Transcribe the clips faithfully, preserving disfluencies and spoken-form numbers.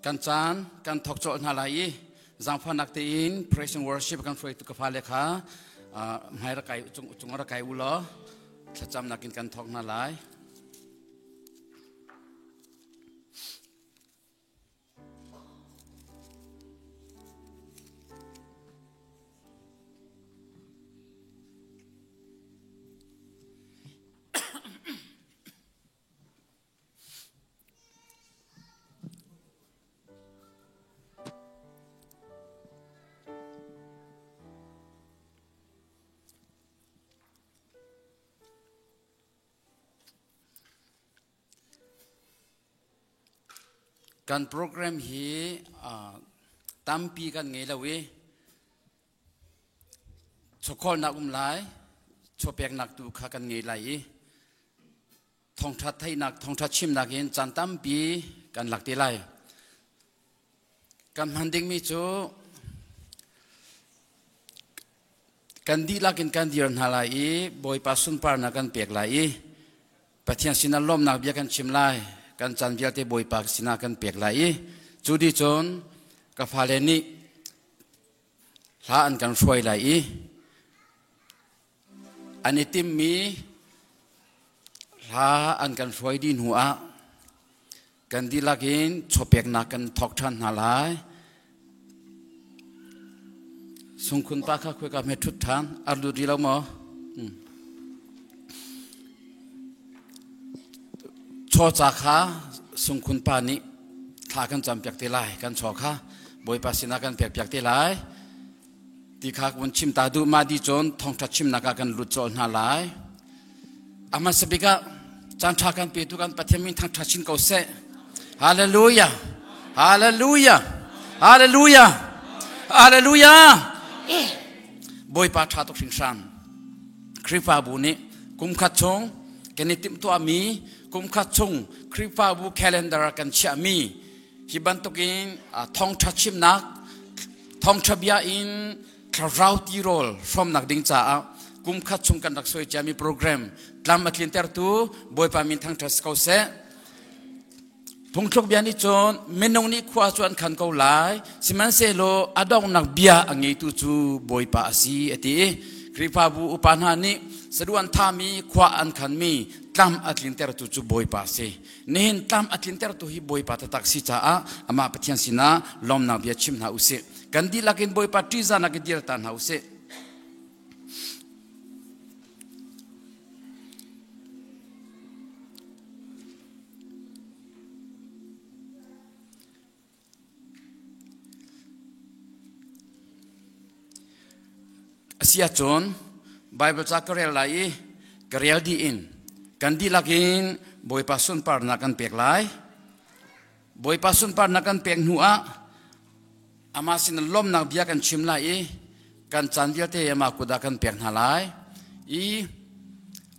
Kan caan kan thawk colh hna lai i, zangfahnak tein praise and worship kan hruaitu ka fale kha, ah, hmai ra kai, cung, cung ra kai uh law, thlacamnak in kan thawk hna lai. Kan program hi, ah, tampi kan ngei lo i, chawkhawlnak um lai, chawpeknak tu kha kan ngei lai i, thawngṭha theihnak, thawngṭha chimnak in caan tampi kan lak te lai. Kan hman dingmi cu kan dihlak in kan dir hna lai i, Bawipa sunparnak kan pek lai i, Pathian sinah lawmhnak bia kan chim lai, kan caan vialte Bawipa sinah kan pek lai i, cu dih cun ka fale nih hla an kan hruai lai i, an i timhmi hla an kan hruai dih hnu ah kan dihlak in chawpeknak kan thawk ṭhan hna lai. Sungkhun pa kha khuika hme ṭhut ṭhan, a lut rih lo maw? Hmm. Chaw ca kha sungkhun pa nih thla kan campiak te lai, kan chaw kha Bawipa sinah kan pekpiak te lai. Ti kha ka vun chim ta duh, mah dih cun thawngṭha chimnak ah kan lut colh hna lai. A hmasa bik ah caan ṭha kan petu kan Pathian min thangṭhat sin ko seh. Halleluiah! Halleluiah! Halleluiah! Halleluiah! Bawipa ṭha tuk hringhran. Khrihfabu nih kum khat chung kan i timhtuahmi, kum khat chung Khrihfabu calendar kan chiahmi, hi bantukin, ah, thawngṭha chimnak, thawngṭha bia in thlarau tirawl hrawmnak ding caah kum khat chung kan rak suai ciami program tlam a tlintertu Bawipa min thangṭhat si ko seh. Phungthluk bia nih cun minung nih khua cu an khan ko lai, sihmanhsehlaw a donghnak bia a ngeitu cu Bawipa a si, a ti i, Khrihfabu upa hna nih saduh an thahmi khua an khanmi tlam a tlintertu cu Bawipa a si. Nihin tlam a tlintertu hi Bawipa taktak si caah amah Pathian sinah lawmhnak bia chim hna u sih. Kan dihlak in Bawipa ṭihzahnak i dir ta hna u sih. A si ahcun Baibal ca ka rel lai i, ka rel dih in kan dihlak in Bawipa sunparnak kan pek lai. Bawipa sunparnak kan pek hnu ah amah sin lawmhnak bia kan chim lai i, kan caan vialte amah kut ah kan pek hna lai i,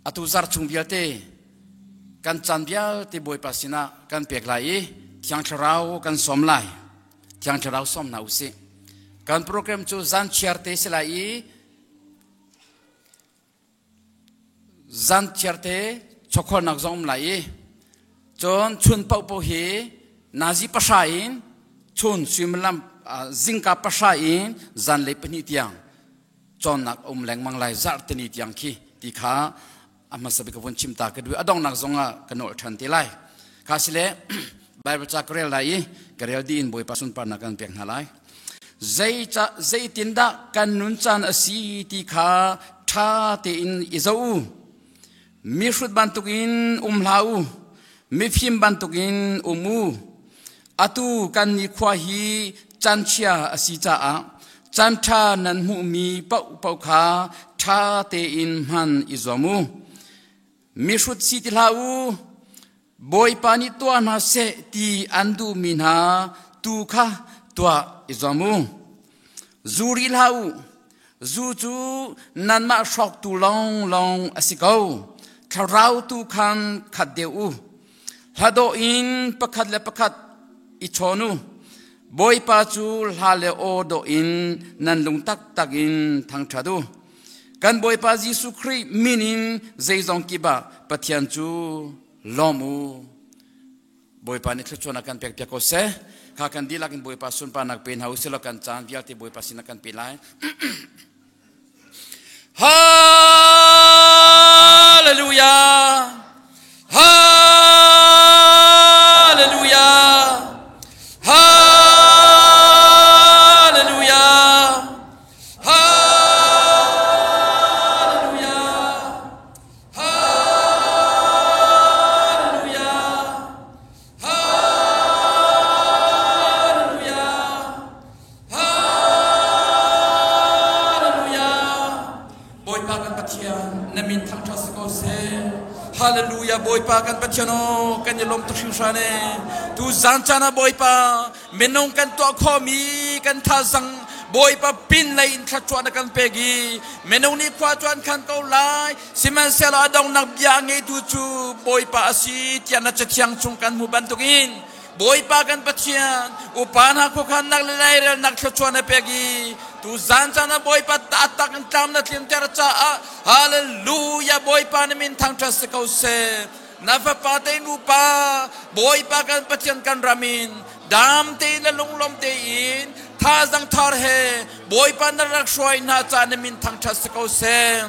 atu zarh chung vialte kan caan vialte Bawipa sinah kan pek lai i, Thiang Thlarau kan sawm lai. Thiang Thlarau sawm hna u sih. Kan program cu zan chiarte si lai i, zan chiarte chawkhawlnak zong um lai i, cun chun pohpoh hi nazi pahra in, chun suimilam, ah, zingka pahra in zanlei pahnih tiang cawnnak a um lengmang lai, zarhte ni tiang khi ti kha a hmasa bik ka vun chim ta ka duh i, a donghnak zongah ka nolh ṭhan te lai. Kha si le, Baibal ca ka rel lai i, ka rel dih in Bawipa sunparnak kan pek hna lai. Zei ca, zeitindah kan nun caan a si ti kha ṭha tein i zoh u. Mihrut bantukin um hlah u, mifim bantukin um u. Atu kan nikhua hi canchia a si caah, caan ṭha nan hmuhmi pohpoh kha ṭha tein hman i zuam u. Mihrut si ti hlah u, Bawipa nih tuah hna seh ti an duhmi hna tu kha tuah i zuam u. Zu rih hlah u. Zu cu nanmah hrawktu lawnglawng a si ko. Thlarau tu khan khat deuh u. Hladawh in pakhat le pakhat i chawn u. Bawipa cu hla le aw dawh in nan lung taktak in thangṭhat u. Kan Bawipa Jesuh Khrih min in zeizong kip ah Pathian cu lawm u. Bawipa nih thluachuan a kan pekpiak ko seh. Kha kan dihlak in Bawipa sunparnak pe in hau sih law, kan caan vialte Bawipa sin a kan pe lai. Halleluia. Halleluia. Halleluia. Halleluia. Halleluia. Halleluia. Halleluia. Bawipa kan Pathian, na min thangṭhat si ko seh. Halleluia. Bawipa kan Pathian aw, kan i lawm tuk hringhran e. Tu zan caan ah Bawipa, minung kan tuah khawm i kan thazang Bawipa pin lei in thluachuan a kan pek i, minung nih khua cuan khan ko lai, sihmanhsehlaw a dongnak bia a ngeitu cu Bawipa a si tiah na Cathiang cung kan hmuh bantukin, Bawipa kan Pathian, upa hna khuakhannak le lairelnak thluachuan a pek i, tu zan caan ah Bawipa tahtak in tlam na tlinter caah, halleluia, Bawipa na min thangṭhat si ko seh. Na fapate in upa, Bawipa kan Pathian kan ram in, dam tein le lunglawm tein, thazang thar he, Bawipa na rak hruai hna caah na min thangṭhat si ko seh.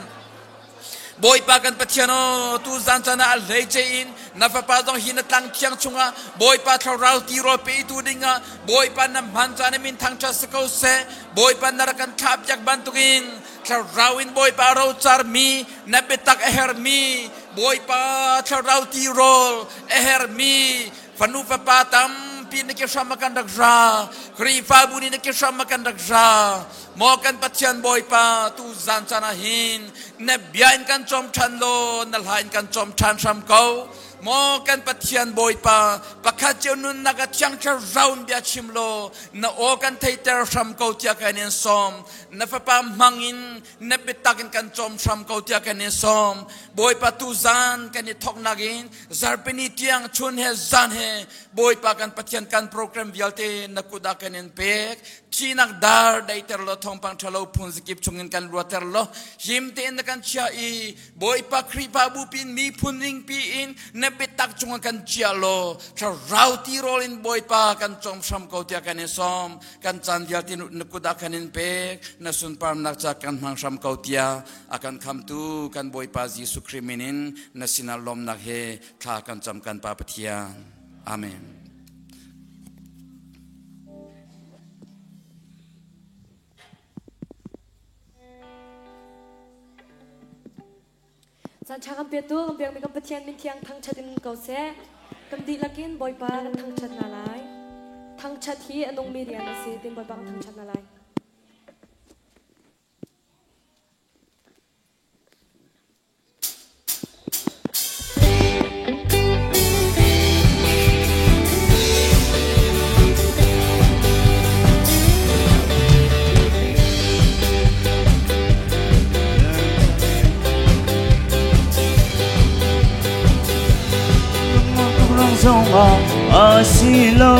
Bawipa kan Pathian aw, tu zan caan ah a hleice in na fapa zong hi na tlang thiang chungah Bawipa thlarau tirawl pe i tu dingah Bawipa na hman caah na min thangṭhat si ko seh. Bawipa na rak kan thlahpiak bantukin thlarau in Bawipa a rocarmi, na biatak a hermi, Bawipa thlarau tirawl a hermi fanu fapa tampi na kihram a kan rak ra, Khrihfabu nih na kihram a kan rak ra. Maw kan Pathian Bawipa, tu zan caan ah hin na bia in kan cawm ṭhan law, na hla in kan cawm ṭhan hram ko. Maw kan Pathian Bawipa, pakhat cio nunnak ah Thiang Thlarau in bia chim law, na aw kan theiter hram ko tiah kan in sawm. Na fapa hmangin na biatak in kan cawm hram ko tiah kan in sawm. Bawipa, tu zan kan i thawknak in zarhpi ni tiang chun he zan he Bawipa kan Pathian, kan program vialte na kut ah kan in pek. Thihnak dar daihter law, thawngpang ṭhalo phun zakip chungin kan luatter law, him tein na kan chiah i, Bawipa Khrihfabu pi in miphun ringpi in na biatak cungah kan ciah law, thlarau tirawl in Bawipa kan cawm hram ko tiah kan in sawm. Kan caan vialte na kut ah kan in pek, na sunparnak ca kan hmang hram ko tiah a kan khamtu kan Bawipa Jesuh Khrih min in na sinah lawmhnak he thla kan cam kan Pa Pathian. Amen. Caan ṭha kan petu kan biakmi kan Pathian min thiang thangṭhat in ko seh. Kan dihlak in Bawipa kan thangṭhat hna lai. Thangṭhat hi a nungmi rian a si, tin Bawipa kan thangṭhat hna lai. Zong a, a si lo.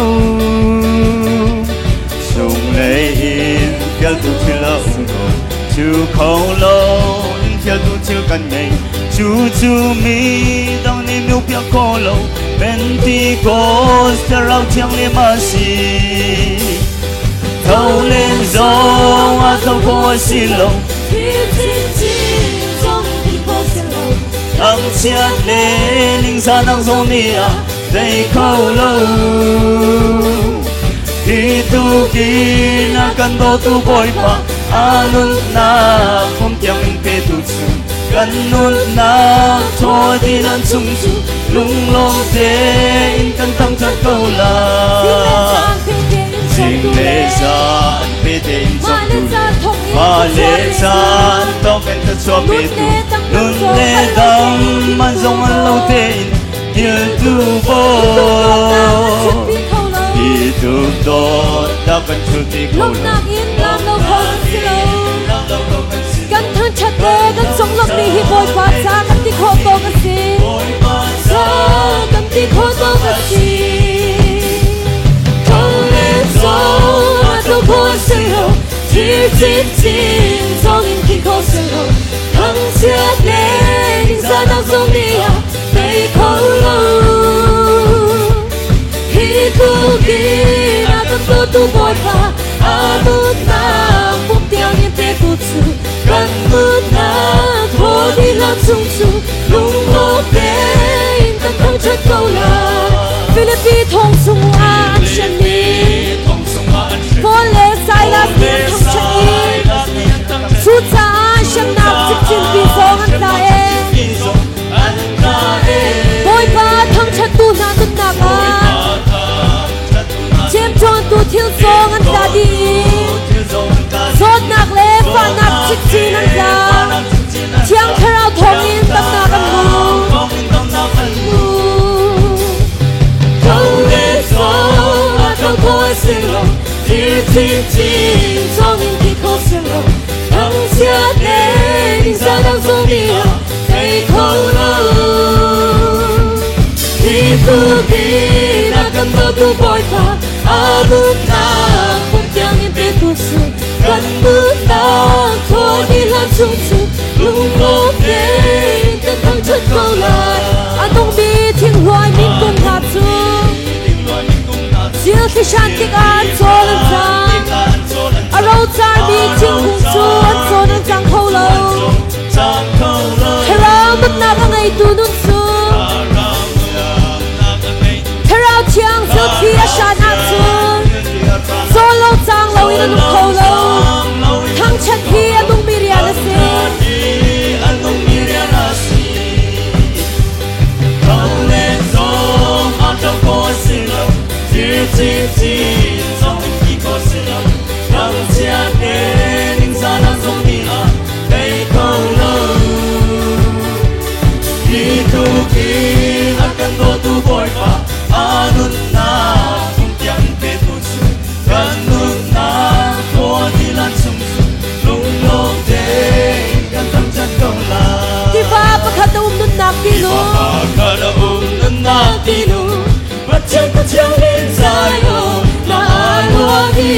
Sung lei in fialtu thil a um ko, cu kho lo in fialtu thil kan ngei. Cucu mi dang nih mi piak ko lo, Pentecost Thlarau Thianghlim a si. Tho len zong a tho ko a si lo. Thangchiat le ningzahnak zong nih a tei kho lo. Hi tukin a kan dawtu Bawipa a nunnak khum tiang in petu cu kan nunnak thaw dih nan chung cu lunglawm tein kan thangṭhat ko lai. Zing le zan pete in cawmtu, mah le caan tawk in thluachuah petu, nun le dam man zong an lo tein kiltu baw. Hi tuk dawt dah kan thulpi kho lo. Lawmhnak in lam lo kho kan si lo. Kan thangṭhat le kan zong lawmhmi hi Bawipa ca kan ti khawh tawk a si. Bawipa ca kan ti khawh tawk a si. Kho le zong a tho khawh a si lo. Thil citcin zong in khi khawh a si lo. Thangchiat le ningzahnak zong nih a tei kho lo. Hih thukin a kan dawtu Bawipa a nunnak pumpiang in pek uh cu kan nunnak thaw dih hlan sung cu lunglawm tein kan thangṭhat ko lai. Filippi thong sungah an ṭhiatmi Paul le Silas nih an thangṭhat i, cucaah siatnak cikcinpi zong an tla e. Bawipa thangṭhattu hna nunnak ah ciamṭuantu thil zong an tla dih i, zawtnak le fahnak cikcin an tla. Thiang Thlarau thawngin damnak an mu. Khuapi zong a ṭangko a si lo, thil cincin zong in kikho si lo, thangsiat le ningzah dang zong ni a thei kho lo. Hih thukin a kan dawtu Bawipa a nunnak pumpiang in pek uh cu kan nunnak thaw dih hlan sung cu lunglawm tein kan thangṭhat ko lai. A nungmi thingluai min kum hna cu Zil thlisan tikah an cawl an cang. A rocarmi thingkung cu an cawn an cang kho lo. Thlarau nunnak a ngeitu nun cu Thlarau Thiang zil thli a hran ahcun cawl lo cang lo in an um kho lo. Thangṭhat hi a nungmi rian a si. Kal le zong a ṭangko a si lo, thil cincin zong kiko a si lo, thangsiat le ningzah dang zong ni a thei kho lo. Hih thukin a kan dawtu Bawipa a nunnak pumpiang in pek uh cu kan nunnak thaw dih hlan sung cu lunglawm tein kan thangṭhat ko lai. Tiva pakhat a um nunnak ti nu. Tiva pakhat a um nunnak ti nu. Pathian, Pathian in Zion na a luang hi.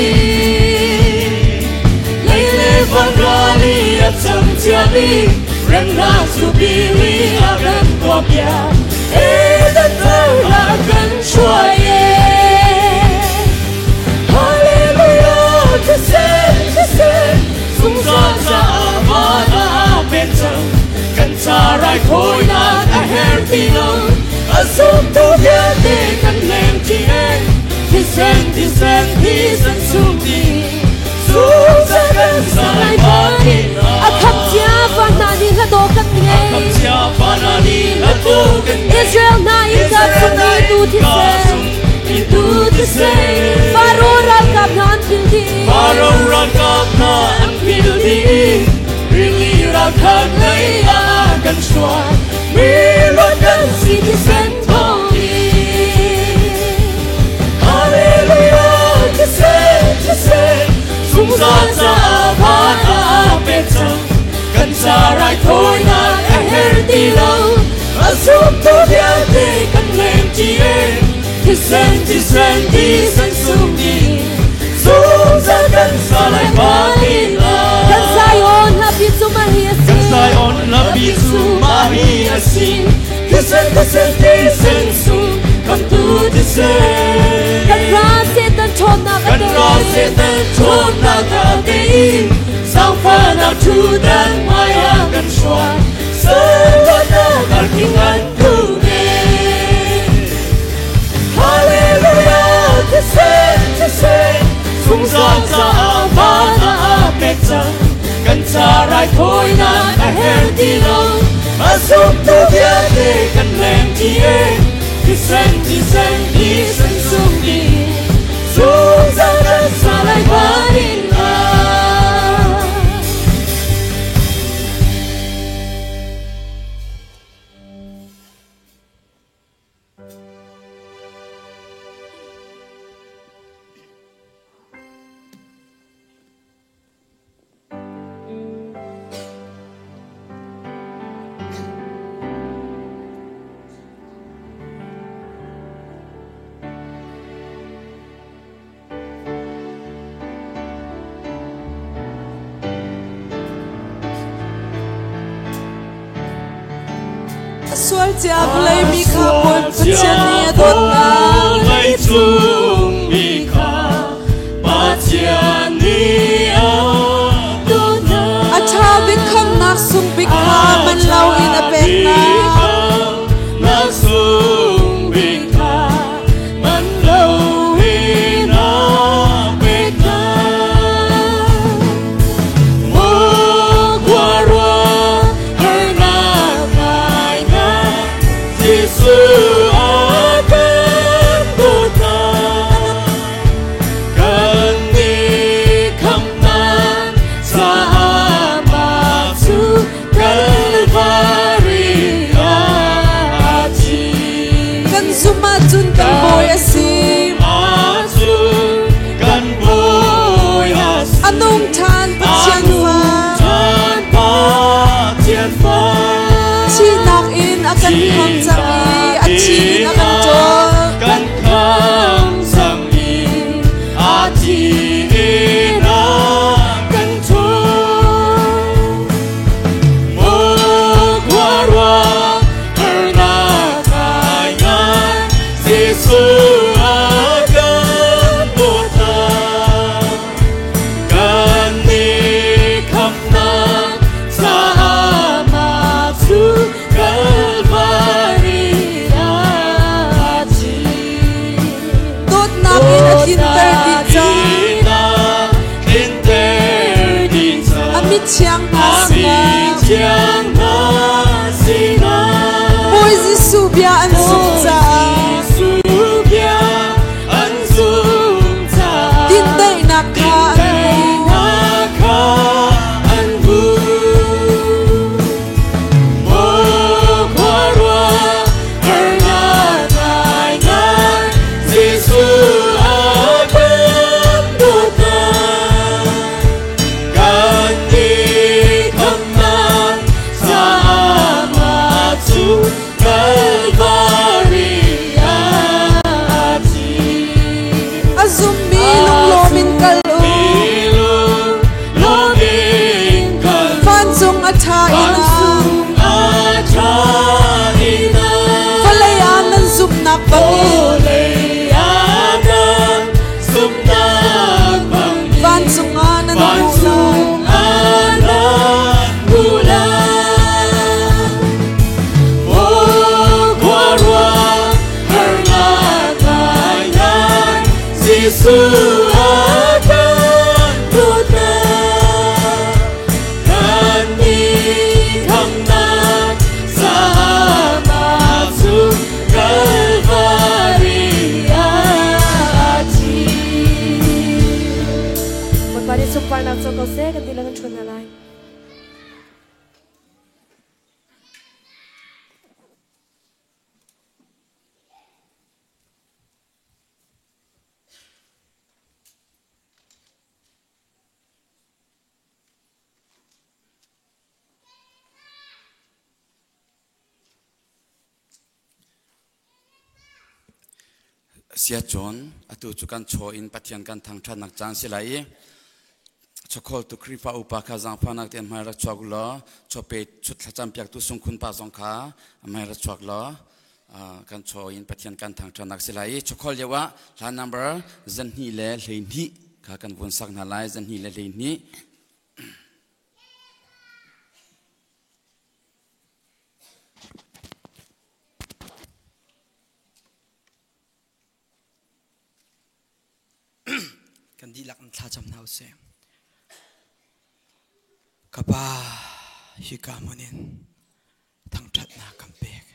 Lei le van ral i a cam cia ding, remhla cu pili a kan tuahpiak, Eden ral a kan hruai e. Hallelujah, thisen, thisen, zungzal caah van a pek cang. Kan carai thawinak a her ti lo, a zumtu vialte kan lem ti e. Thisen, thisen, thisen sung ti, zungzal kan sa lai mah hi. A khamcia van hna nih hla daw kan ngei. A khamcia van hna nih hla daw kan ngei. Israel hna innka sung i tu thisen. Israel hna innka sung i tu thisen. Faro ralkap hna an philh dih. Faro ralkap hna an philh dih. Rili ralkhat lei ah kan hruai, mi luat kan si thisen thawng hi. Hallelujah, thisen, thisen, zungzal caah van a pek cang. Kan carai thawinak a her ti lo, a zumtu vialte kan lem ti e. Thisen, thisen, thisen sung ti, zungzal kan sa lai mah hi la. Kan Zion hlapi cu mah hi a si. Kan Zion hlapi cu mah hi a si. Thisen, thisen, thisen sung, khamhtu thisen. Kan ra Satan ṭhawnnak a tei. Kan ra Satan ṭhawnnak a tei. Zaangfahnak thutan hmaiah kan hruai. Salawtnak a tling an tung e. Hallelujah, thisen, thisen, zungzal caah van a pek cang. Kan carai thawinak a her ti lo, a zumtu vialte kan lem ti e. Thisen, thisen, thisen sung ti, zungzal kan sa lai mah hi la. Cia vawlei mi kha Bawi Pasian ni a dawtna. Vawlei cung mi kha Pasian ni a dawtna. A tha bik khamhnak sung bik kha man lo in a pekna. A tha bik khamhnak sung bik kha man lo in a pekna. Mawkua ruang harnak ngaingai Jesuh a kan dawtna. Kan ni khamhnak sa amah cu Kalvari ah a thi. Kan zum ahcun kan Bawi a si. Kan zum ahcun kan Bawi a si. A nungthan Pathian fa. A nungthan Pathian fa. Thihnak in a kan khang cang i, a thi in a kan ṭawl. Thihnak in a kan khang cang i, a thi in a kan ṭawl. Mawkua ruang harnak ngaingai Jesuh a kan dawtna. Kan ni khamhnak sa amah cu Kalvari ah a thi. Dawtnak in a tlinter dih caah. Dawtnak in a tlinter dih caah. A mithiang hna sinah. A mithiang hna sinah. Bawi Jesuh bia an zumh caah. Bawi Jesuh bia an zumh caah. Dindaihnak kha an hmu. Dindaihnak kha an hmu. Mawkua ruang harnak ngaingai Jesuh a kan dawtna. Kan ni khamhnak sa amah cu Kalvari ah a thi. A zummi lunglawm in kal u. A zummi lunglawm in kal u. Vancung a ṭha in a. Vancung a ṭha in a. Vawlei ah nan zumhnak bang in. Vawlei ah nan zumhnak bang in. Vancung ah nan hmuh lai. Vancung ah nan hmuh lai. Mawkua ruang harnak ngaingai Jesuh a kan dawtna. Kan ni khamhnak sa amah cu Kalvari ah a thi. Bawipa nih sunparnak co ko seh, kan dihlak in ṭhut hna lai. Sia John, atu cu kan chaw in Pathian kan thangṭhatnak caan si lai i, chaw khawltu Khrihfa upa kha zaangfahnak tein hmai rak chuak u law, chaw pei chut thlacam piaktu sungkhun pa zong kha hmai rak chuak law, aa, kan chaw in Pathian kan thangṭhatnak si lai i, chaw khawl lio ah hla number zahnih le hleihnih kha kan vun sak hna lai, zahnih le hleihnih. Kan dihlak in thlacam hna u sih. Ka Pa, hika hmun in thangṭhatnak kan pek,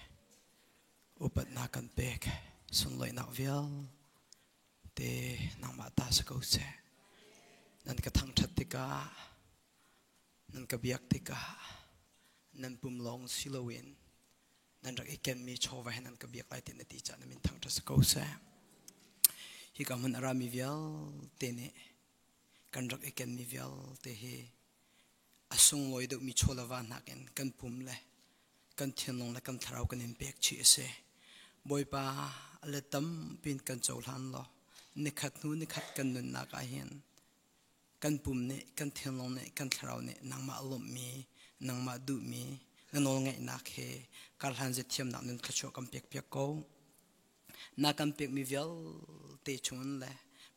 upatnak kan pek, sunlawinak vialte nangmah ta si ko seh. Nan ka thangṭhat tikah, nan ka biak tikah, nan pum lawng si loin nan rak i kenmi chaw va he nan ka biak lai, tiah na ti caah na min thangṭhat si ko seh. Hika hmun a rami vialte nih kan rak i kenmi vialte hi a sunglawi deuhmi chaw le va hnakin kan pum le kan thinlung le kan thlarau kan in pek chih a si. Bawipa, a let tampi in kan cohlan law, nikhat hnu nikhat kan nunnak ah hin kan pum nih, kan thinlung nih, kan thlarau nih nangmah a lawmhmi, nangmah duhmi, na nawlngeihnak he karhlan zia thiamnak nung thluachuah kan piakpiak ko. Na kan piakmi vialte chung in le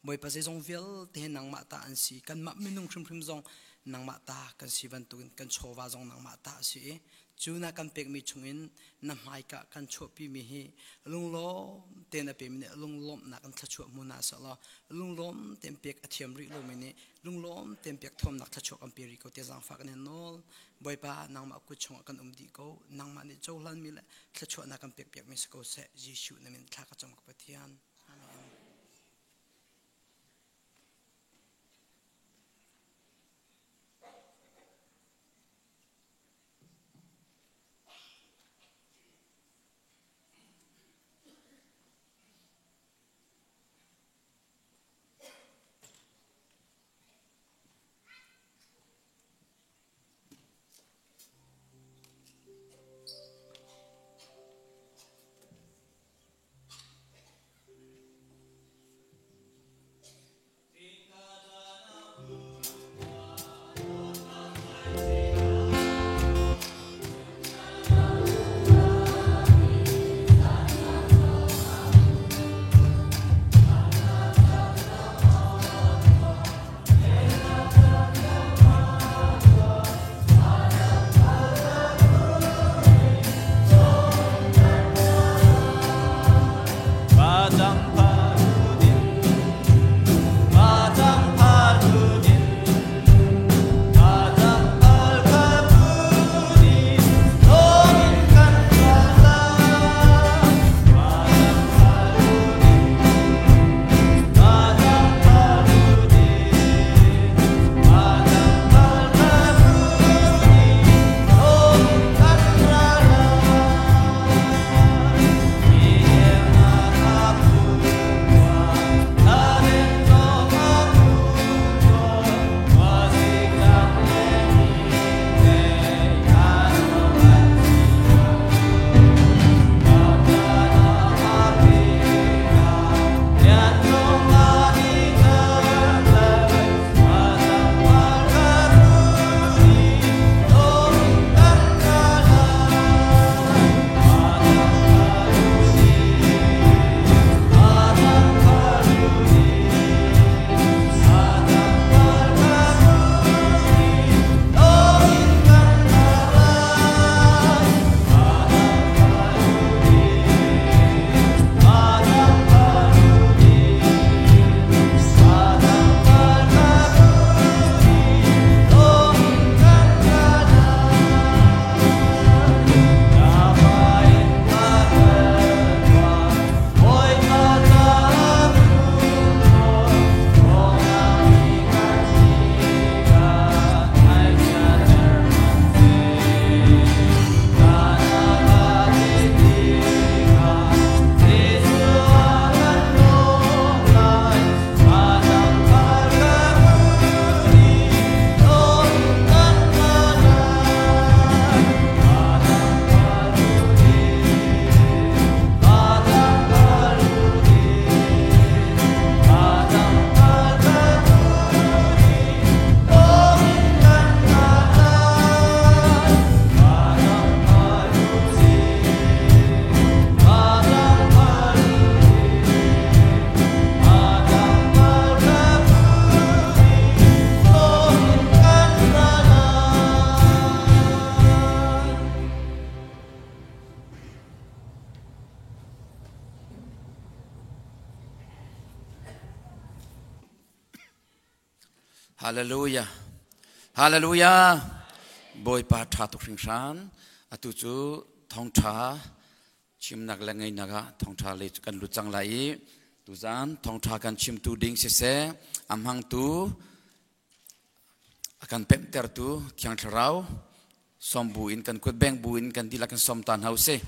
Bawipa, zeizong vialte he nangmah ta an si, kanmah minung hrimhrim zong nangmah ta kan si bantukin kan chawva zong nangmah ta a si i, cu na kan piakmi chungin na hmaika kan chuahpimi hi lunglawm ten a pemi nih lunglawmnak kan thluachuah hmu hna seh law, lunglawm ten piak a thiam rih lomi nih lunglawm ten piak thawmnak thluachuah kan pe rih ko tiah zangfah kan in nawl. Bawipa, nangmah kut chungah kan um dih ko, nangmah nih cohlanmi le thluachuahnak kan piakpiakmi si ko seh, Jesuh na min thla ka cam ka Pathian. Amen. Halleluiah. Halleluiah. Bawipa tha tuk hringhran. Atu cu thawngṭha chimnak le ngeinak ah thawngṭha lei cu kan lut cang lai i, tuzan thawngṭha kan chimtu ding siseh, a hmangtu, a kan pemtertu Thiang Thlarau sawm bu in, kan kut beng bu in kan dihlak kan sawm ta hna usih.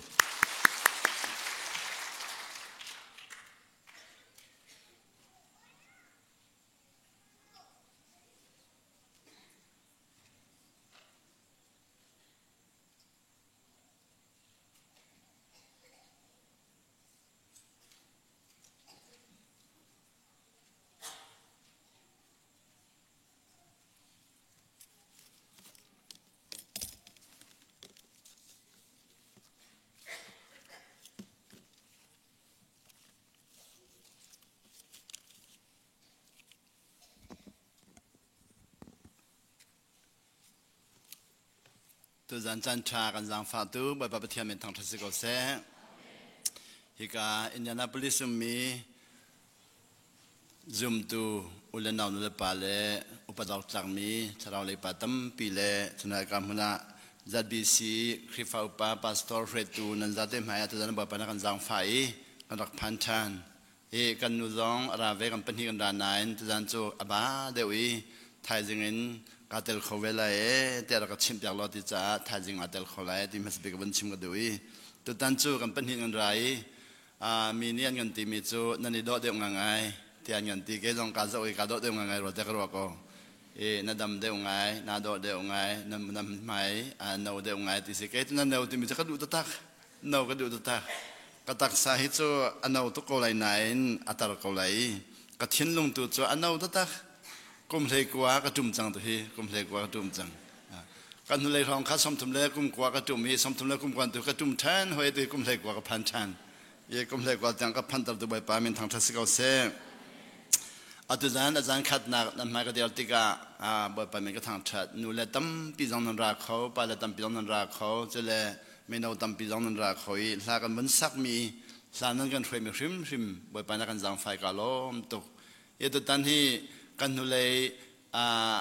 Tuzan caan ṭha kan zangfahtu Bawipa Pathian min thangṭhat si ko seh. Hika Indianapolis ummi zumtu u le nau, nu le pa le upa dawk tlakmi thlarau leipa tampi le tunai ka hmunah Z B C Khrihfa upa pastor hretu nan zate hmai-ah tuzan Bawipa na kan zangfah i kan rak phan ṭhan. I kan nu zong a ra ve, kan pahnih kan ra nain tuzan cu a ba deuh i thaizing in ka tel kho ve lai e, tiah rak ka chimhpiak law ti caah thaizing a tel kho lai e ti hmasa bik ka vun chim ka duh i tutan cu kan pahnih kan ra i, aa, mi nih an kan timi cu nan i dawh deuh ngaingai tiah an kan ti. Kei zong ka zoh i ka dawh deuh ngaingai rualte ka ruah ko. I na dam deuh ngai, na dawh deuh ngai, na, na hmai, aa, no deuh ngai ti si. Kei cu na no timi cu ka duh taktak. No ka duh taktak. Ka taksa hi cu a no tuk ko lai nain a tar ko lai i ka thinlung tu cu a no taktak. Kum hleikua ka ṭum cang tu hi, kum hleikua ka ṭum cang. Ka hnulei hrawng kha sawmthum le kum kua ka ṭum i sawmthum le kum kua tu ka ṭum ṭhan hoi tu hi kum hleikua ka phan ṭhan. I kum hleikua tiang ka phanter tu Bawipa min thangṭhat si ko seh. A tuzan a zan khatnak nan hmai ka dir tikah, aa, Bawipa min ka thangṭhat. Nu le tampi zong nan ra kho, pa le tampi zong nan ra kho, cule mino tampi zong nan ra kho i hla kan vun sakmi hla nan kan hruaimi hrimhrim Bawipa na kan zangfah i ka lawm tuk. I tutan hi kan hnulei, aa,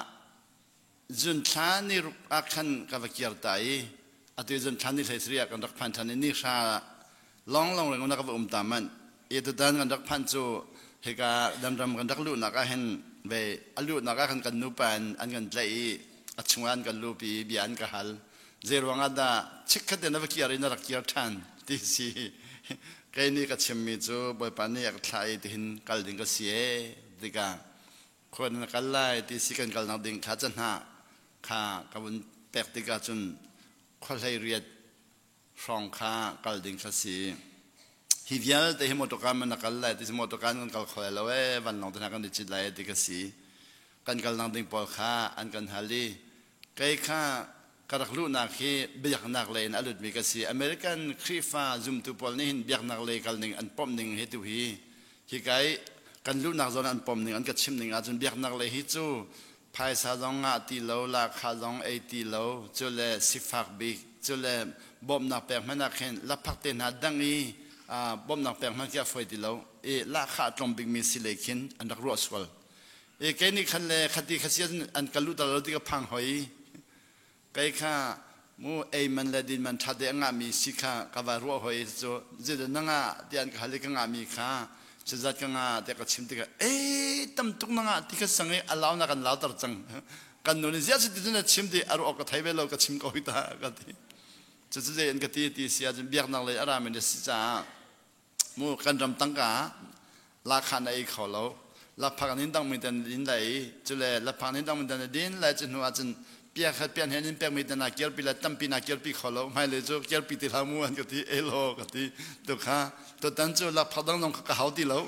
June thla ni ruk ah khan ka va kiar ta i, atu i June thla ni hleisarih ah kan rak phan ṭhan i ni hra lawnglawng reng un a ka va um ta manh. I tutan kan rak phan cu hika Vanram kan rak luhnak ah hin ve, a luhnak ah khan kan nupa in an kan tlaih i a chungah an kan lup i bia an ka hal. Zei ruangah dah chikkhat in a va kiar i na rak kiar ṭhan ti si. Kei nih ka chimmi cu Bawipa nih a ka thlah i tihin kal ding ka si e tikah, khua na kal lai ti si, kan kalnak ding kha cahnah kha ka vun pek tikah cun khua hleiriat hrawng kha kal ding kha si. Hi vialte hi motorcar man na kal lai ti si, motorcar kan kal kho lai lo e, vanlawng te hna kan i cit lai e ti kha si. Kan kalnak ding pawl kha an kan hal i, kei kha ka rak luhnak hi biaknak lei in a lutmi ka si. American Khrihfa zumtu pawl nih hin biaknak lei kal ning an pomh ning hi tu hi. Hika i kan luhnak zawn an pom ning an ka chimh ning ahcun biaknak lei hi cu phaisa zong ngah ti lo, lahkhah zong ei ti lo, cule sifak bik, cule bawmhnak pek hmanh ah khin laphak te hna dang i, aa, bawmhnak pek hmanh khi a foi ti lo i lahkhah a tlawm bikmi si lei khin an rak ruah sual. I kei nih khan le khati kha si ahcun an ka luhter lo ti ka phang hoi. Kei kha mu ei man le din man ṭha te a ngahmi si kha ka va ruah hoi cu, zeidah na ngah tiah an ka hal i ka ngahmi kha cazat ka ngah tiah ka chim tikah, ei, tam tuk na ngah ti kha sang i a launak kan lauter cang. Kan nu nih ziah si ti cun a chim ti a ruah awk ka thei ve lo, ka chim ko hi ta ka ti. Cucu zei an ka ti ti si ahcun biaknak lei a rami na si caah, mu kan ram tangka ah lahkhah na ei kho lo. Laphak nin dangmi te na din lai i, cule laphak nin dangmi te na din lai cu hnu ahcun piakhat pian he nin pekmi te na kiarpi lai, tampi na kiarpi kho lo. Hmailei cu kiarpi ti hlah mu an ka ti, ei law ka ti. Tu kha, tutan cu laphak dang zong kha ka hau ti lo.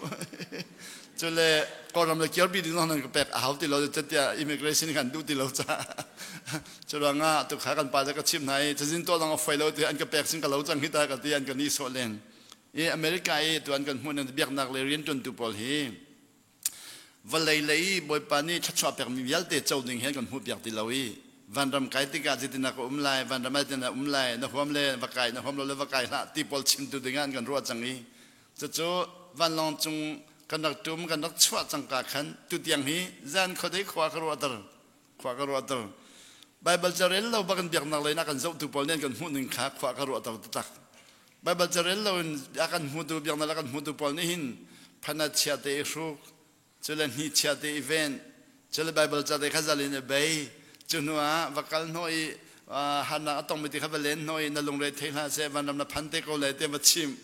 Cule Kawlram le kiarpi ding zong nan ka pek a hau ti lo, catiah immigration kan duh ti lo caah. Cu ruangah tu kha kan pa le ka chimh hna i, cazin tuah zong a foi lo ti an ka pek sin ka lo cang hi ta ka ti, an ka nih sawh len. I America i tuan kan hmuh ning biaknak lei rianṭuantu pawl hi vawlei lei i Bawipa nih thluachuah pekmi vialte co ding hi an kan hmuhpiak ti lo i, vanram kai tikah zeitindah ka um lai, vanram ah zeitindah um lai, na huam le va kai, na huam lo le va kai hlah ti pawl chimtu dingah an kan ruah cang i, cucu vanlawng cung kan rak ṭum, kan rak chuah cangka khan tutiang hi zan khuadei khua ka ruahter. Khua ka ruahter. Baibal ca rel lo bak in biaknak lei in a kan zohtu pawl nih an kan hmuh ning kha khua ka ruahter taktak. Baibal ca rel lo in a kan hmutu, biaknak lei a kan hmutu pawl nih hin phanat chiate i hruk, cule hnih chiate i ven, cule Baibal cate kha zal in i bei. Cu hnuah va kal hnawh i, aa, harnak a tongmi ti kha va len hnawh i, na lungre thei hlah seh, vanram na phan te ko lai tiah va chim.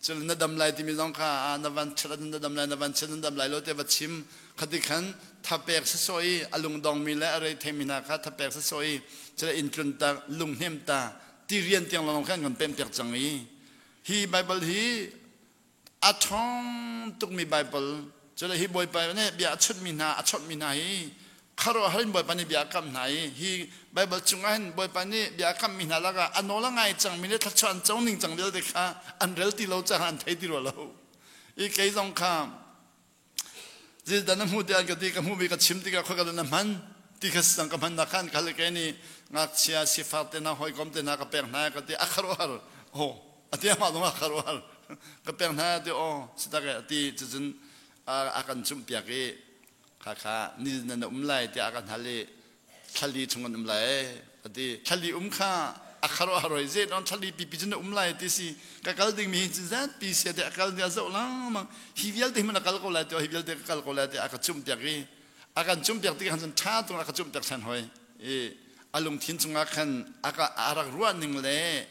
Cule na dam lai timi zong kha, aa, na van chiat ahcun na dam lai, na van chiat ahcun na dam lai lo tiah va chim. Khati khan thapek sasawh i, a lungdongmi le a rei theimi hna kha thapek sasawh i, cule inntluntak, lunghnemta, ti rian tiang lawng kha an kan pempiak cang i, hi Baibal hi a ṭhawng tukmi Baibal, cule hi Bawipa nih bia a chunhmi hna, a chawmhmi hna hi khuaruahhar in Bawipa nih bia a kamh hna i, hi Baibal cungah hin Bawipa nih bia a kamhmi hna lakah a nawl a ngai cangmi le thluachuah an co ning cang vialte kha an rel ti lo caah an thei ti rua lo. I kei zong kha, zeidah na hmuh tiah an ka ti, ka hmuhmi ka chim tikah khuaka dah na hman Kha sang ka hmanna khan ka hal kei ni, ngakchia sifak tena hawikom tena ka pek hna ka ti a kharuahhar. Oh, a ti amah zong a kharuahhar. Ka pek hna a ti aw, sitak e a ti, cucun a, a kan cumhpiak i, kha kha, ni na na um lai, tiah a kan hal i, thlali chung kan um lai, a ti. Thlali um kha a kharuahhar hoi zet, nawn thlali pipi cun na um lai, ti si. Ka kal dingmi hi cizat pi si, a ti, a kal ding a zoh lengmang. Hi vialte hi man a kal ko lai, tiah, hi vialte ka kal ko lai, tiah a ka cumhpiak i, a kan cumhpiak tikah cun ṭha tung a ka cumhpiak ṭhan hoi. I, a lungthin cungah khan a ka, a rak ruah ning le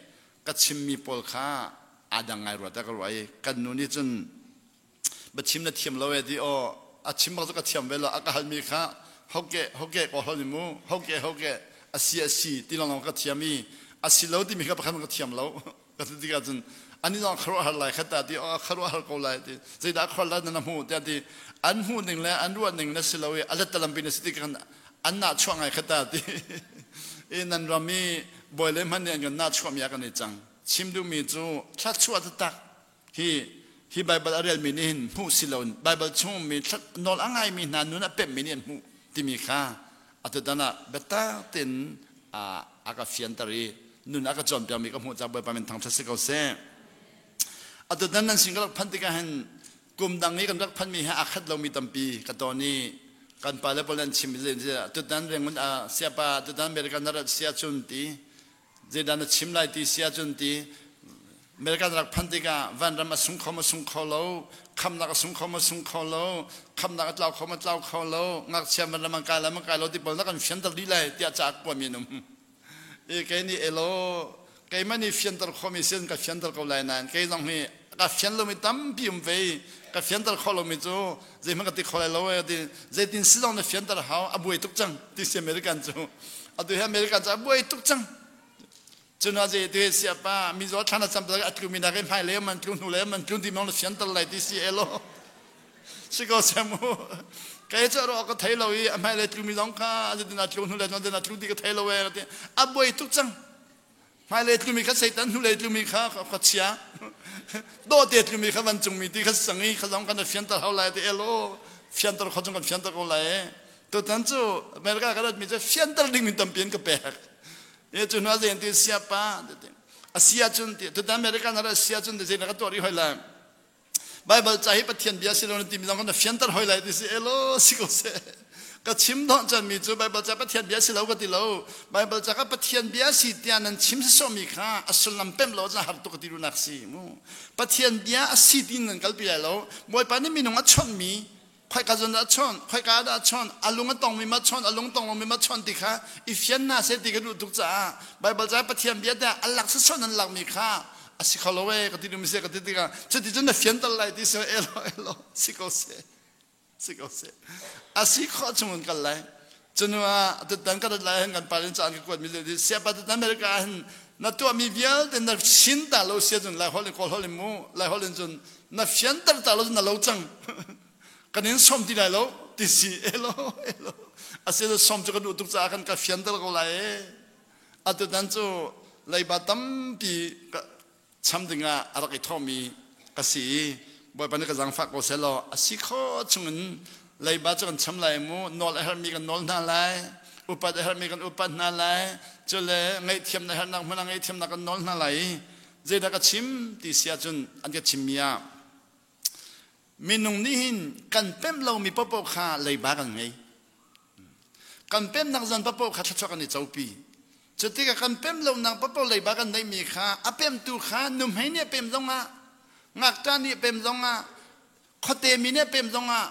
ka chimmi pawl kha a dang ngai ruat a ka ruah i, kan nu nih cun, "Bachim na thiam lo e," ti aw, a chim bang cu ka thiam ve lo, a ka halmi kha, "Hoke, hoke, ko hlo ni mu, hoke, hoke, a si, a si," ti lawnglawng ka thiam i, "A si lo," timi kha pakhat ka thiam lo. Ka ti tikah cun, "Anih zong kharuahhar lai kha ta," ti aw, "Kharuahhar ko lai," ti. "Zeidah kharuah lai na na hmuh?" tiah ti. "An hmuh ning le an ruah ning na si lo i, a letta lampi na si tikah khan an nah chuah ngai kha ta," ti. I, "Nan ram i bawi le hman nih an kan nah chuahmi a kan i cang. Chim duhmi cu thluachuah taktak hi, hi Baibal a relmi nih hin hmuh si loin Baibal chung mi thla-, nawl a ngaimi hna nun a pemmi nih an hmuh," timi kha a tutan ah biatak tein, a, a ka fianter i nun a ka cawnpiakmi ka hmuh caah Bawipa min thangṭhat si ko seh. A tutan nan sin ka rak phanh tikah hin kum dang i kan rak phanmi he a khat lomi tampi ka tawn i kan pa le pawl nih an chimmi zia, a tutan Rangoon a siapa, a tutan America na rat sia cun ti. Zeidah na chim lai ti sia cun ti. America na rak phanh tikah vanram a sung khawm a sung kho lo, khamhnak a sung khawm a sung kho lo, khamhnak a tlau khawm a tlau kho lo, ngakchia vanram a kai lam a kai lo ti pawl na kan fianter dih lai tiah caah a kuami an um. I, kei nih elo, keimah nih fianter khawhmi si in ka fianter ko lai nain, kei zong hi ka fian lomi tampi um ve i, ka fianter khawh lomi cu zeihmanh ka ti kho lai lo e, ka ti. "Zeitin si zong na fianter hau, a buai tuk cang," ti si American cu. Atu hi American cu a buai tuk cang. Cun a zei tu hi siapa, mizaw thlan a cam tak a tlumi nak i hmailei man tlu, hnulei man tlu ti mawng na fianter lai ti si elo. Si ko seh mu. Kei cu a rawh ka thei lo i, a hmailei tlumi zong kha, a zeitin a tlu, hnulei zong zeitin a tlu ti ka thei lo e, ka ti. A buai tuk cang. Hmailei tlumi kha Satan, hnulei tlumi kha, kha, kha chia. Dawhte tlumi kha vancungmi ti kha sang i, kha zong kha na fianter hau lai ti elo. Fianter kho cung kan fianter ko lai e. Tutan cu America ka ratmi cu fianter dingmi tampi an ka pek. E, cu hna zei an ti, siapa, ti, ti. A sia cun ti, tutan America na rat a sia cun ti, zei na ka tuah rih hoi lai. Baibal ca hi Pathian bia si lo na timi zong kha na fianter hoi lai ti si, elo si ko seh. Ka chim dawh canmi cu Baibal ca Pathian bia si lo ka ti lo. Baibal ca kha Pathian bia si tiah nan chim sawhmi kha a sullam pemh lo cun a har tuk ka ti duhnak si mu. Pathian bia a si ti nan kalpi lai lo. Bawipa nih minung a chawnhmi, khoika zon dah a chawn, khoika dah a chawn, a lung a tongmi mah chawn, a lung tong lomi mah chawn ti kha i fian hna seh ti ka duh tuk caah Baibal ca Pathian bia tiah a laksa chawn nan lakmi kha a si kho lo e, ka ti duhmi si ka ti tikah, cuti cun na fianter lai ti si, elo, elo, si ko seh. Si ko seh. A si khawh chung un kal lai. Cun a tutan ka rat lai hin kan pa rin caah an ka kuatmi zia ti, siapa, tutan America ah hin na tuahmi vialte na sin ta lo sia cun Laiholh in, Kawlholh in mu, Laiholh in cun na fianter ta lo cun na lo cang. Kan in sawm ti lai lo ti si, elo, elo. A si lo sawm cu ka duh tuk caah khan ka fianter ko lai e. A tutan cu leiba tampi ka cham dingah a rak i thawhmi ka si i, Bawipa nih ka zaangfah ko seh law, a si khawh chungin leiba cu kan cham lai mu, nawl a herhmi kan nawl hna lai, upat a herhmi kan upat hna lai, cule ngaihthiamnak a herhnak hmun ah ngaihthiamnak kan nawl hna lai i, zeidah ka chim ti si ahcun an ka chimmi ah, minung nih hin kan pemh lomi paohpaoh kha leiba kan ngei. Kan pemhnak zan paohpaoh kha thluachuah kan i copi. Cutikah kan pemh lonak paohpaoh leiba kan neihmi kha, a pemhtu kha nuhmei nih a pemh zongah, ngakṭah nih a pemh zongah, khuate mi nih a pemh zongah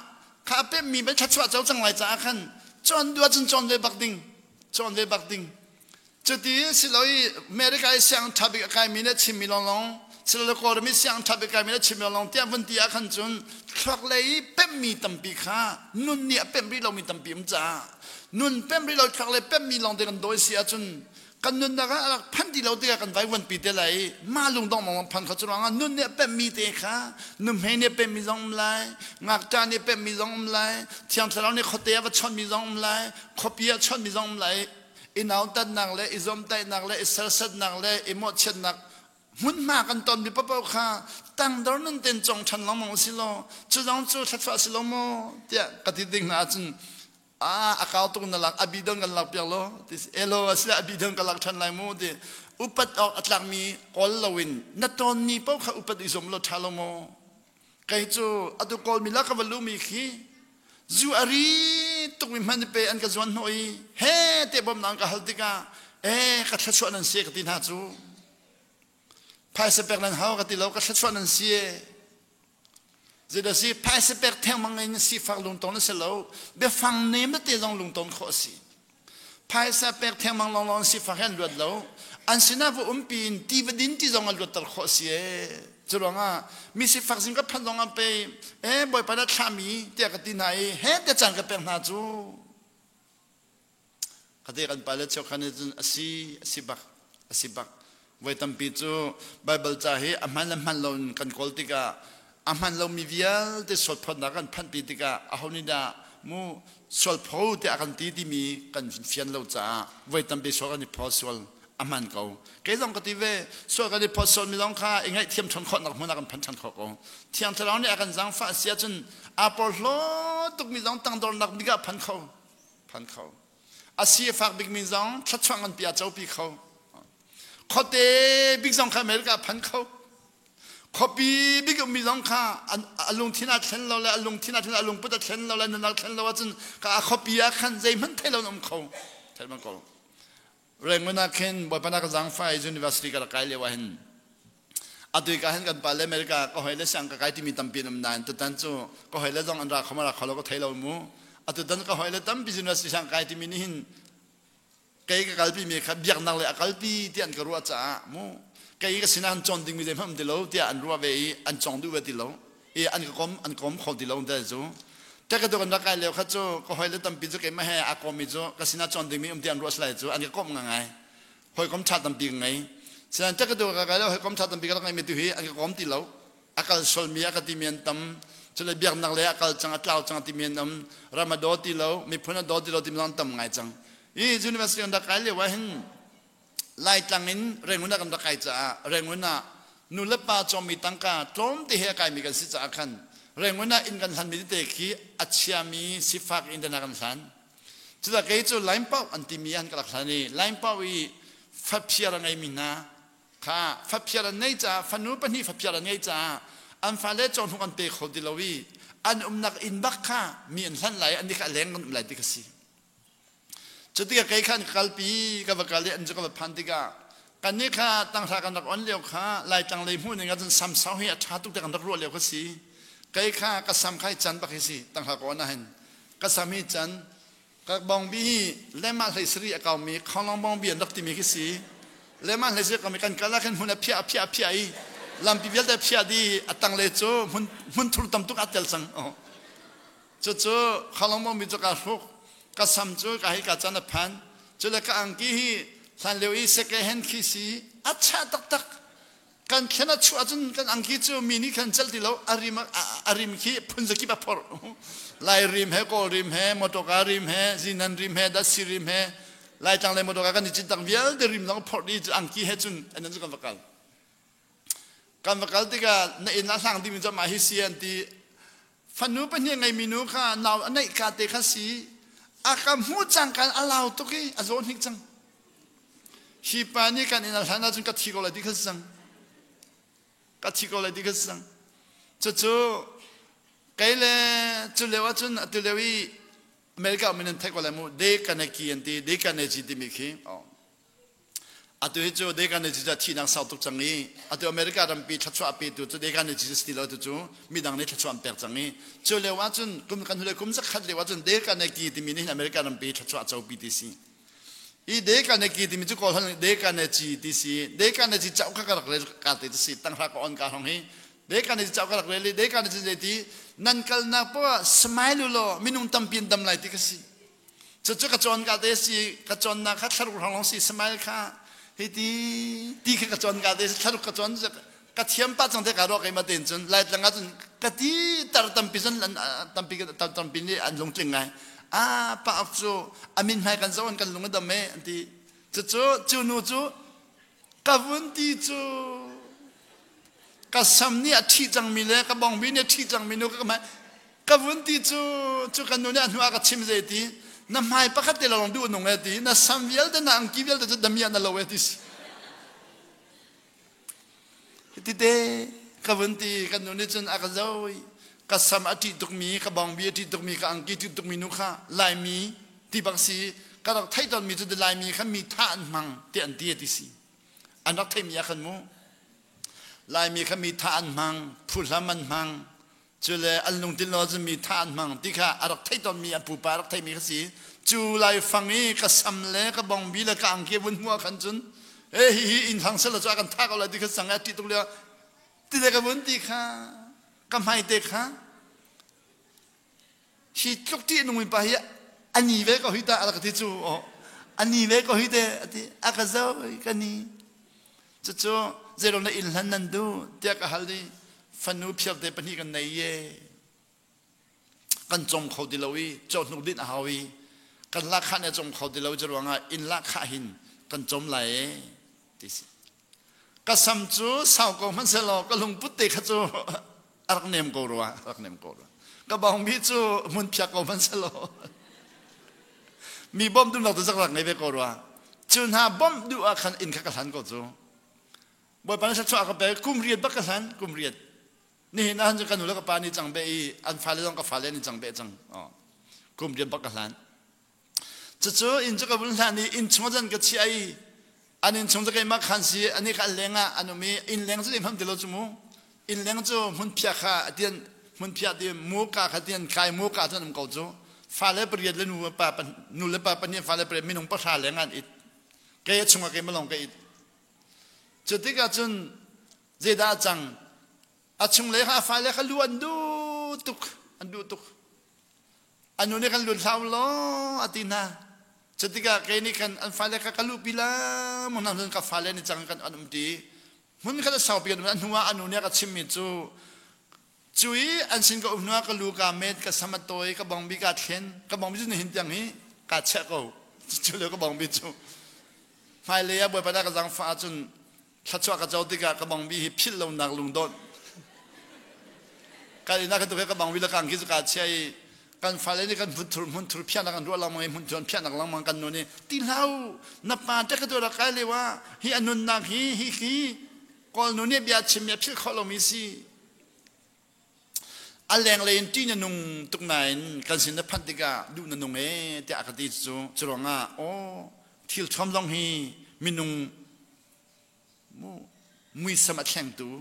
kha a pemhmi bel thluachuah co cang lai caah khan cawn duh ahcun cawn ve bak ding, cawn ve bak ding. Cuti si lo i, America i siangṭha bik a kaimi nih a chimmi lawnglawng, si lo le Kawlram i siangṭha bik a kaimi nih a chimmi lawnglawng tiah vun ti ah khan cun thluak lei i pemhmi tampi kha nun nih a pemh rih lomi tampi um caah, nun pemh rih lo, thluak lei pemhmi lawngte kan dawi si ahcun kan nunnak ah a rak phanh ti lo tikah kan vai vuanpi te lai i, mah lungdong lawng phan kha cu ruangah nun nih a pemhmi te kha nuhmei nih a pemhmi zong um lai, ngakṭah nih a pemhmi zong um lai, Thiang Thlarau nih khuate a va chawnhmi zong um lai, khuapi a chawnhmi zong um lai. I nautatnak le i zuamtaihnak le i serhsatnak le i mawhchiatnak hmunhma kan tonmi paohpaoh kha tangdor nun tein cawng ṭhan lengmang u si law, cu zong cu thluachuah a si lo maw tiah ka ti ding hna ahcun, A, a kau tung na lak, a bidon kan lak piak lo. Ti si, elo, a sila a bidon kan lak than lai mu ti. Upat awk a tlak mi kawl lo in, na tawn mi pau kha upat i zom lo tha lo maw? Kei cu, a tu kawl mi lak ka va lu mi khi. Zu a ri tuk mi hman i pe an ka zuan hnawh i. He, te bom nang ka hal tikah. E, ka thluachuah nan si e ka ti hna cu. Phaisa pek nan hau ka ti lo, ka thluachuah nan si e. Zeidah si, phaisa pek thengmang in sifak lungtong na si lo, biafang nem na te zong lungtong khawh a si. Phaisa pek thengmang lawnglawng sifak hi an luat lo, an sinah va umpi in ti va din ti zong an luatter khawh a si e. Curuangah mi sifak zing ka phan zong an pei, e, Bawipa na thlah mi, tiah ka ti hna i, he, te caan ka pek hna cu. Kha te kan pa le cio khan cun a si, a si bak, a si bak. Voi tampi cu Baibal ca hi a hman le hman lo in kan kawl tikah a hman lomi vialte sualphawtnak kan phanhpi tikah a ho nih dah mu sualpho tiah a kan ti timi kan fian lo caah voi tampi sual kan i phawt sual a hman ko. Kei zong ka ti ve, sual kan i phawt sual mi zong kha i ngaihthiam ṭhan khawhnak hmun ah kan phan ṭhan khawh ko. Thiang Thlarau nih a kan zaangfah a si ahcun aa porhlaw tukmi zong tangdornak bik ah phan kho. Phan kho. A si a fak bikmi zong thluachuah nganpi a copi kho. Khuate bik zong kha America phan kho. Khuapi bik ummi zong kha a, a lungthin a thlen lo le, a lungthin a thlen lo, a lungput a thlen lo le, nunnak thlen lo ahcun kha a khuapi ah khan zeihmanh thei lo in a um kho. Thei lo in a um kho. Rangoon ah khin Bawipa na ka zaangfah i university ka rak kai lio ah hin, atu ka hin kan pa le America ka hoi le siang ka kai timi tampi an um nain, tutan cu ka hoi le zong an ra kho maw, ra kho lo ka thei lo mu. Atu tan ka hoi le tampi university siang ka kai timi nih hin kei ka kalpi mi kha biaknak le a kalpi tiah an ka ruah caah mu. Kei ka sinah an cawn dingmi zeihmanh um ti lo tiah an ruah ve i an cawng duh ve ti lo. I an ka kom, an ka kom kho ti lo, an ti cu. Tek ka tu kan rak kai lio kha cu ka hoi le tampi cu keimah he a kawmmi cu ka sinah cawn dingmi um ti an ruah si lai cu an ka kom ngaingai. Hawikom ṭha tampi ka ngei. Sinain tek ka tu ka kai lio hawikom ṭha tampi ka rak ngeihmi tu hi an ka kom ti lo. A kal sualmi a ka timi an tam. Cule biaknak le a kal cang, a tlau cang a timi an tam. Ram a daw ti lo, miphun a daw ti lo timi zong an tam ngai cang. I university kan rak kai lio ah hin Laitlang in Rangoon ah kan rak kai caah, Rangoon ah nu le pa cawmmi tangka tlawmte he a kaimi kan si caah khan, Rangoon ah inn kan hlanmi tete khi a chiami sifak inn ah kan hlan. Cucaah kei cu Laimpauh an timi ah ka rak hlan i, Laimpauh i faphiar a ngeimi hna kha, faphiar an ngei caah, fanu pahnih faphiar an ngei caah, an fale cawhnuk an pe kho ti lo i, an umnak inn bak kha mi an hlan lai, annih kha a leng kan um lai ti kha si. Cutikah kei khan ka kalpi, ka va kal i an cu ka va phan tikah, kannih kha tanghra kan rak on lio kha, Laitlang lei hmuh ning ahcun samsau hi a ṭha tuk tiah kan rak ruah lio kha si. Kei kha ka sam kha hi can bak hi si, tanghra ka on ah hin. Ka sam hi can, ka bawngbi hi lemah hleisarih a kaumi, khanglawng bawngbi an rak timi khi si. Lemah hleisarih a kaumi kan kal ah khin hmun a phiah, a phiah, a phiah i, lampi vialte a phiah dih, a tanglei cu hmun, hmun thur tam tuk a tel cang. Oh. Cucu khanglawng bawngbi cu ka hruk, ka sam cu ka hi ka can a phan. Cule ka angki hi hlan lio i second hand khi si, a chah taktak. Kan thlen a chuh ahcun kan angki cu mi nih khan celh ti lo, a rim, a, a rim khi phun zakip a phorh. Lai rim he, Kawl rim he, motoka rim he, zinan rim he, datsi rim he, Laitlang le motoka kan i cintak vialte rim zong a phorh dih cu angki he cun, an cu kan va kal. Kan va kal tikah na inn a hlang dingmi cu amah hi si an ti. Fanu pahnih a ngeimi nu kha nau a neih ka te kha si. A ka hmuh cangka in a lau tuk i a zaw hnik cang. Hi pa nih kan inn a hlan ahcun ka thi ko lai ti kha si cang. Ka thi ko lai ti kha si cang. Cucu kei le cu lio ahcun atu lio i America um in an theih ko lai mu, Dale Carnegie an ti, Dale Carnegie timi khi. Oh. Atu hi cu Dale Carnegie cu a thihnak sau tuk cang i, atu America rampi thluachuah a petu cu Dale Carnegie cu si ti lo, atu cu midang nih thluachuah an pek cang i, cu lio ahcun kum kan hule kum zakhat lio ahcun Dale Carnegie timi nih hin America rampi thluachuah a copi ti si. I Dale Carnegie timi cu Kawl hon Dale Carnegie ti si. Dale Carnegie cauk kha ka rak rel ka ti si. Tanghra ka on ka hrawng hi Dale Carnegie cauk ka rak rel i, Dale Carnegie zei ti, nan kalnak paoh ah smile uh law, minung tampi an dam lai ti ka si. Cucu ka cawn ka te si, ka cawnnak kha thlaruk hrawng si, smile kha hiti ti kha ka cawn ka te si, thlaruk ka cawn, ka thiam pah cang te ka ruah keimah tein cun, Laitlang ahcun ka ti tar tampi cun, an, a, tampi, tar tampi nih an lungtling ngai. A pa awk cu a mithmai kan zoh in kan lung a dam e, an ti. Cucu, cu nu cu, ka vun ti cu, ka sam nih a ṭhih cangmi le ka bawngbi nih a ṭhih cangmi nu ka, ka hmai, ka vun ti cu, cu ka nu nih a hnu ah ka chim zei ti. Na hmai pakhat te lo long duh nung e ti, na sam vialte, na angki vialte cu damiah na lo e ti si. Hiti te ka vun ti, ka nu nih cun a ka zo i ka sam a ṭih tukmi, ka bawngbi a ṭih tukmi, ka angki ṭih tukmi nu kha Laimi ti bak si, ka rak theih tawnmi cu Laimi kha mi tha an hmang ti an ti a ti si. An rak theihmi a kan mu. Laimi kha mi tha an hmang, phuhlam an hmang, cule an lungthin lo cun mi tha an hmang ti kha a rak theih tawnmi, a pupa a rak theihmi kha si. Cu laifang i ka sam le ka bawngbi le ka angki a vun hmuh ah khan cun, e, hi hi in hlang seh lo cu a kan tha ko lai ti kha sang a ṭih tuk le, ti le ka vun ti kha, ka hmai te kha. Hi tluk ṭih nung mipa hi a ni ve ko hi ta, a rak ti cu, aw, a ni ve ko hi te, a ti, a ka zo i ka ni. Cucu, zei lo na inn hlan nan duh, tiah ka hal i, fanu phialte pahnih kan nei i, kan cawm kho ti lo i, cawhnuk dinh a hau i, kan lakkhah nih a cawm kho ti lo i, curuangah inn lakkhah hin kan cawm lai e, ti si. Ka sam cu sau ko hmanh sehlaw, ka lungput te kha cu a rak nem ko rua, a rak nem ko rua. Ka bawngbi cu hmun phiak ko hmanh sehlaw, mi bawmh duhnak tu zak rak ngei ve ko rua. Cu hna bawmh duh ah khan inn kha ka hlan ko cu. Bawipa nih thluachuah a ka pek, kum riat bak ka hlan, kum riat. Nihin ah hin cu ka nu le ka pa nih cang beh i, an fale zong ka fale nih cang beh cang. Aw. Kum riat bak ka hlan. Cucu inn cu ka vun hlan i, inn chung ah cun ka chiah i, an inn chung cu keimah khan si, anih kha an leng ah an um i, inn leng cu zeihmanh ti lo cu mu. Inn leng cu hmun phiak kha a tian, hmun phiak ti, muka kha tian, kai muka cun an um ko cu. Fale pariat le nu pa pan-, nu le pa pahnih, fale pariat, minung pahra leng an it. Kei a chungah keimah lawng ka it. Cu tikah cun zeidah a cang? A chunglei kha a fale kha lu an duh tuk, an duh tuk. A nu nih kan lut hlah u law a ti hna. Cutikah kei nih kan an fale kha ka luhpi lengmang hna, ka fale nih cang kan an um ti. Hmun khat a saupi kan um, a hnuah a nu nih a ka chimmi cu, cu i an sin ka um hnuah ka lu kaa met, ka sam a tawi, ka bawngbi kaa thlen, ka bawngbi cu nihin tiang hi kaa chiah ko. Cu lio ka bawngbi cu hmailei ah Bawipa nih ka zaangfah ahcun, thluachuah ka co tikah ka bawngbi hi philh lonak lungdawh. Ka inn ah ka tuk i ka bawngbi le ka angki cu kaa chiah i, kan fale nih kan hmunthur, hmunthur phiahnak an ruah lengmang i, hmunthur an phiahnak lengmang, kan nu nih, "Ti hlah u, na pa ṭek ka tuah rak kai lio ah, hi a nunnak hi, hi, hi Kawl nu nih a bia chimmi a philh khawh lomi si." A lenglei in ṭih na nung tuk nain kan sin na phanh tikah duh na nung e, tiah a ka ti cu. Curuangah, aw, thil thuam zong hi minung mu, muisam a thlengtu,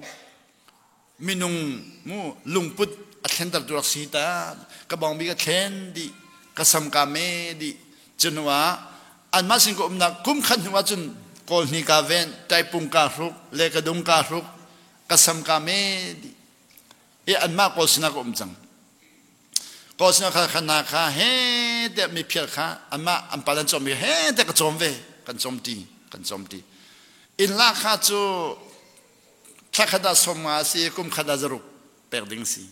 minung mu, lungput a thlentertu rak si ta. Ka bawngbi ka thlen dih, ka sam kaa me dih. Cu hnuah anmah sin ka umnak kum khat hnuah cun Kawl hni kaa ven, taipung kaa hruk, lekadung kaa hruk, ka sam kaa me dih. I anmah Kawl sinah ka um cang. Kawl sinah kha, kha hna kha, he te mi phial kha, anmah an pa le an cawm mi, he te ka cawm ve, kan cawm ti, kan cawm ti. Inn lakkhah cu thlakhat ah sawmnga a si, kum khat ah zaruk pek ding a si.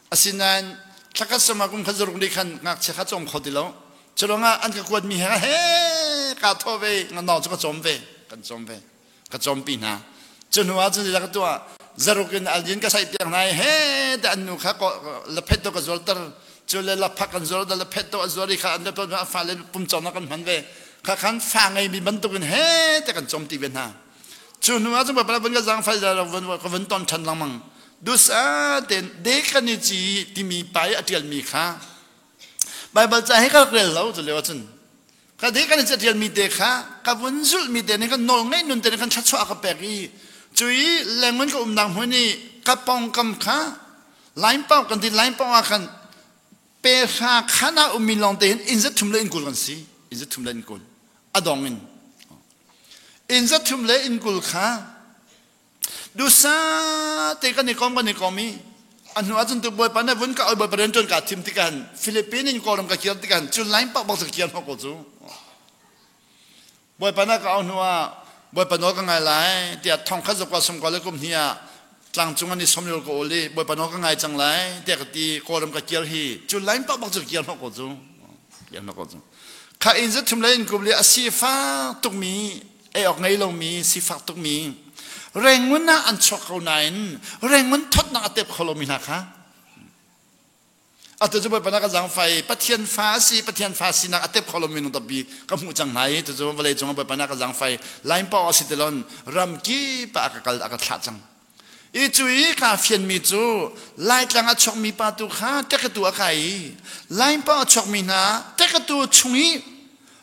Asinain thlakhat sawmnga kum khat zaruk nih khan ngakchia kha cawm kho ti lo. Curuangah an ka kuat mi he, he, ka thawh ve, nganawng cu ka cawm ve, kan cawm ve. Ka cawmpi hna. Cu hnuah cun zeidah ka tuah? Zaruk in a lian ka saih piak hna i, he te an nu kha ko-, laphet tawh ka zuarter. Cule laphak kan zuarter, laphet tawh a zuar i kha an laphet a fale pumcawmnak kan hman ve. Kha khan fa ngeimi bantukin he te kan cawmti ve hna. Cu hnuah cun Bawipa vun ka zaangfah i, ka vun ton ṭhan lengmang. Duhsah tein dek kan i ci timi pa i a ṭialmi kha Baibal ca hi ka rak rel lo, cu lio ahcun. Ka dek kan i ci a ṭialmi te kha, ka vun zulhmi te nih kan nawlngeih nun te nih kan thluachuah a ka pek i, cu i Leeangun ka umnak hmun i ka pawngkam kha, Lainpauk kan ti, Lainpauk ah khan pehra khan a ummi lawngte hin inn zathum le inn kul kan si, inn zathum le inn kul. A dong in. Inn zathum le inn kul kha, duhsah te kan i kawm, kan i kawm i, a hnu ahcun tu Bawipa nih vun ka oi, Bawipa rianṭuan kaa thim tikah hin, Philippines in Kawlram ka kir tikah hin, cu Lainpauk bak cu ka kir hnawh ko cu. Bawipa nih ka au hnuah, Bawipa nawl ka ngai lai, tiah thongkhat zakua sawmkua le kum hnih ah tlangcung ah ni sawmli ka ul i, Bawipa nawl ka ngai cang lai, tiah ka ti, Kawlram ka kir hi, cu Lainpauk bak cu ka kir hnawh ko cu. Kir hnawh ko cu. Kha inn zathum le inn kul i a sifak tukmi, ei awk ngei lomi, sifak tukmi, Rangoon ah an chuak ko nain, Rangoon thotnak a tep kho lomi hna kha, A tu cu Bawipa na ka zangfai, Pathian fa a si, Pathian fa sinak a tep khawh lo minung tampi ka hmuh cang hna i, tu cu vawlei cungah Bawipa na ka zangfai, lainpau a si ti lo in ram kip ah a ka kal, a ka thlah cang. I cu i ka fianmi cu, Laitlang a chuakmi pa tu kha tekatu a kai i, lainpau a chuakmi hna tekatu chung i,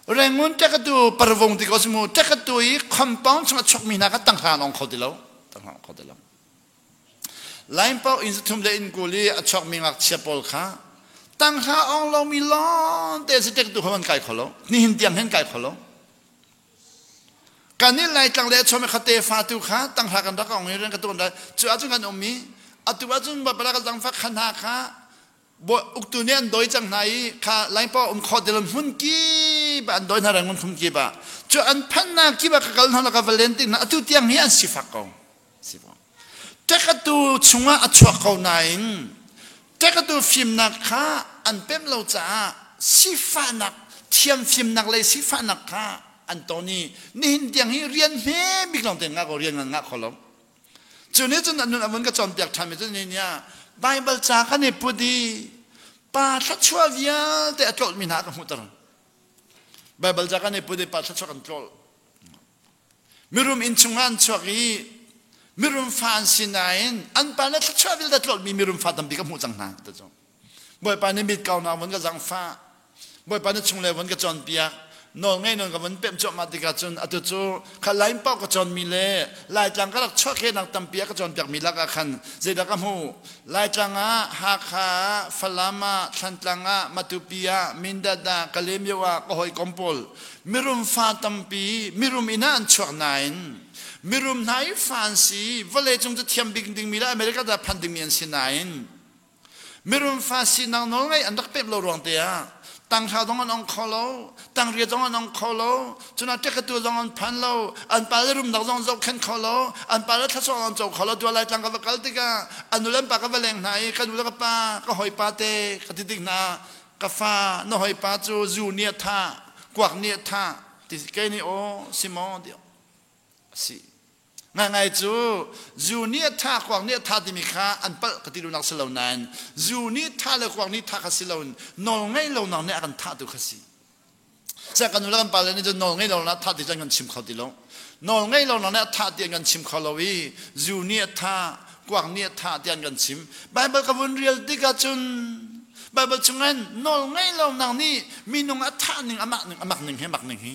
Rangoon tekatu parvong ti ko si mu, tekatu i compound chung a chuakmi hna kha tanghra an ong kho ti lo. Tanghra ong kho ti lo. Lainpau inn zathum le inn kul i a chuakmi ngakchia pawl kha tanghra ong lomi lawngte a si, tekatu kha an kai kho lo. Nihin tiang hin kai kho lo. Kan i Laitlang le a chuakmi kha tefa tu kha tanghra kan rak ong i, ren ka tu kan rak. Cu ahcun kan um i, a tu ahcun Bawipa na ka zangfai kha hna kha Bawi uktu nih an dawi cang hna i, kha lainpau um khawh ti lo in hmun kip ah an dawi hna, Rangoon khun kip ah. Cu an phannak kip ah ka kal hna law ka va len tik hna, atu tiang hi an sifak ko. Sifak. Tekatu chungah a chuak ko nain, tekatu fimnak kha an pemh lo caah, sifahnak, thiam fimnak lei sifahnak kha an tawn i, nihin tiang hi rian hme bik lawngte ngah ko, rian ngan ngah kho lo. Cu nih cun a nun a vun ka cawnpiak ṭhanmi cu nihin ni ah Baibal ca kan i put i pa thluachuah vialte a tlolhmi hna a ka hmuhter. Baibal ca kan i put i pa thluachuah kan tlolh. Mirum inn chungah an chuak i mirum fa an si nain an pa le thluachuah vialte a tlolhmi mirum fa tampi ka hmuh cang hna, a ti cu. Bawipa nih mit kaunak vun ka zangfah. Bawipa nih chungle vun ka cawnpiak. Nawlngeih nawn ka vun pemh cuahmah tikah cun atu cu kha lainpau ka cawnmi le Laitlang ka rak chuahkhehnak tampi a ka cawnpiakmi lakah khan zeidah ka hmuh? Laitlang ah, Hakha ah, Falam ah, Thantlang ah, Matupi ah, Mindat ah, Kalemyo ah ka hawikom pawl mirum fa tampi mirum inn ah an chuak nain mirum hna i fa an si, vawlei cung cu thiam bik dingmi le America ah phan dingmi an si nain, mirum fa sinak nawlngeih an rak pemh lo ruangte ah tanghra zong an ong kho lo, tangria zong an ong kho lo, cun a tekatu zong an phan lo, an pa le rumnak zong an zohkhenh kho lo, an pa le thluachuah zong an co kho lo. Tuah Laitlang ka va kal tikah a nu le an pa ka va leng hna i, ka nu le ka pa, ka hawipa te ka ti tik hna, ka fa, na hawipa cu zu nih a thah, kuak nih a thah, ti kei nih aw, si maw? Tiah a si. Ngaingai cu, zu nih a thah, kuak nih a thah timi kha an palh ka ti duhnak si lo nain, zu nih thah le kuak nih thah kha si loin, nawlngeih lonak nih a kan thah tu kha si. Sia kan nu le kan pa le nih cu nawlngeih lonak thah ti cu an kan chim kho ti lo. Nawlngeih lonak nih a thah ti an kan chim kho lo i, zu nih a thah, kuak nih a thah ti an kan chim. Baibal ka vun rial tikah cun, Baibal chungah nawlngeih lonak nih minung a thah ning, a mak ning, a mak ning hi, a mak ning hi.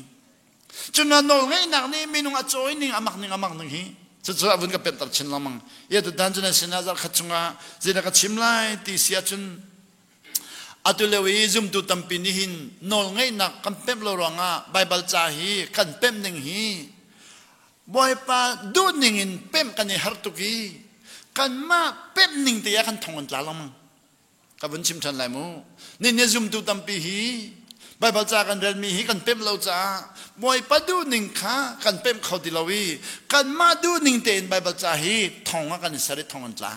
Cun a nawlngeihnak nih minung a cawi ning, a mak ning, a mak ning hi. Cucu a vun ka pemhter chin lengmang. Ia tutan cun a sinah zarh khat chungah zeidah ka chim lai ti si ahcun, atu lio i zumtu tampi nih hin nawlngeihnak kan pemh lo ruangah Baibal ca hi kan pemh ning hi. Bawipa duh ningin pemh kan i har tuk i kanmah pemh ning te ah kan thong an tla lengmang. Ka vun chim ṭhan lai mu. Nihin ni zumtu tampi hi Baibal ca kan relmi hi kan pemh lo caah Bawipa duh ning kha kan pemh kho ti lo i kanmah duh ning tein Baibal ca hi thong ah kan i ser i thong an tla.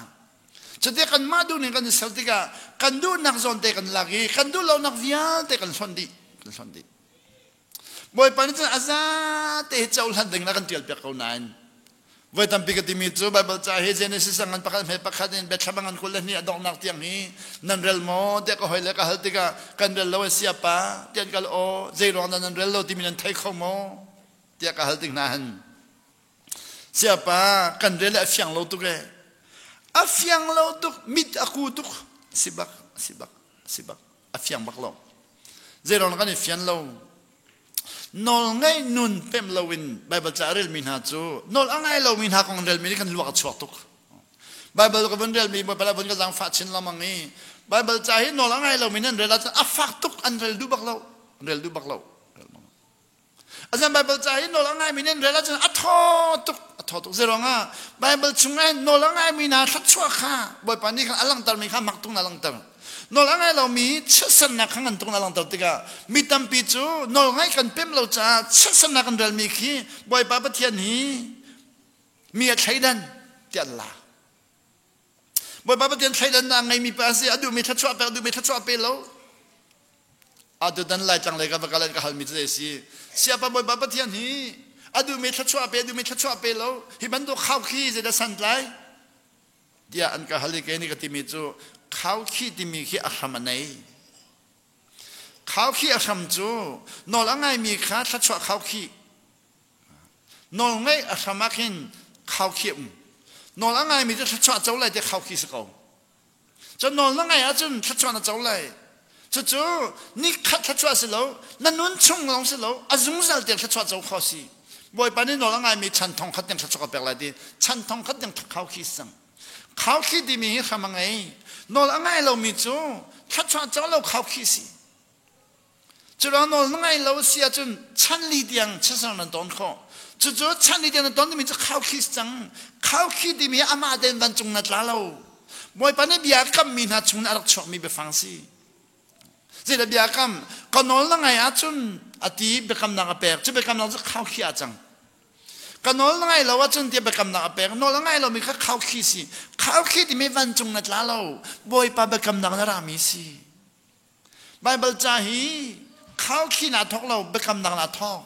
Cuti kanmah duh ning kan i ser tikah kan duhnak zawnte kan lak i kan duh lonak vialte kan hlonh dih, kan hlonh dih. Bawipa nih cun a zate hi cohlan ding in a kan ṭialpiak ko nain, voi tampi ka timi cu Baibal ca hi Genesis a ngan pakhat hme pakhat in Bethlehem a ngan kul le hnih a donghnak tiang hi nan rel maw tiah ka hoi le ka hal tikah kan rel lo a siapa tiah an ka lak aw, zeiruang dah nan rel lo timi nan thei kho maw tiah ka hal tik hna hen. Siapa, kan rel le a fiang lo tuk e. A fiang lo tuk, mit a ku tuk. Sibak, sibak, sibak. A fiang bak lo. Zeiruang kan i fian lo. Nawlngeih nun pemh loin Baibal ca a relmi hna cu nawl a ngai lomi hna kong an relmi nih kan luak a chuak tuk. Baibal ka vun relmi, Baibal a vun ka zangfah chin lengmang i Baibal ca hi nawl a ngai lomi nih an rel ahcun a fak tuk, an rel duh bak lo. An rel duh bak lo. A zan Baibal ca hi nawl a ngaimi nih an rel ahcun a thaw tuk, a thaw tuk. Zeiruangah Baibal chungah hin nawl a ngaimi hna thluachuah kha Bawipa nih khan a langhtermi kha mak tuk in a langhter. Nawl a ngai lomi chiatsernak kha ngan tuk in a langhter tikah mi tampi cu nawlngeih kan pemh lo caah chiatsernak kan relmi khi Bawipa Pathian hi mi a thleidan tiah an la. Bawipa Pathian thleidannak a ngeimi pa a si, a duhmi thluachuah pek, a duhmi thluachuah pe lo. Atu tan Laitlang lei ka va kal in ka halmi cu zei a si. Siapa, Bawipa Pathian hi a duhmi thluachuah pe, a duhmi thluachuah pe lo. Hi bantuk khauh khi zeidah san tlai? Tiah an ka hal i kei nih ka timi cu Khaukhih timi khi a hram a nei. Khaukhih a hram cu nawl a ngai mi kha thluachuah khaukhih. Nawlngeih a hram ah khin khaukhih a um. Nawl a ngai mi cu thluachuah co lai tiah khaukhih si ko. Cun nawl na ngai ahcun thluachuah na co lai. Cucu nikhat thluachuah si lo, na nun chung zong si lo, a zungzal tiang thluachuah co kho si. Bawipa nih nawl a ngai mi chan thongkhat tiang thluachuah ka pek lai ti, chan thongkhat tiang khaukhih si cang. Khaukhih timi hi hram a ngei. Nawl a ngai lomi cu thluachuah co lo khaukhih si. Curuang nawl na ngai lo si ahcun chan li tiang chasang nan tawn khawh. Cucu chan li tiang nan tawn timi cu khaukhih si cang. Khaukhih timi amah tein vancung na tla lo. Bawipa nih biakammi hna chungin a rak chuakmi biafang si. Zeidah biakam? Ka nawl na ngai ahcun a ti biakamnak a pek. Cu biakamnak cu khaukhih ah cang. Ka nawl na ngai lo ahcun tiah biakamnak a pek. Nawl a ngai lomi kha khaukhih si. Khaukhih timi vancung na tla lo. Bawipa biakamnak na rami si. Baibal ca hi khaukhihnak thawk lo, biakamnak na thawk.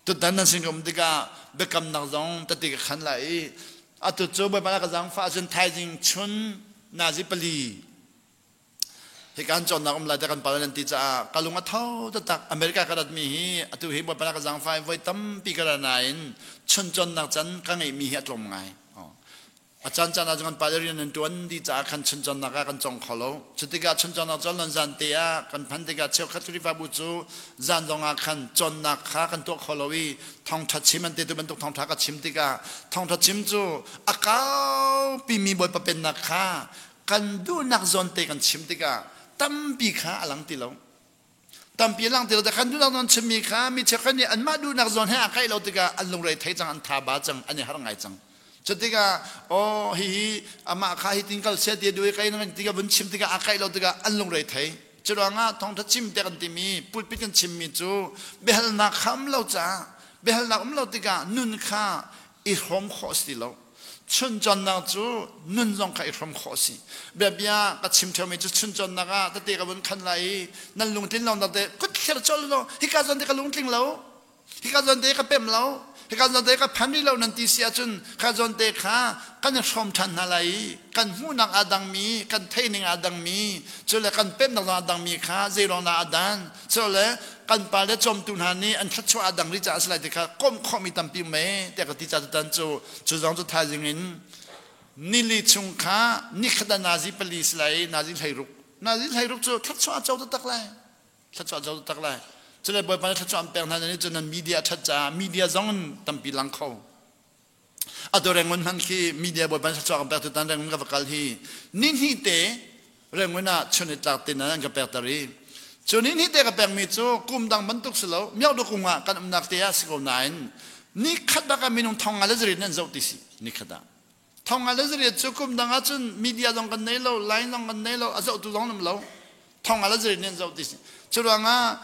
Tutan nan sin ka um tikah biakamnak zong tati ka khan lai i, atu cu Bawipa na ka zaangfah ahcun thaizing chun nazi pali hi kan cawnnak um lai tiah kan pa le nan ti caah ka lung a tho taktak. America ka ratmi hi atu hi Bawipa na ka zaangfah i voi tampi ka ra nain chun cawnnak can ka ngeihmi hi a tlawm ngai. A caan caan ah cun kan pa le rian an ṭuan dih caah khan chuncawnnak ah kan cawng kho lo. Cutikah chuncawnnak cu a lon zan te ah kan phan tikah cheukhat Khrihfabu cu zan zongah khan cawnnak kha kan tuah kho lo i, thawngṭha chim an ti tu bantuk thawngṭha ka chim tikah, thawngṭha chim cu a kaupimi Bawipa pennak kha kan duhnak zawn te kan chim tikah tampi kha a lang ti lo. Tampi a lang ti lo tikah kan duhnak zawn chimmi kha mi cheukhat nih anmah duhnak zawn he a kaih lo tikah an lungre thei cang, an tha ba cang, an i har ngai cang. Cutikah, aw, hihi amah kha hitin kal sia ti a duh i kaih nan tikah vun chim tikah a kaih lo tikah an lungre thei. Curuangah thawngṭha chim tiah kan timi, pulpit kan chimmi cu biahalnak kha um lo caah, biahalnak um lo tikah nun kha i hrawm khawh a si ti lo. Chuncawnnak cu nun zong kha i hrawm khawh a si. Biabia ka chim ṭheumi cu chuncawnnak ah tete ka vun khan lai i, nan lungtlin lawng dangte kut thlir colh law, hika zawnte ka lungtling lo, hika zawnte ka pem lo, hika zawnte ka phan rih lo nan ti si ahcun, kha zawnte kha kan i hrawm ṭhan hna lai i, kan hmuhnak aa dangmi, kan theihning aa dangmi, cule kan pemnak zong aa dangmi kha zeiruang dah a dan, cule kan pa le cawmtu hna nih an thluachuah a dang rih caah a si lai ti kha komh khawhmi tampi um e, tiah ka ti caah tutan cu, cu zong cu thaizing in nili chung kha nikhat ah nazi pali si lai, nazi hleiruk. Nazi hleiruk cu thluachuah a co taktak lai. Thluachuah a co taktak lai. Cule Bawipa nih thluachuah an pek hna, nan nih cun nan media a ṭhat caah media zong in tampi lang kho. Atu Rangoon hmanh khi media Bawipa nih thluachuah kan pek tutan Rangoon ka va kal hi. Ni hnih te Rangoon ah chun i tlak te nan ka pekter i, cu ni hnih te ka pekmi cu kum dang bantuk si lo, Myauk Dukung ah kan umnak te ah si ko nain, ni khat bak ah minung thong nga le zariat nan zoh ti si, ni khat ah. Thong nga le zariat cu kum dang ahcun media zong kan nei lo, line zong kan nei lo, a zohtu zong an um lo. Thong nga le zariat nan zoh ti si. Curuangah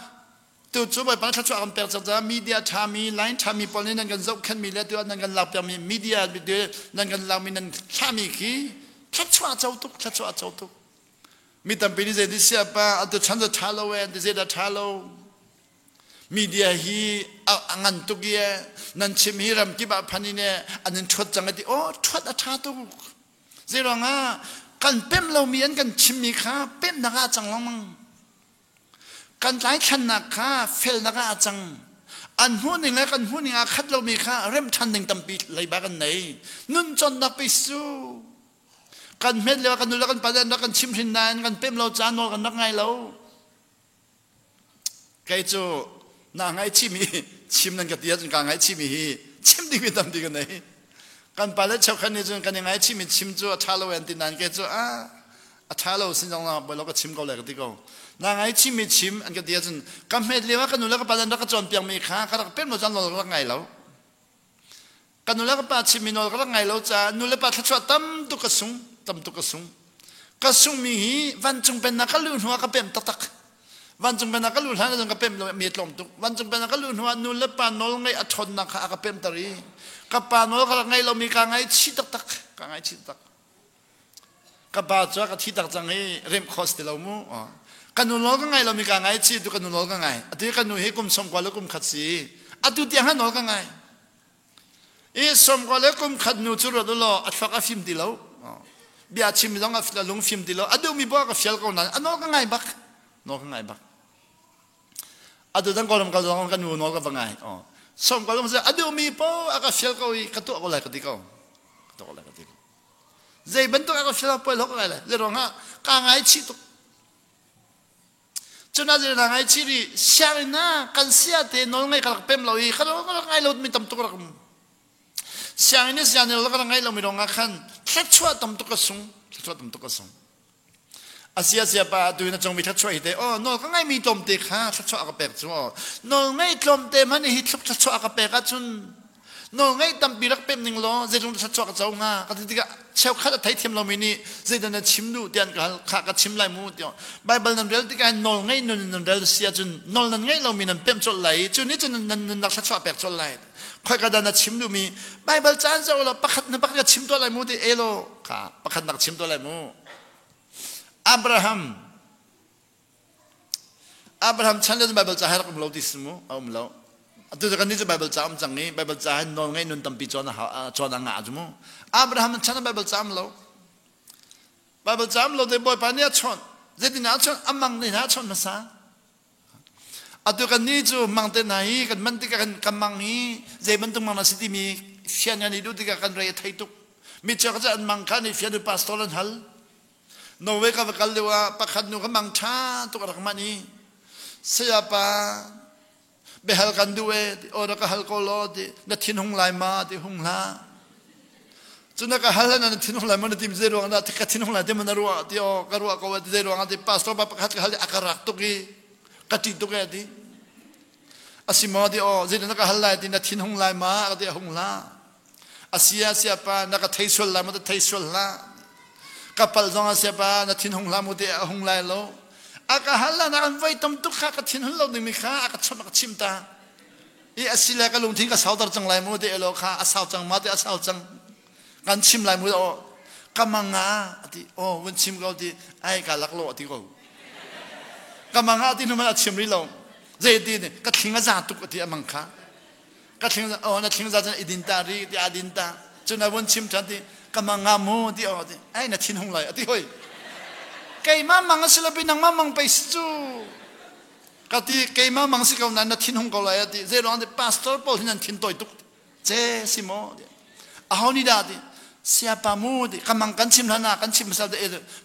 tu cu Bawipa nih thluachuah kan pek cang caah media ṭhami, line ṭhami pawl nih nan kan zohkhenhmi le tu ah nan kan lakpiakmi media, nan kan lakmi, nan thlahmi khi thluachuah co tuk, thluachuah co tuk. Mi tampi nih zei ti siapa, atu chan zong ṭha lo e, an ti, zeidah ṭha lo? Media hi a, a ngan tuk i e, nan chim hi ramkip ah phan in e, an in ṭhuat cang a ti, aw, ṭhuat a ṭha tuk. Zeiruangah kan pem lomi an kan chimmi kha pemnak ah a cang lengmang. Kan tlaithlannak kha felnak ah a cang. An hmuh ning le kan hmuh ning aa khat lomi kha remh ṭhan ding tampi leiba kan nei. Nun cawnnak pei su. Kan hmet lio ah kan nu le kan pa nih an rak kan chimhhrin nain kan pem lo caah nawl kan rak ngai lo. Kei cu na ngaihchihmi chim nan ka ti ahcun ka ngaihchihmi hi chim dingmi tampi ka nei. Kan pa le cheukhat nih cun kan i ngaihchihmi chim cu a ṭha lo an ti nain kei cu a, a ṭha lo sin zong bawi lo ka chim ko le ka ti ko. Na ngaihchihmi chim an ka ti ahcun ka hmet lio ah ka nu le ka pa nih an rak ka cawnpiakmi kha ka rak pem lo caah nawl ka rak ngai lo. Ka nu le ka pa chimmi nawl ka rak ngai lo caah nu le pa thluachuah tam tuk ka sung, tam tuk ka sung. Ka sungmi hi vancung pennak ka luh hnuah ka pem taktak. Vancung pennak ka luh hlan ahcun ka pem lo mi a tlawm tuk. Vancung pennak ka luh hnuah nu le pa nawlngeih a ṭhawnnak kha a ka pemter i ka pa nawl ka rak ngai lomi ka ngaihchih taktak, ka ngaihchih taktak. Ka pa cu a ka thih tak cang i remh khawh si ti lo mu. Aw. Ka nu nawl ka ngai lomi ka ngaihchih, tu ka nu nawl ka ngai. Atu hi ka nu hi kum sawmkua le kum khat si. Atu tiang kha nawl ka ngai. I sawmkua le kum khat nu cu ruat u law, a thluak a fim ti lo. Aw. Bia chim zong a lungfim ti lo. A duh mi pawl a ka fial ko nan a nawl ka ngai bak. Nawl ka ngai bak. A duh zong Kawlram kal zong ka nu nawl ka va ngai. Aw. Sawm kal zong a duh mi pawl a ka fial ko i ka tuah ko lai ka ti ko. Ka tuah ko lai ka ti ko. Zei bantuk a ka fial pawl lo ka ngai lai. Zei ruangah ka ngai chih tuk. Cun a zirna ngai cih rih sianginn ah kan siate nawl ngai ka rak pem lo i ka nawl ka rak ngai lo mi tam tuk a rak um. Sianginn ah sia nawl ka rak ngai lo mi ruangah khan thluachuah tam tuk ka sung. Thluachuah tam tuk ka sung. A sia siapa tu in a cong mi thluachuah hi te aw nawl ka ngai mi tlawmte kha thluachuah a ka pek cu aw nawl ngai tlawmte hmanh hi thluachuah a ka pek ahcun Nawlngeih tampi rak pem ning law, zeitluk na thluachuah ka co hnga, ka ti tikah, cheukhat a theithiam lomi nih, zeidah na chim duh tiah an ka hal kha, ka chim lai mu tiah. Baibal nan rel tikah hin nawlngeih nun nan rel si ahcun, nawl nan ngeih lomi nan pem colh lai, cu nih cun nan, nan nunnak thluachuah pek colh lai. Khoika dah na chim duhmi, Baibal ca an zoh law, pakhat na pakhat ka chim tuah lai mu ti e law, kha, pakhat nak chim tuah lai mu. Abraham, Abraham chan le Baibal ca hai rak um lo ti si mu, a um lo. Atu kan ni cu Baibal ca um cang i, Baibal ca hai nawlngeih nun tampi cawn a hau, a, cawn a ngah cu mu. Abraham chan Baibal ca um lo. Baibal ca um lo te Bawipa nih a chawnh. Zeitin a chawnh, a mang nih a chawnh hmasa. Atu kan ni cu mang te hna hi, kan man tikah kan, kan mang hi, zei bantuk mang na si timi fian kan i duh tikah kan rei a thei tuk. Mi cia ka ca an mang kha ni fian u pastor an hal. Norway ka va kal deuh ah pakhat nu ka mang ṭha tuk a rak man i, sayapa, biahal kan duh e, ti, aw, na ka hal ko law, ti, na thin hung lai ma, ti, hung hlah. Cu na ka hal hlan ah na thin hung lai ma, na timi zei ruangah dah, ti, ka thin hung lai te ma na ruah, ti, aw, ka ruah ko e, ti, zei ruangah, ti, pastor pa pakhat ka hal, ti, a ka rak tuk i, ka ṭih tuk e, ti. A si maw, ti, aw, zei na ka hal lai, ti, na thin hung lai ma, ka ti, a hung hlah. A sia, siapa, na ka theisual lai maw, ti, theisual hlah. Ka palh zong a siapa, na thin hung hlah mu ti a hung lai lo. A ka hal lai, na kan voi tam tuk kha, ka thin hun lo dingmi kha, a ka chawnh, a ka chim ta. I a si le ka lungthin ka sauter cang lai mu ti e law kha, a sau cang ma ti a sau cang. Kan chim lai mu aw. Ka mang a, a ti, aw, vun chim ko ti, ai ka lak lo, a ti ko. Ka mang a, a ti hnu man a chim rih lo. Zei ti, ka thling a za tuk, a ti a mang kha. Ka thling, aw, na thling za cun i din ta rih, ti a din ta. Cun a vun chim ṭhan ti, ka mang a mu, ti aw, ti. Ai, na thin hung lai, a ti hoi. Keimah mang a si lo pi, nangmah mang pei si cu. Ka ti, keimah mang si ko nan, na thin hung ko lai, a ti. Zei ruang ti, pastor pawl hi nan thin tawi tuk. Ce si maw, ti. A ho ni dah, ti. Siapa mu, ti. Ka mang kan chim hlan a, kan chim hmasa, ti.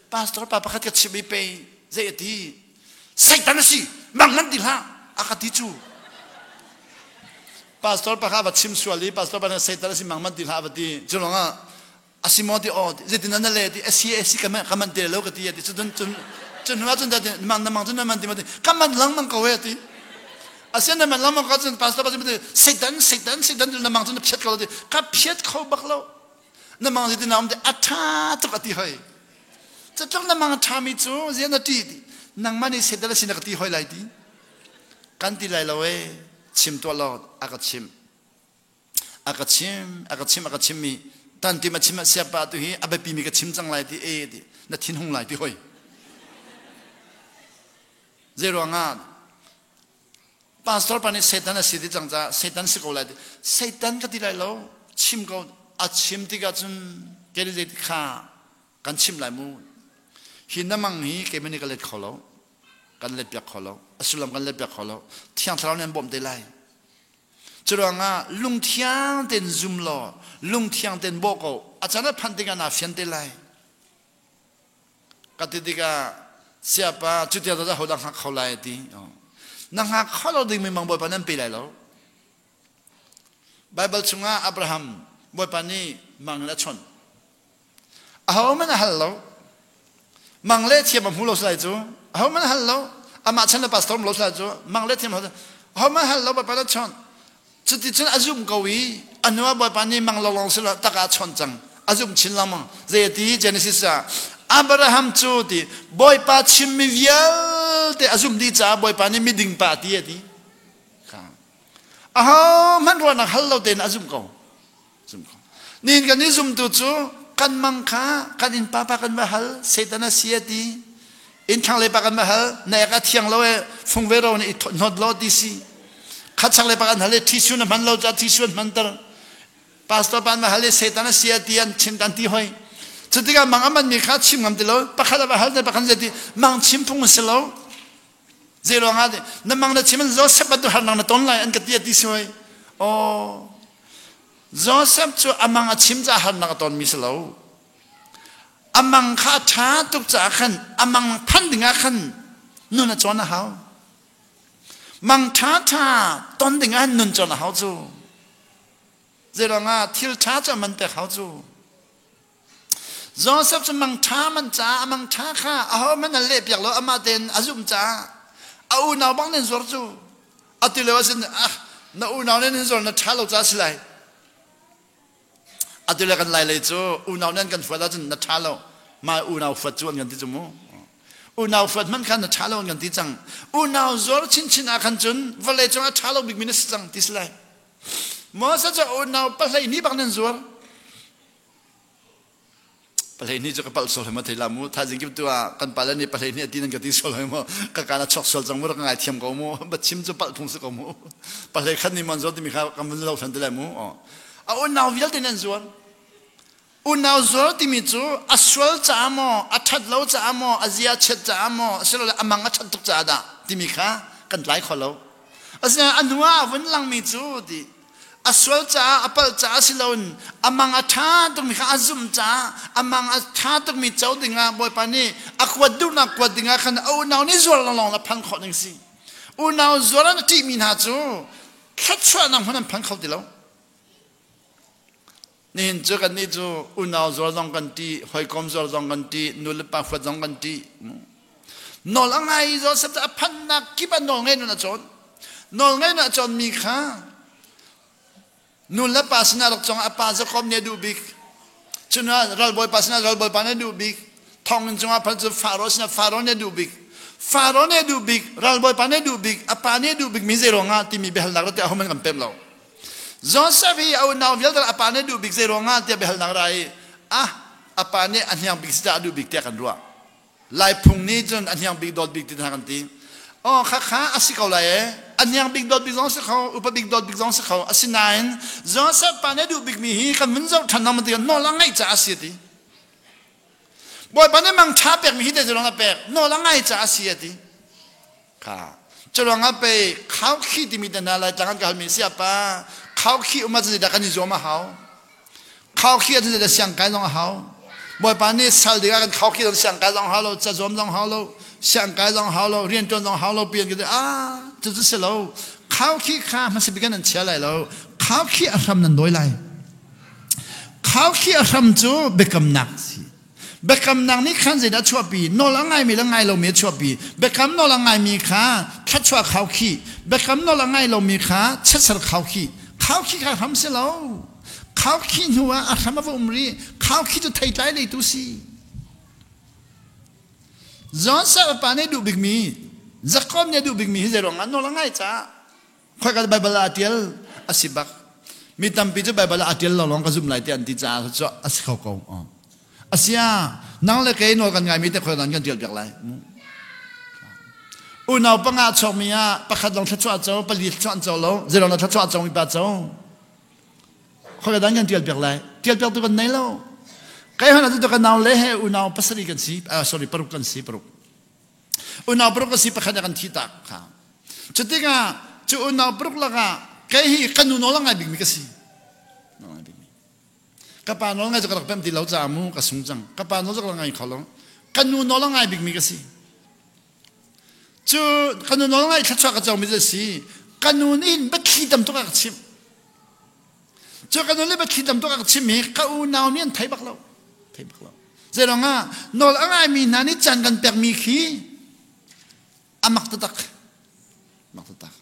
Pastor pa pakhat ka chim i pei, zei a ti. Satan a si, mang man ti hlah, a ka ti cu. Pastor pakhat a va chim sual i, pastor pakhat Satan a si, mang man ti hlah, a va ti. Cu ruangah, a si maw ti aw, ti. Zeitin a na le ti, a si, a si ka man, ka man ti lo ka ti, a ti. Cun, cun, cun hnu ah cun, ti, mang, na mang cun na man ti maw ti. Ka man lengmang ko e, ti. A si na man lengmang ko cun, pastor pakhat cun, ti, Satan, Satan, Satan, na mang cun na phiat ko lo ti. Ka phiat kho bak lo. Na mang zeitin a um ti, a ṭha tuk a ti hoi. Cutluk na mang a ṭhami cu, ziah na ṭih ti. Nangmah nih Satan a si na ka ti hoi lai ti. Kan ti lai lo e, chim tuah law, a ka chim. A ka chim, a ka chim, a ka chimmi. Tantim a chim ah siapa tu hi, a biapimi ka chim cang lai ti e ti. Na thin hung lai ti hoi. Zei ruangah, pastor pa nih Satan a si ti cang ca, Satan si ko lai ti. Satan ka ti lai lo, chim ko, a chim tikah cun, kei nih zei ti kha, kan chim lai mu. Hi na mang hi, keimah nih ka let kho lo, kan let piak kho lo, a sullam kan let piak kho lo, Thiang Thlarau nih an bawmh te lai. Curuangah, lungthiang ten zum law, lungthiang ten bawh ko, a caan a phanh tikah na fian te lai. Ka ti tikah, siapa, cutia tawh ahodah hngak kho lai a ti. Aw. Na hngak kho lo dingmi mang Bawipa nan pe lai lo. Baibal chungah Abraham Bawipa nih mang in a chawnh. Ahohmanh a hal lo. Mang le thiam a hmu lo si lai cu. Ahohmanh a hal lo. Amah chan le pastor um lo si lai cu. Mang le thiam a hmu lo. Ahohmanh a hal lo, Bawipa in a chawnh. Cuticun a zumh ko i, a hnuah Bawipa nih mang lawng lawng si lo, takah a chawnh cang. A zumh chin lengmang. Zei a ti, Genesis ah, Abraham cu ti, Bawipa chimmi vialte a zumh dih caah Bawipa nih miding pa a ti, a ti. Kha. Ahohmanh ruahnak hal lo tein a zumh ko. Zumh ko. Nihin kan i zumtu cu kan mang kha, kan innpa pa kan va hal, Satan a si a ti. Inn thlanglei pa kan va hal, na ek a thiang lo e, fungvero nih i hnawt law ti si. Khatchak lei pa kan hal e, thisu na hman lo caah thisu an hmanter. Pastor pa an va hal e, Satan a si a ti an chim tan ti hoi. Cutikah mang a man mi kha chim ngam ti lo, pakhat a va hal te pakhat zia ti, mang chim phung si lo. Zei ruangah na mang na chim in Joseph a tu harnak na ton lai an ka ti a ti suai. Aw, Joseph cu a mang a chim ca harnak a ton mi si lo. A mang kha a ṭha tuk caah khan a mang phan dingah khan nun a cawn a hau. Mang ṭha ṭha ton dingah nun cawn a hau cu. Zei ruangah thil ṭha cu a man pek hau cu. Joseph cu mang ṭha man caah a mang ṭha kha ahohmanh a lehpiak lo, amah tein a zumh caah a unau bang nen zuar cu. A ti lio a sin, ah, na unau nen hin zuar na ṭha lo caah a si lai. A ti lio kan Lai lei cu unau nen kan fuat ahcun na ṭha lo, mah unau fuat cu an kan ti cu mu. Unau fuat hmanh khan na ṭha lo an kan ti cang. Unau zuar chinchin ah khan cun vawlei cungah ṭha lo bikmi na si cang ti si lai. Moses cu unau pahleihnih bang nen zuar. Pahleihnih cu ka palh sual hoi maw thei lai mu. Thaizing kip tu ah kan pa le nih pahleihnih a ti nan ka ti sual hoi maw. Ka kan a chok sual cang mu, rak ka ngaithiam ko mu. Bachim cu palh phung si ko mu. Pahleikhat nih man zo timi kha kan vun zohsan ti lai mu. Aw. A unau vialte nan zuar. Unau zuar timi cu a sual caah maw, a ṭhat lo caah maw, a zia chet caah maw, asilole a mang a ṭhat tuk caah dah timi kha kan tlai kho lo. Asinain a hnuah a vun langmi cu ti, a sual caah, a palh caah a si loin a mang a ṭha tukmi kha a zumh caah, a mang a ṭha tukmi co dingah Bawipa nih a kuat duhnak kuat dingah khan a unau nih zuar lawnglawng a phan khawh ding si. Unau zuar an a ṭihmi hna cu thluachuahnak hmun an phan kho ti lo. Nihin cu kannih cu unau zuar zong kan ṭih, hawikom zuar zong kan ṭih, nu le pa fuat zong kan ṭih. Nawl a ngai Joseph cu a phannak kip ah nawl ngeih nun a cawn. Nawl ngeih nun a cawnmi kha nu le pa sinah rak cawng a pa Jacob nih a duh bik. Cun ralbawipa sinah ralbawipa nih a duh bik. Thonginn cungah phal cu Faro sinah Faro nih a duh bik. Faro nih a duh bik, ralbawipa nih a duh bik, a pa nih a duh bikmi zei ruangah timi biahalnak rate ahohmanh kan pem lo. Joseph hi a unau vialte a pa nih a duh bik zei ruangah tiah biahalnak ra i, ah, a pa nih a hniang bik si caah a duh bik tiah kan ruah. Laiphung nih cun a hniang bik dawt bik ti hna kan ti. Aw, kha kha a si ko lai e. A hniang bik dawt bik zong si kho, upa bik dawt bik zong si kho. Asinain Joseph pa nih a duh bikmi hi kan vun zoh ṭhan lengmang ti nawl a ngaih caah a si a ti. Bawipa nih mang ṭha pekmi hi te cu ruangah pek, nawl a ngai caah a si a ti. Kha. Cu ruangah pei, khaukhih timi te hna Laitlang an ka halmi si a pa, khaukhih um ahcun zeidah kan i zuam a hau? Khaukhih ahcun zeidah siangkai zong a hau? Bawipa nih sal dingah kan khaukhih zong siangkai zong a hau lo, ca zuam zong a hau lo, siangkai zong a hau lo, rianṭuan zong a hau lo, pian ka ti, ah, cucu si lo. Khaukhih kha hmasa bik in an chia lai lo. Khaukhih a hram nan dawi lai. Khaukhih a hram cu biakamnak a si. Biakamnak nih khan zeidah a chuahpi? Nawl a ngaimi le ngai lomi a chuahpi. Biakam nawl a ngaimi kha thluachuah khaukhih. Biakam nawl a ngai lomi kha chiatser khaukhih. Khaukhih kha hram si lo. Khaukhih hnu ah a hram a va um rih. Khaukhih cu theitlai leitu si. Joseph a pa nih a duh bikmi, Jacob nih a duh bikmi hi zei ruangah nawl a ngai caah khoika Baibal ah a ṭial a si bak. Mi tampi cu Baibal ah a ṭial lawnglawng ka zumh lai tiah an ti caah cu a si kho ko. A si ah, nang le kei nawl kan ngaimi te khoika dan kan ṭialpiak lai. Unau panga a chuakmi ah pakhat zong thluachuah co, pali thluachuah co lo, zei ruangah thluachuah comi pa co. Khoika dan kan ṭialpiak lai. Ṭialpiak tu kan nei lo. Kei hmanh atu ka nau le he unau pasarih kan si, ah, sorry, paruk kan si, paruk. Unau paruk kan si, pakhat nih kan thih tak kha. Cutikah cu unau paruk lakah kei hi ka nu nawl a ngai bikmi ka si. Nawl a ngai bikmi. Ka pa nawl ngai cu ka rak pem ti lo caah mu ka sung cang. Ka pa nawl cu ka rak ngai kho lo. Ka nu nawl a ngai bikmi ka si. Cu ka nu nawl ngai thluachuah ka comi cu a si. Ka nu nih hin biathli tam tuk a ka chimh. Cu ka nu nih biathli tam tuk a ka chimh hi ka unau nih an thei bak lo. Thei bak lo. Zei ruangah nawl a ngaimi hna nih caan kan pekmi khi a mak taktak. Mak taktak.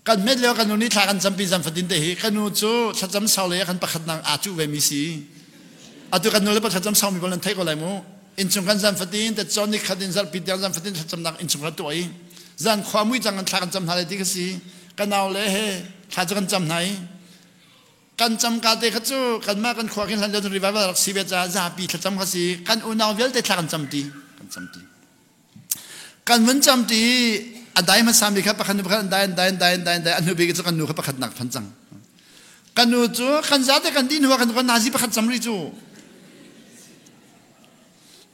Kan hmet lio ka nu nih thla kan campi zan fatin te hi ka nu cu thlacam sau lei ah khan pakhatnak aa cuh vemi si. Atu ka nu le pa thlacam saumi pawl nan theih ko lai mu. Innchung khan zan fatin te cawn nikhat in zarhpi tiang zan fatin thlacamnak innchung khan tuah i zan khua mui cang kan thla kan cam hna lai ti kha si. Ka nau le he thla cu kan cam hna i kan cam ka te kha cu kanmah kan khua khin hlan lio cun revival rak si ve caah zapi thlacam kha si. Kan unau vialte thla kan cam ti. Kan cam ti. Kan vun cam ti i a dai hmasa mi kha pakhat hnu pakhat an dai, an dai, an dai, an dai, an dai. A hnu bik cu kan nu kha pakhatnak phan cang. Kan nu cu kan zate kan dih hnu ah kan, kan nazi pakhat cam rih cu.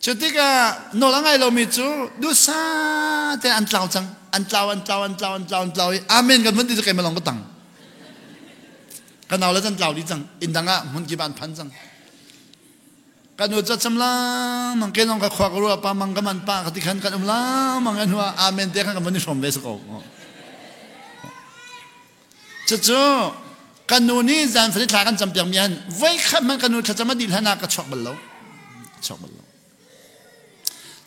Cutikah nawl a ngai lomi cu dusa te an tlau cang. An tlau, an tlau, an tlau, an tlau, an tlau i amen kan vun ti cu keimah lawng ka tang. Ka nau le can tlau dih cang. Inn dangah hmun kip ah an phan cang. Ka nu cu a cam lengmang, kei zong ka khua ka ruah pah mang, ka man pah ka ti khan kan um lengmang, an hua amen te khan kan vun i hrawm ve si ko. Cucu ka nu nih zan fali thla kan campiakmi ah hin voikhat hmanh ka nu thlacam a dih hlanah ka chuak bal lo. Ka chuak bal lo.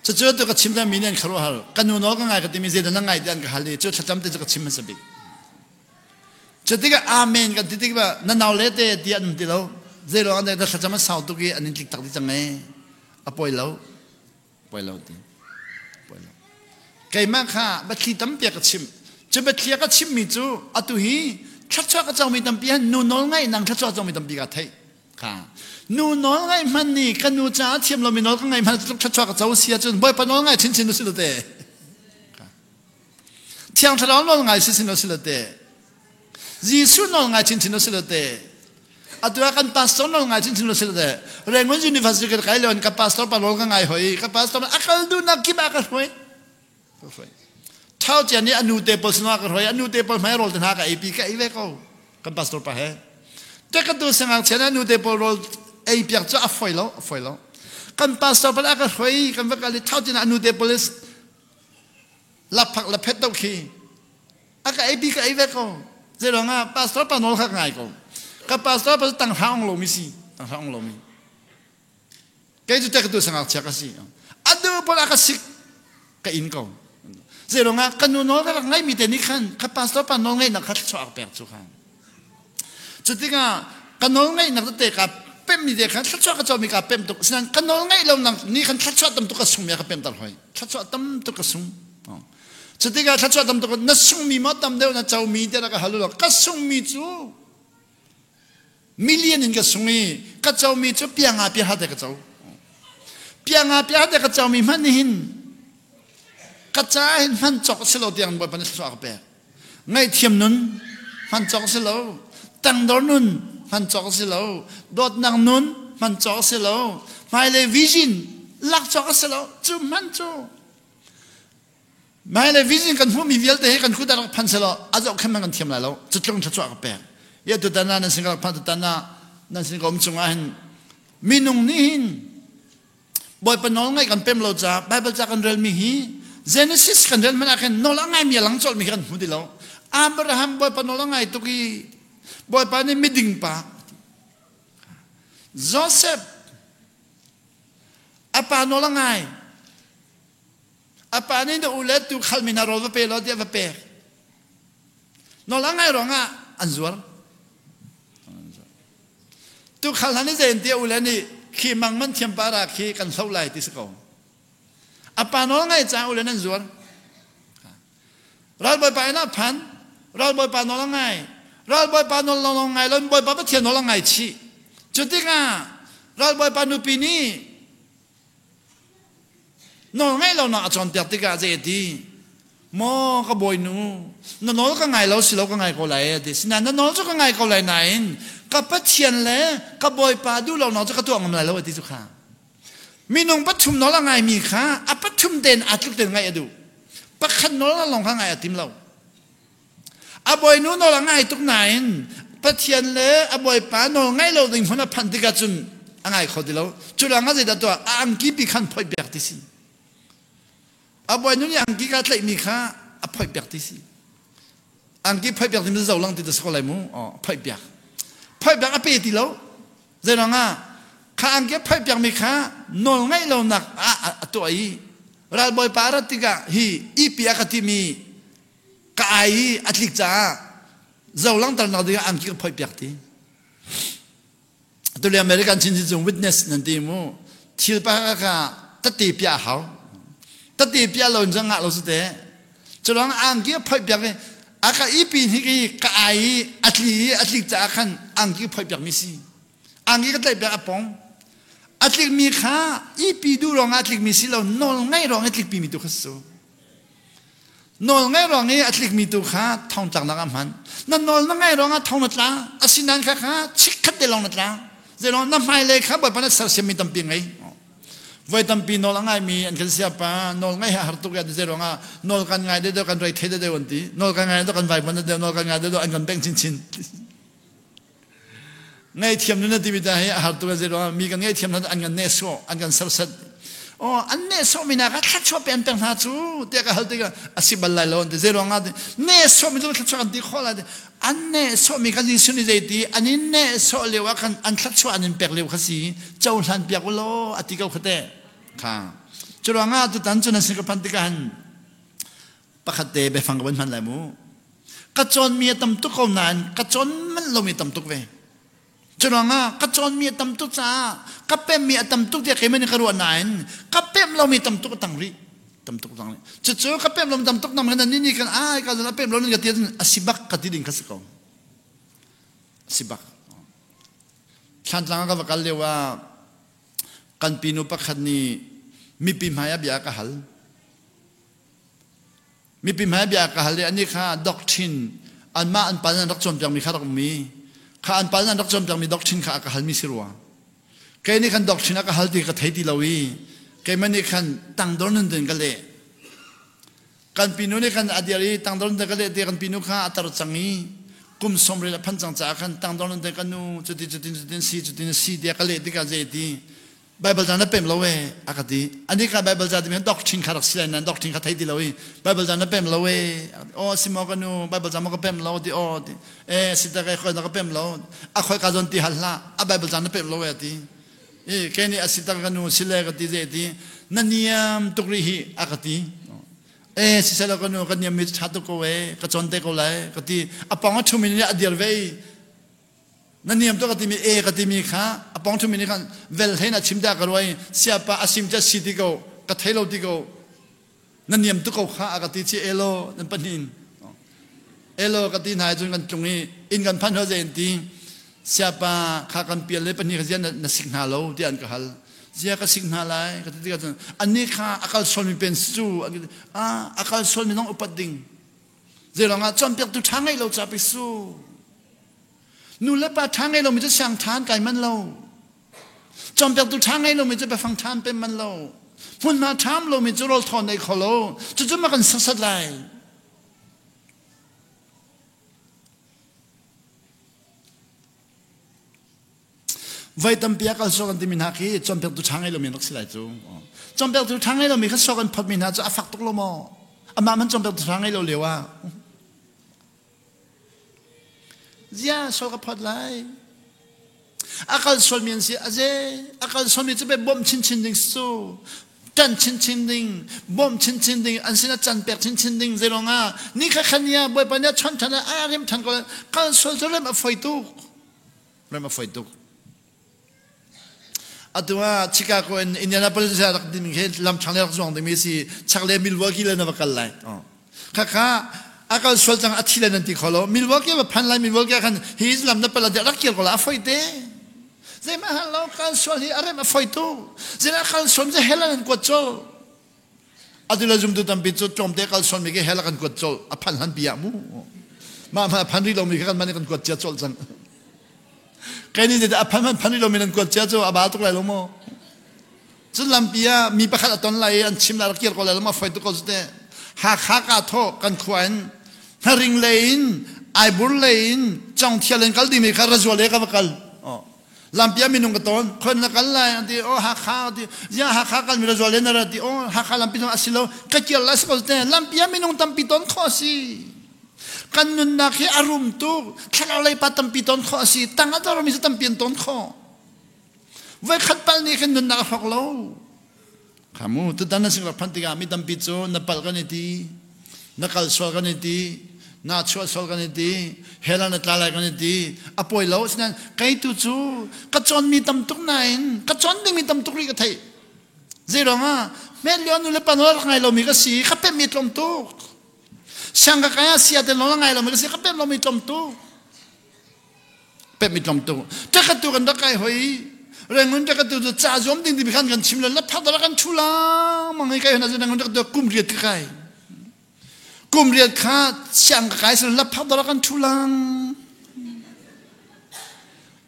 Cucu tu ka chim mi nih an ka ruahal. Ka nu nawl ka ngai ka timi zeidah na ngai tiah an ka hal i cu thlacam te cu ka chim hmasa bik. Cutikah amen kan ti tikah na nau le te tiah an ti lo. Zeiruang an dek thlacam a sau tuk i an in tliktak dih cang e. A poi lo. Poi lo ti. Poi lo. Keimah kha bathli tampi a ka chim. Cu bathli a ka chimmi cu atu hi thluachuah ka comi tampi ah nu nawl ngaih nang thluachuah a comi tampi ka theih. Kha. Nu nawl ngaih hmanh nih ka nu ca a thiam lomi nawl ka ngaih hmanh thluachuah ka co si ahcun Bawipa nawl ngai chinchin u si lo te. Kha. Thiang Thlarau nawl ngai chinchin u si lo te. Jesuh nawl ngai chinchin u si lo te. Atu ah kan pastor nawl ngai chinchin u si lo te. Rangoon University ka kai lio in ka pastor pa nawl ka ngai hoi. Ka pastor pa a kal duhnak kip ah ka hruai. Ka hruai. Thau Cian nih a nute pawl sinah ka hruai. A nute pawl hmai rawl te hna ka eipi ka ei ve ko. Kan pastor pa he. Tek ka tu sangak Cian a nute pawl rawl ei piak cu a foi lo, a foi lo. Kan pastor pa a ka hruai, kan va kal i Thau Cian a nute pawl laphak la phet deuh khi a ka eipi ka ei ve ko. Zeiruangah pastor pa nawl kha ka ngai ko. Ka pastor pa cu tanghra ong lomi si, tanghra ong lomi. Kei cu tek ka tu sangak cia ka si. A duh pawl a ka sik ka in ko. Zeiruangah ka nu nawl ka rak ngaihmi te nih khan ka pastor pa nawl ngaihnak kha thluachuah a ka pek cu khan. Cutikah ka nawl ngaihnak tete ka pemhmi te khan thluachuah ka comi ka pemh tuk. Sinan ka nawl ngaih lonak nih khan thluachuah tam tuk ka sungmi a ka pemhter hoi. Thluachuah tam tuk ka sung. Cutikah thluachuah tam tuk na sungmi maw tam deuh na comi tiah ka hal lo. Ka sungmi cu million in ka sung i ka comi cu pianga piahate ka co. Pianga piahate ka comi hmanh nih hin ka caah hin hman cawk a si lo tiang Bawipa nih thluachuah a ka pek. Ngaihthiam nun hman cawk a si lo, tangdor nun hman cawk a si lo, dawtnak nun hman cawk a si lo, hmailei vision lak cawk a si lo, cu hman cu. Hmailei vision kan hmuhmi vialte hi kan khut ah rak phan seh law, a zohkhenh hmanh kan thiam lai lo, cu tlung thluachuah a ka pek. Ia tutan ah nan sin ka rak phan, tutan ah nan sin ka um cungah hin minung nih hin Bawipa nawl ngaih kan pem lo caah Baibal ca kan relmi hi Genesis kan rel hmanh ah khin nawl a ngaimi a lang colhmi khi kan hmu ti lo. Abraham Bawipa nawl a ngai tuk i Bawipa nih miding pa. Joseph a pa nawl a ngai. A pa nih na u le tu khalmi na rawl va pe law tiah va pek. Nawl a ngai ruangah an zuar. Tu khal hna nih zei an ti a u le nih khi mangman thiam pa ra khi kan hloh lai ti si ko. A pa nawl ngai caah u le nan zuar. Ralbawipa inn ah phan, ralbawipa nawl a ngai, ralbawipa nawl lawng ngai lo, Bawipa Pathian nawl a ngai chih. Cutikah ralbawipa nupi nih nawl ngaih lonak a cawnpiak tikah zei a ti? Maw ka bawinu, na nawl ka ngai lo si lo ka ngai ko lai a ti. Sinain na nawl cu ka ngai ko lai nain ka Pathian le ka Bawipa duh lonak cu ka tuah ngam lai lo a ti cu kha. Minung pathum nawl a ngaimi kha a pathum tein aa tluk tein ngaih a duh. Pakhat nawl lawng kha ngaih a tim lo. A bawinu nawl a ngai tuk nain Pathian le a Bawipa nawl ngaih lo ding hmun a phanh tikah cun a ngai kho ti lo. Cu ruangah zeidah tuah a angkipi khan phoihpiak ti si. A bawinu nih angki ka tlaihmi kha a phoihpiak ti si. Angki phoihpiak timi zolang ti ta si ko lai mu. Aw, phoihpiak. Phoihpiak a pe ti lo. Zeiruangah kha angki a phoihpiakmi kha nawl ngaih lonak ah a, a tuah i ralbawipa a rat tikah hi ipi a ka timi ka ai i a tlik caah zolang ternak dingah angki ka phoihpiak ti. Tuli American chinchin cung witness nan ti mu. Thil pakhat kha tate piah a hau. Tate piah lo in zong ngah lo sute. Curuang angki a phoihpiak i a ka ipi hnik i ka ai i a tli i a tlik caah khan angki a phoihpiakmi si. Angki ka tlaihpiak a pong. A tlikmi kha ipi duh ruangah a tlikmi si lo, nawl ngaih ruangah a tlikpimi tu kha si cu. Nawl ngaih ruang i a tlikmi tu kha thongtlaknak a hman. Na nawl na ngaih ruangah thong na tla, asinain kha kha chikkhat te lawng na tla. Zei lawng na hmailei kha Bawipa na sersiammi tampi ngei. Voi tampi nawl a ngai mi an kan siapa, nawl ngai a hartuk a ti, zei ruangah nawl kan ngai deuhdeuh kan rei thei deuhdeuh an ti. Nawl kan ngai deuh kan vaivuan deuhdeuh, nawl kan ngai deuhdeuh an kan beng cincin. Ngaihthiam nuna timi ta hi a hartuk a, zei ruangah mi kan ngaihthiam hna an kan nehsuah, an kan serset. Aw, an nehsuah mi nak a thluachuah pia an pek hna cu tiah ka hal tikah a si bal lai lo an ti. Zei ruangah ti, nehsuah mi cu thluachuah kan ti khawh lai ti. An nehsuah mi kha Jesuh nih zei ti, an in nehsuah lio ah khan an thluachuah an in pek lio kha si, cohlan piak u law a ti ko kha teh. Kha. Curuangah tutan cu nan sin ka phan tikah han pakhatte biafang ka van hman lai mu. Ka cawnmi a tam tuk ko nain ka cawn manh lomi tam tuk ve. Curuangah ka cawnmi a tam tuk caah ka pemmi a tam tuk tiah keimah nih ka ruah nain ka pem lomi tam tuk a tang rih. Tam tuk a tang rih. Cucu ka pem lomi tam tuk nam khan nan nih nih khan ai ka zan a pem lo nan ka ti ahcun a si bak ka ti ding kha si ko. A si bak. Thlantlang ah ka va kal lio ah kan pinu pakhat nih mipi hmai ah bia ka hal. Mipi hmai bia ka hal i anih kha doctrine, anmah an pal in an rak cawnpiakmi kha rak um i, kha an pal in an rak cawnpiakmi doctrine kha a ka halmi si rua. Kei nih khan doctrine a ka hal ti ka thei ti lo i, keimah nih khan tangdor nunten ka leh. Kan pinu nih khan a dir i tangdor nunten ka leh ti, kan pinu kha a tar cang i, kum sawmriat a phan cang caah khan tangdor nunten ka nu, cuti, cutin, cutin si, cutin si tiah ka leh tikah zei ti. Baibal ca na pem lo e, a ka ti. Anih kha Baibal ca timi doctrine kha rak si lai nain doctrine kha thei ti lo i, Baibal ca na pem lo e. Aw, si maw ka nu, Baibal ca maw ka pem lo ti aw ti. E, si tak e, khoi na ka pem lo. A khoi ka zon ti hal hlah, a Baibal ca na pem lo e a ti. E, kei nih a si tak ka nu si le ka ti zei ti. Na niam tuk rih hi, a ka ti. E, si seh lo ka nu, ka niam mi ṭha tuk ko e, ka cawn te ko lai, ka ti. A pawng a ṭhumi nih a dir ve i. Na niam tuk ka timi, e ka timi kha, a pawng ṭhumi nih khan vel hlein a chim dah ka ruah i, siapa a sim cia si ti ko, ka thei lo ti ko, na niam tuk ko kha, a ka ti ci, e law, nan pahnih in. E law, ka ti hna i cun kan tlung i, inn kan phan hna zei an ti. Siapa kha kan pial le pahnih kha zia na, na sik hna lo, tiah an ka hal. Zia ka sik hna lai, ka ti tikah cun, anih kha a kalsualmi pen si cu, an ka ti, a, a kalsualmi zong upat ding. Zei ruangah cawnpiaktu ṭha ngeih lo ca pei su. Nu le pa ṭha ngei lomi cu siangthan kai man lo. Cawnpiaktu ṭha ngei lomi cu biafang ṭhan pem man lo. Hmunhma ṭha lomi cu rawl thawn nei kho lo. Cucu mah kan saksat lai. Voi tampi a kalsual kan timi hna khi cawnpiaktu ṭha ngei lomi an rak si lai cu. Cawnpiaktu ṭha ngei lomi kha sual kan phawtmi hna cu a fak tuk lo maw? Amah man cawnpiaktu ṭha ngei lo lio ah. Zia sual ka phawt lai. A kalsualmi an si a ze, a kalsualmi cu bawmh chinchin ding si cu. Ṭan chinchin ding, bawmh chinchin ding, an sin a can pek chinchin ding, zei ruangah, ni khat khat ni ah, Bawipa nih a chawnh ṭhan a, a rem ṭhan ko le, kalsual cu rem a foi tuk. Rem a foi tuk. Atu ah Chicago in Indianapolis ah rak ding khi lam ṭhang le rak zuang dingmi si, chak le Milwaukee le na va kal lai. Oh. Khakha a kalsual cang a thi le nan ti kho lo. Milwaukee va phan lai, Milwaukee ah khan hi lam na palh ah rak kir ko lai, a foi te. Zeimah hal lo, kalsual hi a rem a foi tuk. Zeiah a kalsual cu hell ah nan kuat colh. Atu le zumtu tampi cu tlawmte kalsualmi khi hell ah kan kuat colh. A phan hlanpi ah mu. Mahmah a phan rih lomi kha kan mah nih kan kuat cia colh cang. Kei nih a phan, phan, phan rih lomi nan kuat cia cu a bal tuk lai lo maw? Cu lampi ah mi pakhat a ton lai i an chim lai, rak kir ko lai lo maw, a foi tuk ko cu te. Hakha ka thawh kan khua in, Hnaring lei in, Aibur lei in, Cawngthial in kal dingmi kha Razual le ka va kal. Oh. Lampi ah minung ka ton, khuan na kal lai, an ti, oh, Hakha, an ti, ya Hakha kalmi Razual le na ra, ti, oh, Hakha lampi thawng a si lo, ka kir lai si ko cu te, lampi ah minung tampi ton khawh a si. Kan nunnak hi a rum tuk, thlarau leipa tampi ton khawh a si, tang a tar mi cu tampi an ton khawh. Voikhat palh nih khin nunnak a hrawk lo. Kha mu, tutan na sik rak phan tikah mi tampi cu na palh kan i ti, na kalsual kan i ti, na chuahsual kan i ti, hell ah na tla lai kan i ti, a pawi lo. Sinain kei tu cu ka cawnmi tam tuk nain, ka cawn dingmi tam tuk rih ka theih. Zei ruangah, hmet lio nu le pa nawl rak ngai lomi ka si, ka pemh mi tlawm tuk. Siangkakaiah siate nawl rak ngai lomi ka si, ka pemh lomi tlawm tuk. Pemh mi tlawm tuk. Ṭakatu kan rak kai hoi. Rangoon ṭakatu cu ca zuam ding timi khan kan chim lo. Laphak dara kan ṭhu lengmang i kai hoi ahcun Rangoon ṭakatu kum riat ka kai. Kum riat kha siangkakai si lo, laphak dara kan ṭhu leng.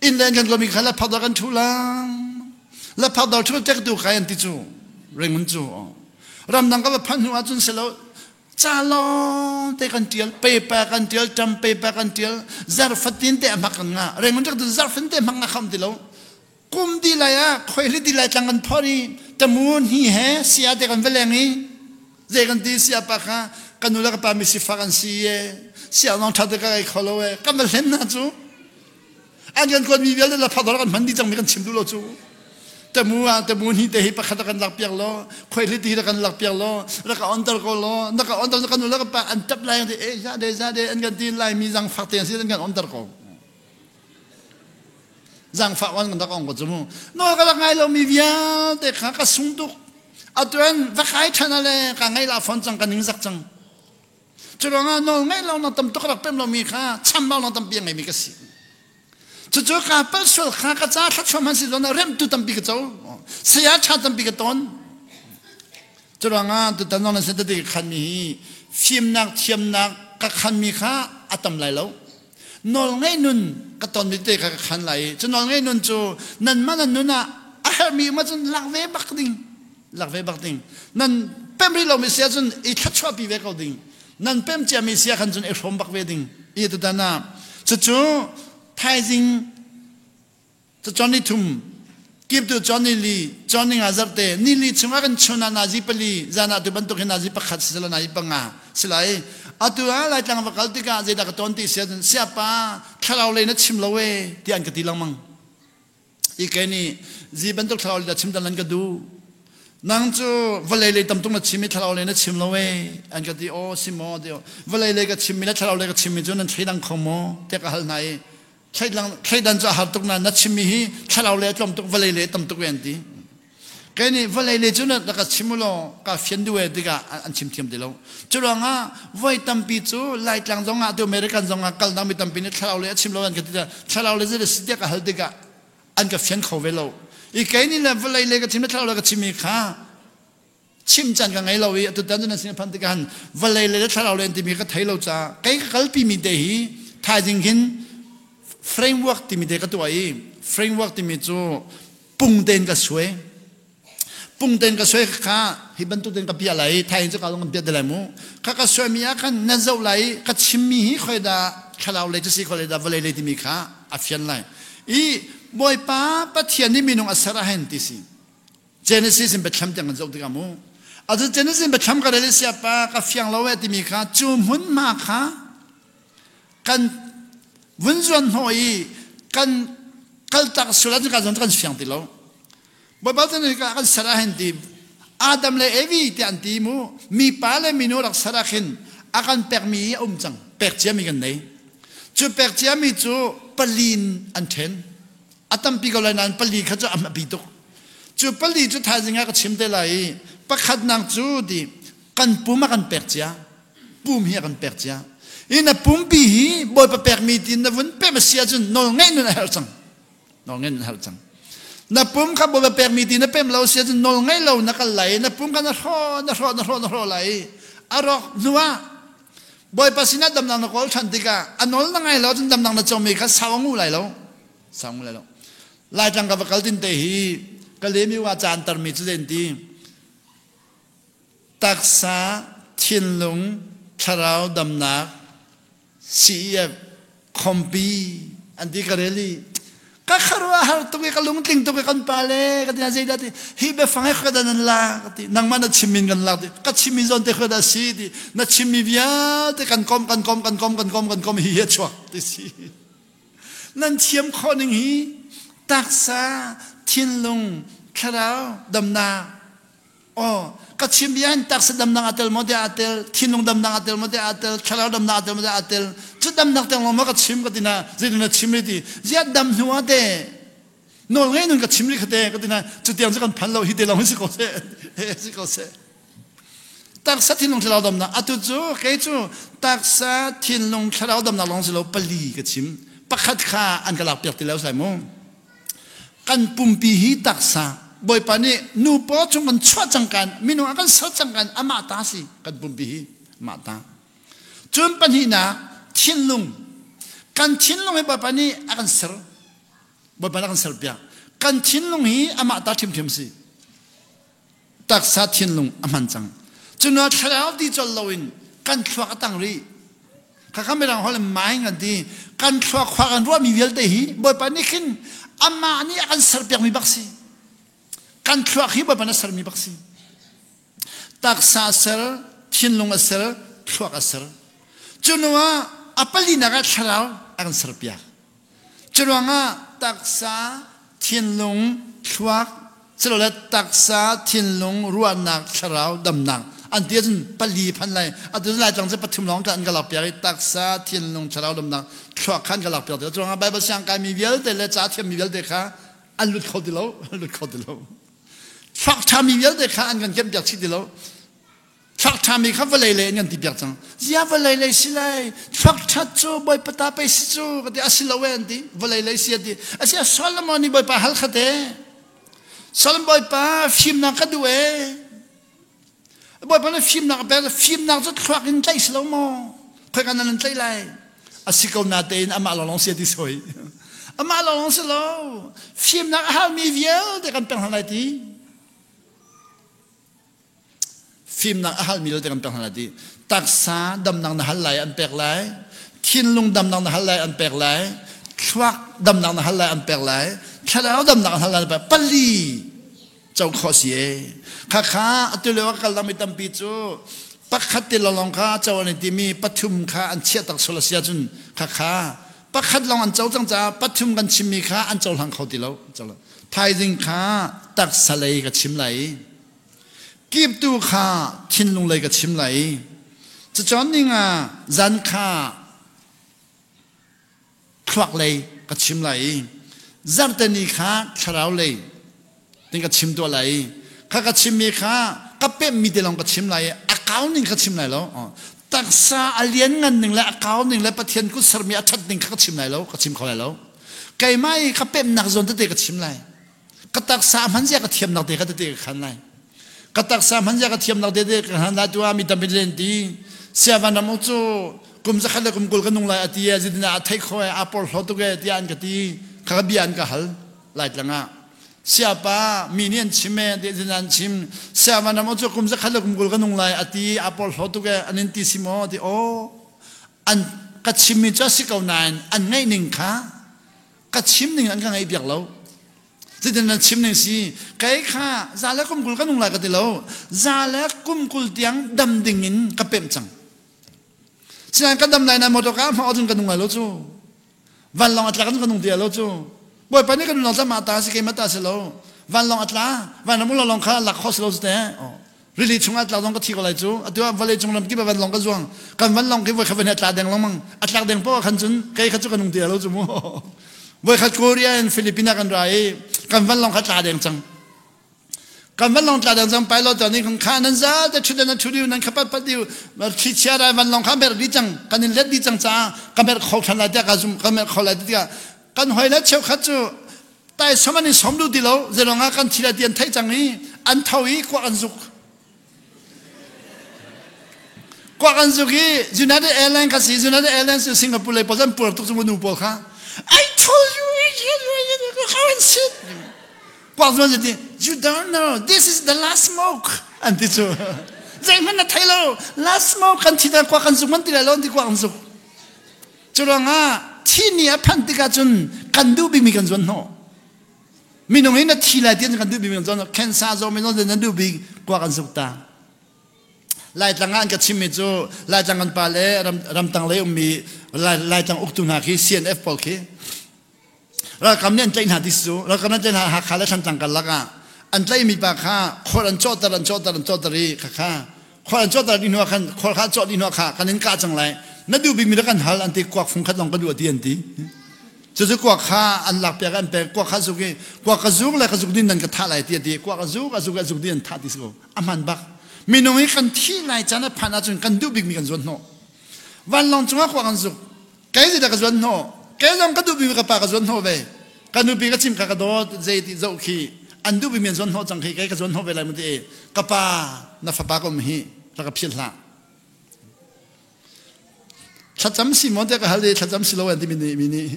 Inn le inn kan tuahmi kha laphak dara kan ṭhu leng. La phakdawr thu tek tu kai an ti cu, Rangoon cu. Ramdang ka va phanh hnu ahcun si lo, ca lawngte kan ṭial, peipa kan ṭial, ṭam peipa kan ṭial, zarh fatin te a hmak kan ngah. Rangoon tek tu zarh fatin te a hmak ngah kha om ti lo. Kum dih lai ah, khuaihli dih lai tlang kan phawt i, tamu hni he, sia te kan va leng i, zei kan ti, sia pa kha, ka nu le ka pa misi fa kan si e, sia nawngṭha te ka kai kho lo e, kan va hlen hna cu. An kan kuat mi vialte la phakdawr kan hman dih cangmi kan chim duh lo cu. Tamu ah, tamu hni te hi pakhat a kan lakpiak law, khuaihli te hi a kan lakpiak law, rak ka onter ko law, na ka onter ka nu le ka pa an tap lai ang te, eh, za de, za de, an kan ti lai mi zangfak te an si, an kan onter ko. Zangfah wan kan rak ong ko cu mu. Nawl ka rak ngai lo mi vialte kha ka sung tuk. A tuan va kai ṭhan a le ka ngaih lah fawn cang, ka ningzak cang. Curuangah nawl ngaih lo nak tam tuk ka rak pem lo mi kha chambau nak tampi a ngeimi ka si. Cucu ka palh sual kha ka ca thluachuah hman si zawn ah remtu tampi ka co. Saya ṭha tampi ka tawn. Curuangah tutan zong nan si tete ka khanmi hi fimnak thiamnak ka khanmi kha a tam lai lo. Nawl ngaih nun ka tawnmi te kha ka khan lai i cu nawl ngaih nun cu nanmah nan nun ah a herhmi um ahcun lak ve bak ding, lak ve bak ding. Nan pem rih lomi si ahcun i thluachuahpi ve ko ding. Nan pem ciami si ah khan cun i hrawm bak ve ding. I tutan ah cucu thaizing Cu cawn ni thum, kip tu cawn ni li, cawn ni nga zarhte, ni li chungah kan chun ah nazi pali, zan ah tu bantuk hi nazi pakhat si sila nazi panga si lai. Atu ah Laitlang va kal tikah zeidah ka tawn ti si ahcun, siapa, thlarau lei na chim lo e, tiah an ka ti lengmang. I kei nih, zi bantuk thlarau lei dah chim dan lan ka duh. Nang cu vawlei lei tamtuk na chim i thlarau lei na chim lo e, an ka ti, aw, si maw, ti aw. Vawlei lei ka chimmi le thlarau lei ka chimmi cu nan thleidang kho maw, tiah ka hal hna i, Thleidan, thleidan cu a har tuk nain na chimmi hi thlarau le a tlawm tuk, vawlei le a tam tuk ve an ti. Kei nih vawlei le cu na rak ka chim u law, ka fian duh ve tikah an, an chim thiam ti lo. Curuangah voi tampi cu Laitlang zongah, atu American zongah kal dangmi tampi nih thlarau le a chim lo an ka ti. Thlarau le zia le si tiah ka hal tikah an ka fian kho ve lo. I kei nih le vawlei le ka chim le thlarau le ka chimmi kha chim can ka ngei lo i, atu tan cu nan sin a phan tikah han vawlei le thlarau le an timi ka thei lo caah, kei ka kalpi mi te hi thaizing hin framework timi te ka tuah i, framework timi cu pung tein ka suai. Pung tein ka suai kha hi bantuk tein ka piah lai i, thaizing cu ka zong kan piah te lai mu. Kha ka suaimi ah khan na zoh lai i, ka chimmi hi khoidah thlarau le cu si khoidah vawlei le timi kha a fian lai i, Bawipa Pathian nih minung a ser a hen ti si. Genesis in Bethlehem tiang kan zoh tikah mu. A cu Genesis in Bethlehem ka rel i siapa ka fiang lo e timi kha cu hmun hma kha kan vun zuan hnawh i kan kaltak sual ah cun ka zong kan fiang ti lo. Bawipa cun kan ser a hen ti. Adam le Evi tiah an ti mu. Mipa le minu rak ser a khin a kan pekmi a um cang. Pek ciami kan nei. Cu pek ciami cu pali in an ṭhen. A tampi ko lai nain pali kha cu a hmapi tuk. Cu pali cu thaizing ah ka chim te lai i, pakhatnak cu ti, kan pum a kan pek cia. Pum hi a kan pek cia. I na pumpi hi Bawipa pekmi tiin na vun pem a si ahcun nawl ngaih nun a herh cang. Nawl ngaih nun a herh cang. Na pum kha Bawipa pekmi tiin na pem lo a si ahcun nawl ngaih lo na kal lai i, na pum kha na hrawh, na hrawh, na hrawh, na hrawh lai i, a rawk hnuah Bawipa sinah damnak na kawl ṭhan tikah a nawl na ngai lo ahcun damnak na comi kha sau a nguh lai lo. Sau a nguh lai lo. Laitlang ka va kal tinte hi ka lemi uh a ca an termi cu zeitin ti? Taksa, thinlung, thlarau damnak, C E F, khawmpi, an ti ka rel i, ka kharuah a har tuk i ka lungtling tuk i kan pa le ka ti, na zeidah ti, hi biafang he khuadah nan lak ti, nangmah na chimmi in kan lak ti, ka chimmi zawnte khuadah si ti, na chimmi vialte kan kom, kan kom, kan kom, kan kom, kan kom, hi hi a chuak ti si. Nan thiam khawh ning hi. Taksa, thinlung, thlarau damnak. Aw, ka chim bia hin taksa damnak a tel maw tiah a tel, thinlung damnak a tel maw tiah a tel, thlarau damnak a tel maw tiah a tel. Cu damnak teng lawng maw ka chim ka ti hna, zeitin na chim rih ti. Ziah dam hnu ah te nawl ngaih nun ka chim rih kha te ka ti hna, cu tiang cu kan phan lo, hi te lawng hi si ko seh, hi si ko seh. Taksa, thinlung, thlarau damnak. Atu cu kei cu taksa, thinlung, thlarau damnak lawng si lo, pali ka chim. Pakhat kha an ka lakpiak ti lo sai mu. Kan pumpi hi taksa. Bawipa nih nu pawl chung kan chuah cangkan, minung a kan ser cangkan, amah ta si kan pumpi hi, amah ta. Cun pahnihnak, thinlung. Kan thinlung hi Bawipa nih a kan ser. Bawipa nih a kan serpiak. Kan thinlung hi amah ta thimthim si. Taksa thinlung a hman cang. Cunah thlarau ti colh loin kan thluak a tang rih. Kha kha midang hawl in mai ngan ti. Kan thluak khua kan ruahmi vialte hi Bawipa nih khin amah nih a kan serpiakmi bak si. Kan thluak hi Bawipa na sermi bak si. Taksa a ser, thinlung a ser, thluak a ser. Cunah a palinak ah thlarau a kan serpiak. Curuangah taksa, thinlung, thluak, silole taksa, thinlung, ruahnak, thlarau, damnak. An ti ahcun pali phan lai. A tu Laitlang cu pathum lawng ka an ka lakpiak i taksa, thinlung, thlarau, damnak, thluak kha an ka lakpiak ti lo. Curuangah Baibal siangkaimi vialte le ca thiammi vialte kha an lut kho ti lo, an lut kho ti lo. Thluak ṭhami vialte kha an kan kempiak chih ti lo. Thluak ṭhami kha vawlei lei an kan ti piak cang. Zia vawlei lei si lai, thluak ṭha cu Bawipa ta pei si cu, ka ti a si lo e an ti, vawlei lei si a ti. A si a Solomon nih Bawipa hal khat e. Solomon Bawipa fimnak ka duh e. Bawipa nih fimnak a pek, fimnak cu thluak in tlaih si lo maw? Khoika nan an tlaih lai. A si ko natein amah lawnglawng si a ti sawi. Amah lawnglawng si lo. Fimnak a halmi vialte kan pek hna lai ti. Fimnak a halmi vialte kan pek hna lai ti. Taksa damnak na hal lai an pek lai. Thinlung damnak na hal lai an pek lai. Thluak damnak na hal lai an pek lai. Thlarau damnak na hal lai an pek. Pali co khawh si e. Kha kha a tu lio a kal dami tampi cu pakhat te lawnglawng kha co an i timi pathum kha an chiahtak sual a si ahcun kha kha pakhat lawng an co cang caah pathum kan chimmi kha an cohlang kho ti lo. Co lo. Thaizing kha taksa lei ka chim lai. Kiptu kha thinlung lei ka chim lai. Cucawn ning ah zan kha thluak lei ka chim lai i, zarhte ni kha thlarau lei tin ka chim tuah lai i, kha ka chimmi kha ka pemhmi te lawng ka chim lai i, a kau ning ka chim lai lo. Aw, taksa a lian ngan ning le a kau ning le Pathian kut sermi a ṭhat ning kha ka chim lai lo, ka chim kho lai lo. Keimah i ka pemhnak zawn tete ka chim lai. Ka taksa a hmanzia ka thiamnak te kha tete ka khan lai. Ka taksa a hmanzia ka thiamnak tete ka khan lai tu ah mi tampi len ti. Sia Van Ram Uk cu kum zakhat le kum kul ka nung lai a ti e, zeitindah a theih khawh e, aa porhlaw tuk e, tiah an ka ti. Kha ka bia an ka hal Laitlang ah. Siapa, mi nih an chim e, tiah zeitindah an chim. Sia Van Ram Uk cu kum zakhat le kum kul ka nung lai a ti, aa porhlaw tuk e, an in ti si maw? Ti aw. An ka chimmi cu a si ko nain an ngaih ning kha ka chim ning an ka ngaih piak lo. Zeitin nan chim ning si, kei kha za le kum kul ka nung lai ka ti lo. Za le kum kul tiang dam dingin ka pemh cang. Sinain ka dam lai nain motor ka hmang awt in ka nung lai lo cu. Vanlawng a tlak in ka nung ti lai lo cu. Bawipa nih ka nunnak zat mah ta si, keimah ta si lo. Vanlawng a tla, vanram uk lawnglawng kha lak khawh si lo cu te. Aw. Rili chungah a tlak zong ka thi ko lai cu. Atu ah vawlei cung ram kip ah vanlawng ka zuang. Kan vanlawng khi voikhat voihnih a tla deng lengmang. A tlak deng paoh a khan cun kei kha cu ka nung ti lai lo cu mu. Voikhat Korea in Philippine ah kan ra i kan vanlawng kha tla deng cang. Kan vanlawng tla deng cang, pilot te nih khan kha nan za te thu den a thu dih uh, nan kha patpat dih uh. Thlichia rai vanlawng kha merh dih cang, kan in let dih cang caah ka merh kho ṭhan lai tiah ka zum, ka merh kho lai tiah kan hoi le cheukhat cu tai sawm an i sawm duh ti lo, zeiruangah kan thi lai ti an theih cang i an tho i kuak an zuk. Kuak an zuk i United Airlines kha si, United Airlines cu Singapore lei pawl zan puar tuk cu nu pawl kha, "I told you, how and sit." Kuak zuk an zuk ti, "You don't know, this is the last smoke," an ti cu. Zeihmanh na thei lo, last smoke kan thi ta kuak an zuk man ti lai lo an ti kuak an zuk. Curuangah thih ni a phan tikah cun kan duh bikmi kan zuan hnawh. Minung hi na thi lai tian kan duh bikmi kan zuan hnawh. Cancer zo mi zo na duh bik kuak an zuk ta. Laitlang ah an ka chimmi cu Laitlang kan pa le ram, ramtang lei ummi Lai, Laitlang uktu hna khi C N F pawl khi ralkam nih an tlaih hna ti si cu. Ralkam nih an tlaih hna Hakha le Thantlang karlak ah an tlaihmi pa kha khual an cawhter, an cawhter, an cawhter i kha kha khual an cawhter dih hnuah khan, khual kha cawh dih hnuah kha kan in kah cang lai. Na duh bikmi dah kan hal an ti, kuak fung khat lawng ka duh a ti an ti. Cucu kuak kha an lakpiak an pek, kuak kha zuk i, kuak ka zuk le ka zuk dih nan ka thah lai ti a ti. Kuak a zuk, a zuk, a zuk dih an thah ti si ko. A hmaan bak. Minung hi kan thih lai caan a phan ahcun kan duh bikmi kan zuan hnawh. Vanlawng cungah kuak an zuk. Kei zeidah ka zuan hnawh? Kei zong ka duh bikmi ka pa ka zuan hnawh ve. Ka nupi ka chim kha ka dawt zei ti zoh khi an duh bikmi an zuan hnawh cang khi kei ka zuan hnawh ve lai mu ti e. Ka pa, na fapa ka um hi, rak ka philh hlah. Thlacam si maw tiah ka hal i thlacam si lo an ti mi nih, mi nih.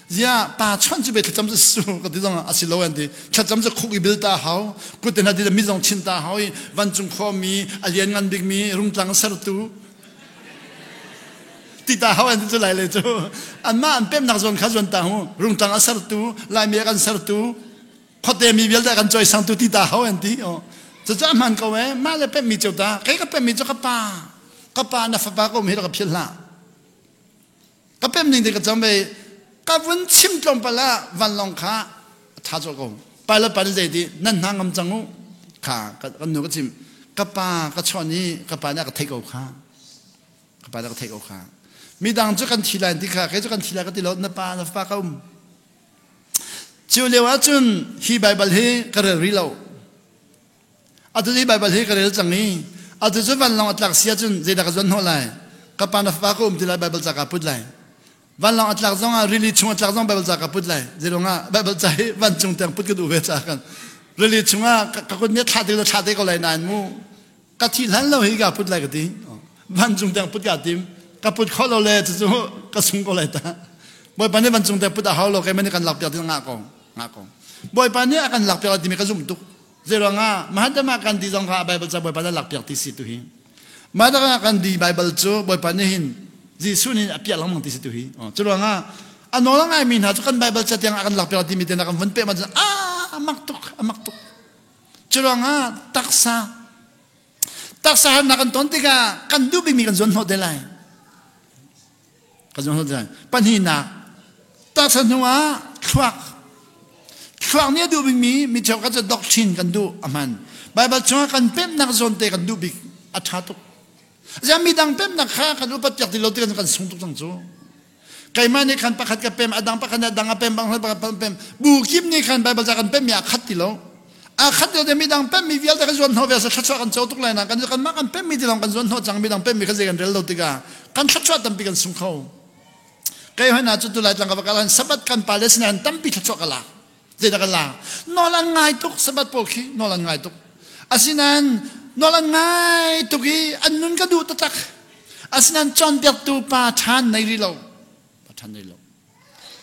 Zia pa chuan ci bei thlacam cu su ka ti zong a si lo an ti. Thlacam cu khuk i bil ta hau. Kut te na ti mi zong chin ta hau i vancung khuami a lian ngan bikmi rungtlang a sertu ti ta hau an ti cu lai le cu. Anmah an pemnak zuan kha zuan ta hu. Rungtlang a sertu, Laimi a kan sertu, khuate mi vialte a kan cawisangtu ti ta hau an ti. Aw. Cucu a hman ko e, mah le pemmi cio ta. Kei ka pemmi cu ka pa, ka pa na fapa ko um hi lo ka philh hlah. Ka pem ning te ka cam ve, ka vun chim tlawm pala vanlawng kha a tha cawh ko. Pilot pa nih zei ti, nan hna ngam cang uh kha, ka, ka nu ka chim. Ka pa ka chawn i, ka pa nih a ka theih ko kha. Ka pa nih a ka theih ko kha. Midang cu kan thi lai an ti kha, kei cu kan thi lai ka ti lo, na pa, na fapa ka um. Cu lio ahcun hi Baibal hi ka rel rih lo. Atu hi Baibal hi ka rel cang i, atu cu vanlawng a tlak si ahcun zeidah ka zuan hnawh lai? Ka pa na fapa ka um ti lai, Baibal ca ka put lai. Vanlawng a tlak zongah, rili chung a tlak zong Baibal ca ka put lai. Zeiruangah Baibal ca hi vancung tiang put ka duh ve ca kan. Rili chungah ka, ka kut nih thlah te, thlah te ko lai nain mu. Ka thih hlan lo hi ka put lai ka ti. Vancung tiang put ka tim. Ka put khawh lo le cucu ka sung ko lai ta. Bawipa nih vancung tiang put a hau lo, keimah nih kan lakpiak ding ngah ko, ngah ko. Bawipa nih a kan lakpiak lai timi ka zumh tuk. Zeiruangah Mahatma Gandhi zong kha a Baibal ca Bawipa nih a lakpiak ti si tu hi. Mahatma Gandhi Baibal cu Bawipa nih hin, Jesuh nih a piak lengmang ti si tu hi. Aw, curuangah a nawl a ngaimi hna cu kan Baibal ca tiang a kan lakpiak lai timi te na kan vun peh mah cun a mak tuk, a mak tuk. Curuangah taksa, taksa harnak kan ton tikah kan duh bikmi kan zuan hnawh te lai. Kan zuan hnawh te lai. Pahnihnak, taksa hnuah thluak. Thluak nih a duh bikmi mi cheukhat cu doctrine kan duh a hman. Baibal chungah kan pemhnak zawnte kan duh bik a ṭha tuk. Zia midang pemhnak kha kan upat piak ti lo ti kan, kan sung tuk cang cu. Keimah nih khan pakhat ka pem, a dang pakhat nih a dang a pem, bang pakhat pakhat pem. Bukim nih khan Baibal ca kan pemmi a khat ti lo. A khat ti lo te midang pemmi vialte kha zuan hnawh ve a si, thluachuah kan co tuk lai nain kan, kanmah kan pemmi ti lawng kan zuan hnawh cang, midang pemmi kha zei kan rel lo tikah kan thluachuah tampi kan sung kho. Kei hoihna cu tu Laitlang ka va kal ah Sabbath kan pa le sinain tampi thluachuah ka lak. Zeidah ka lak? Nawl an ngai tuk, Sabbath pawl khi nawl an ngai tuk. Asinain nawl an ngai tuk i an nun ka duh taktak. Asinain cawnpiaktu pa ṭhan nei rih lo. Pa ṭhan nei lo.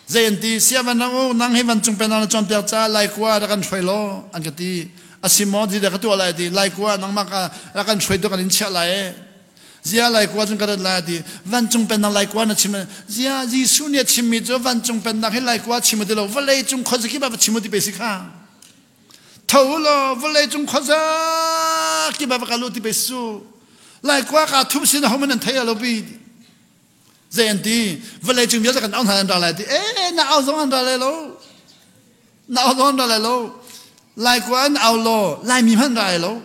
Zei an ti, Sia Van Ram U, nang hi vancung pennak na cawnpiak caah laikua rak kan hruai law, an ka ti. A si maw, zeidah ka tuah lai ti, laikua nangmah ka rak kan hruai tuk an in chiah lai e. Zia laikua cun ka rat lai a ti. Vancung pennak laikua na chim. Zia Jesuh nih a chimmi cu vancung pennak hi laikua chim uh ti lo, vawleicung khuazakip ah va chim uh ti pei si kha. Tho uh law, vawleicung khuazakip ah va kal uh ti pei si cu. Laikua ka thup sin a hohmanh an thei a lo pi. Zei an ti, vawleicung vialte kan au hna an ra lai ti. Eh, na au zong an ra lai lo. Na au zong an ra lai lo. Laikua an au law, Laimi hmanh ra lai lo.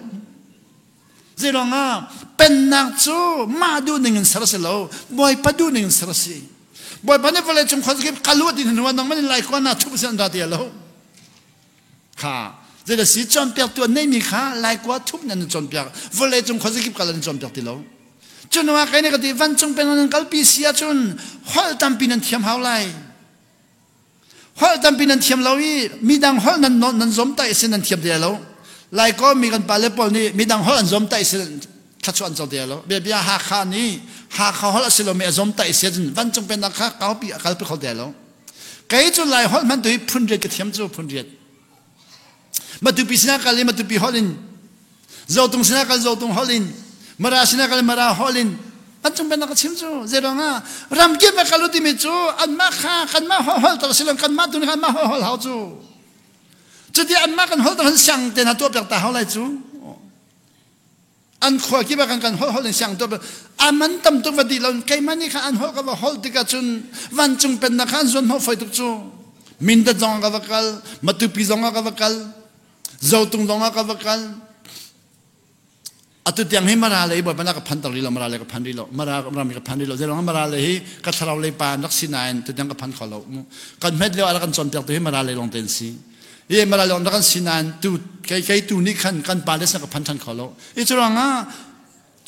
Zeiruangah pennak cu mah duh ningin ser a si lo, Bawipa duh ningin ser a si. Bawipa nih vawleicung khuazakip kal uh a ti hnuah nangmah nih laikua na thup a si an ra ti a lo. Kha, zeidah si cawnpiaktu an neihmi kha laikua thup nan cawnpiak, vawleicung khuazakip kal an cawnpiak ti lo. Cun hnuah kei nih ka ti, vancung pennak nan kalpi si ahcun holh tampi nan thiam hau lai. Holh tampi nan thiam lo i midang holh nan, nan zom ta i si nan thiam ti lo. Laikawm mi kan pa le pawl nih midang holh an zom ta i si thluachuah an co ti lo. Biabia Hakha nih Hakha holh a si lo mi a zom ta i si ahcun vancung pennak kha kalpi, a kalpi khol ti lo. Kei cu Lai holh hmantu hi phunriat ka thiam cu, phunriat. Matupi sinah kal i Matupi holh in, Zotung sinah kal Zotung holh in, Mara sinah kal Mara holh in, vancung pennak ka chim cu. Zeiruangah ramkip a kal uh timi cu anmah kha kanmah holh, holh tak a si lo, kanmah tuni kha anmah holh, holh hau cu. Cuti anmah kan holh tak an siang te hna tuahpiak ta hau lai cu. An khua kip ah kan, kan holh, holh in siang tuah. A man tam tuk va dih lo in keimah nih kha an holh ka va holh tikah cun vancung pennak kha an zuan hnawh fawi tuk cu. Mindat zong ah ka va kal, Matupi zong ah ka va kal, Zotung zong ah ka va kal. Atu tiang hi Mara lei Bawipa nih ka phanter rih lo, Mara lei ka phan rih lo, Mara ram hi ka phan rih lo. Zeiruangah Mara lei hi ka thlarau lei pa an rak si nain tu tiang ka phan kho lo. Kan hmet lio a rak kan cawnpiaktu hi Mara lei lawngte an si. Hi Mara lei lawng rak kan si nain tu, kei, kei tu nih khan kan pa le sinah ka phan ṭhan kho lo. Hi curuangah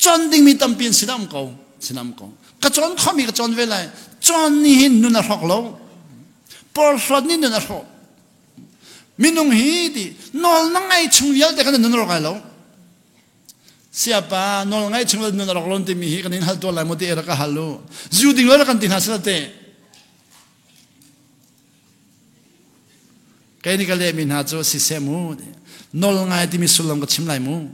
cawn dingmi tampi an sinah um ko, sinah um ko. Ka cawn khawhmi ka cawn ve lai. Cawn nih hin nun a hrawk lo. Porhlawt nih nun a hrawk. Minung hi ti, nawl na ngai chung vialte khan a nun a rawk lai lo. Siapa, nawl ngai chung vialte nun a rawk lo timi hi kan in hal tuah lai maw ti, era ka hal uh. Zu ding lo kan ti hna sila te. Kei nih ka lehmi hna cu siseh mu. Nolngai timi sullam ka chim lai mu.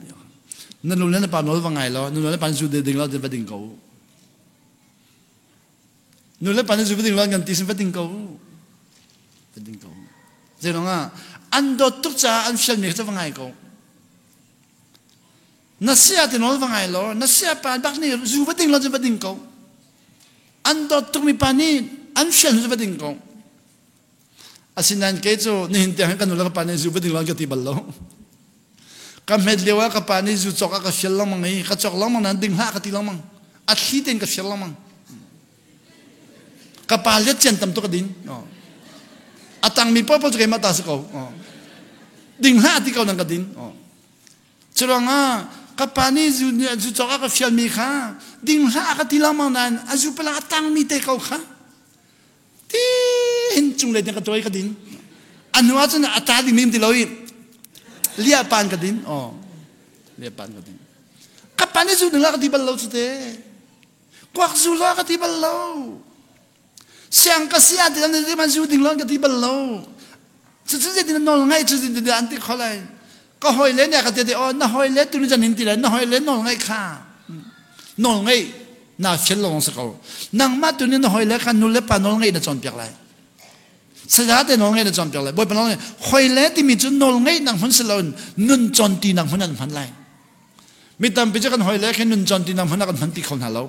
Na nu le na pa nol va ngai law, na nu le na pa nih zu ding law, ding va ding ko uh. Nu le pa nih zu va ding law, ngan ti sin va ding ko uh. Va ding ko uh. Zei lawngah an dawt tuk caah an fialmi kha cu va ngai ko. Na saya te nawl va ngai law, na sayapa bak nih zu va ding law cun va ding ko. An dawt tukmi pa nih an fial hnu cu va ding ko. Asinain kei cu nihin tiang hin ka nu le ka pa nih zu va ding law ka ti bal lo. Ka hmet lio ah ka pa nih zu cawk ah ka fial lengmang i, ka cawk lengmang nain ding hlah ka ti lengmang. A thli tein ka fial lengmang. Ka pa liatcian tam tuk ka din. Aw. A tangmi paohpaoh cu keimah ta si ko. Aw. Ding hlah a ti ko nan ka din. Aw. Curuangah ka pa nih zu, zu cawk a ka fialmi kha ding hlah a ka ti lengmang nain a zu palang a tangmi te ko kha ti hin cunglei tiang ka tuai ka din. A hnu ahcun a ta dingmi ti lo i liahpan ka din. Aw, liahpan ka din. Ka pa nih zu ding hlah ka ti bal lo cu te. Kuak zu law ka ti bal lo. Siang ka si ah ti, an ti man zu ding law ka ti bal lo. Cucu zeitin nawl ngaih cu zeitin an ti kho lai. Ka hawile nih a ka ti ti aw, na hawile tuni zan in ti lai, na hawile nawl ngaih kha. Nawl ngaih na fial lo si ko. Nangmah tuni na hawile kha nu le pa nawl ngaih na cawnpiak lai. Sayate nawl ngaih na cawnpiak lai. Bawipa nawl ngaih. Hawile timi cu nawl ngaih nak hmun si loin nun cawn ti nak hmun an hman lai. Mi tampi cu kan hawile khi nun cawn ti nak hmun ah kan hman ti kho hna lo.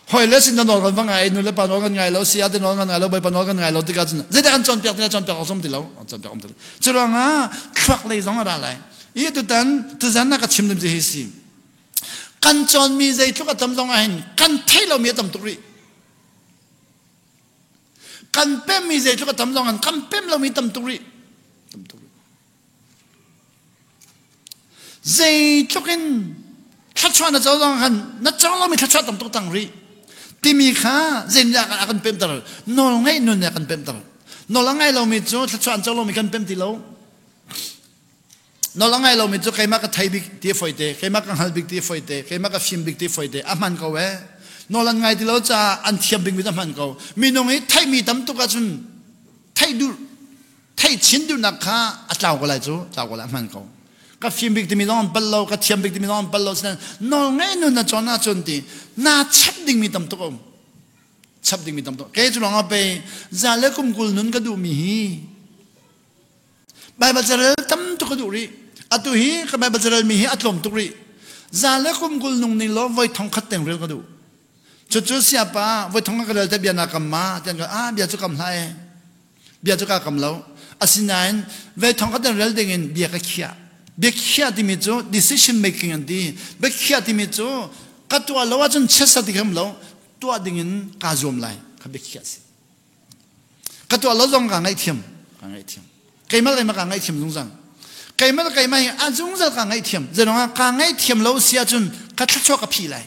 Hawile sin nawl kan va ngai, nu le pa nawl kan ngai lo, sayate nawl kan ngai lo, Bawipa nawl kan ngai lo tikah cun zeidah kan cawnpiak, tiah cawnpiak awk zong ti lo, cawnpiak awk ti lo. Curuangah thluak lei zong a ra lai. I tutan, tuzan nak a chim ding hi si. Kan cawnmi zeitluk a tam zong ah hin kan theih lomi a tam tuk rih. Kan pemmi zeitluk a tam zong ah hin kan pem lomi tam tuk rih. Tam tuk rih. Zeitluk in thluachuah na co zong khan na co lomi thluachuah tam tuk tang rih. Timi kha zeidah a kan pemter? Nawl ngaih nun nih a kan pemter. Nawl a ngai lomi cu thluachuah an co lomi kan pem ti lo. Nawl a ngai lomi cu keimah ka thei bik ti a fawi te, keimah ka hngal bik ti a fawi te, keimah ka fim bik ti a fawi te a hman ko e. Nawl an ngai ti lo caah an thiam bikmi cu a hman ko. Minung i theihmi tam tuk ahcun theih duh theih chin duhnak kha a tlau ko lai cu, tlau ko lai a hman ko. Ka fim bik timi zong an pal lo, ka thiam bik timi zong an pal lo, sinain nawl ngaih nun na cawn ahcun ti, na chap dingmi tam tuk a um. Chap dingmi tam tuk. Kei cu lawng a pei, za le kum kul nun ka duhmi hi. Baibal carel tam tuk ka duh rih. Atu hi ka Baibal carel mi hi a tlawm tuk rih. Za le kum kul nung ning law voi thongkhat teng rel ka duh. Cucu sayapa, voi thongkhat ka rel te bia na kam ma, tiah ka, ah, bia cu kam hlah e. Bia cu kaa kam lo. Asinain voi thongkhat in rel dingin bia ka khiah. Bia khiah timi cu decision making an ti. Bia khiah timi cu ka tuah lo ahcun chiatsa ti kha um lo. Tuah dingin kaa zuam lai. Kha bia khiah si. Ka tuah lo zong kaa ngaihthiam. Kaa ngaihthiam. Keimah le keimah kaa ngaihthiam zungzal. Keimah le keimah hi a zungzal kaa ngaihthiam. Zeiruangah kaa ngaihthiam lo si ahcun ka thluachuah ka phih lai.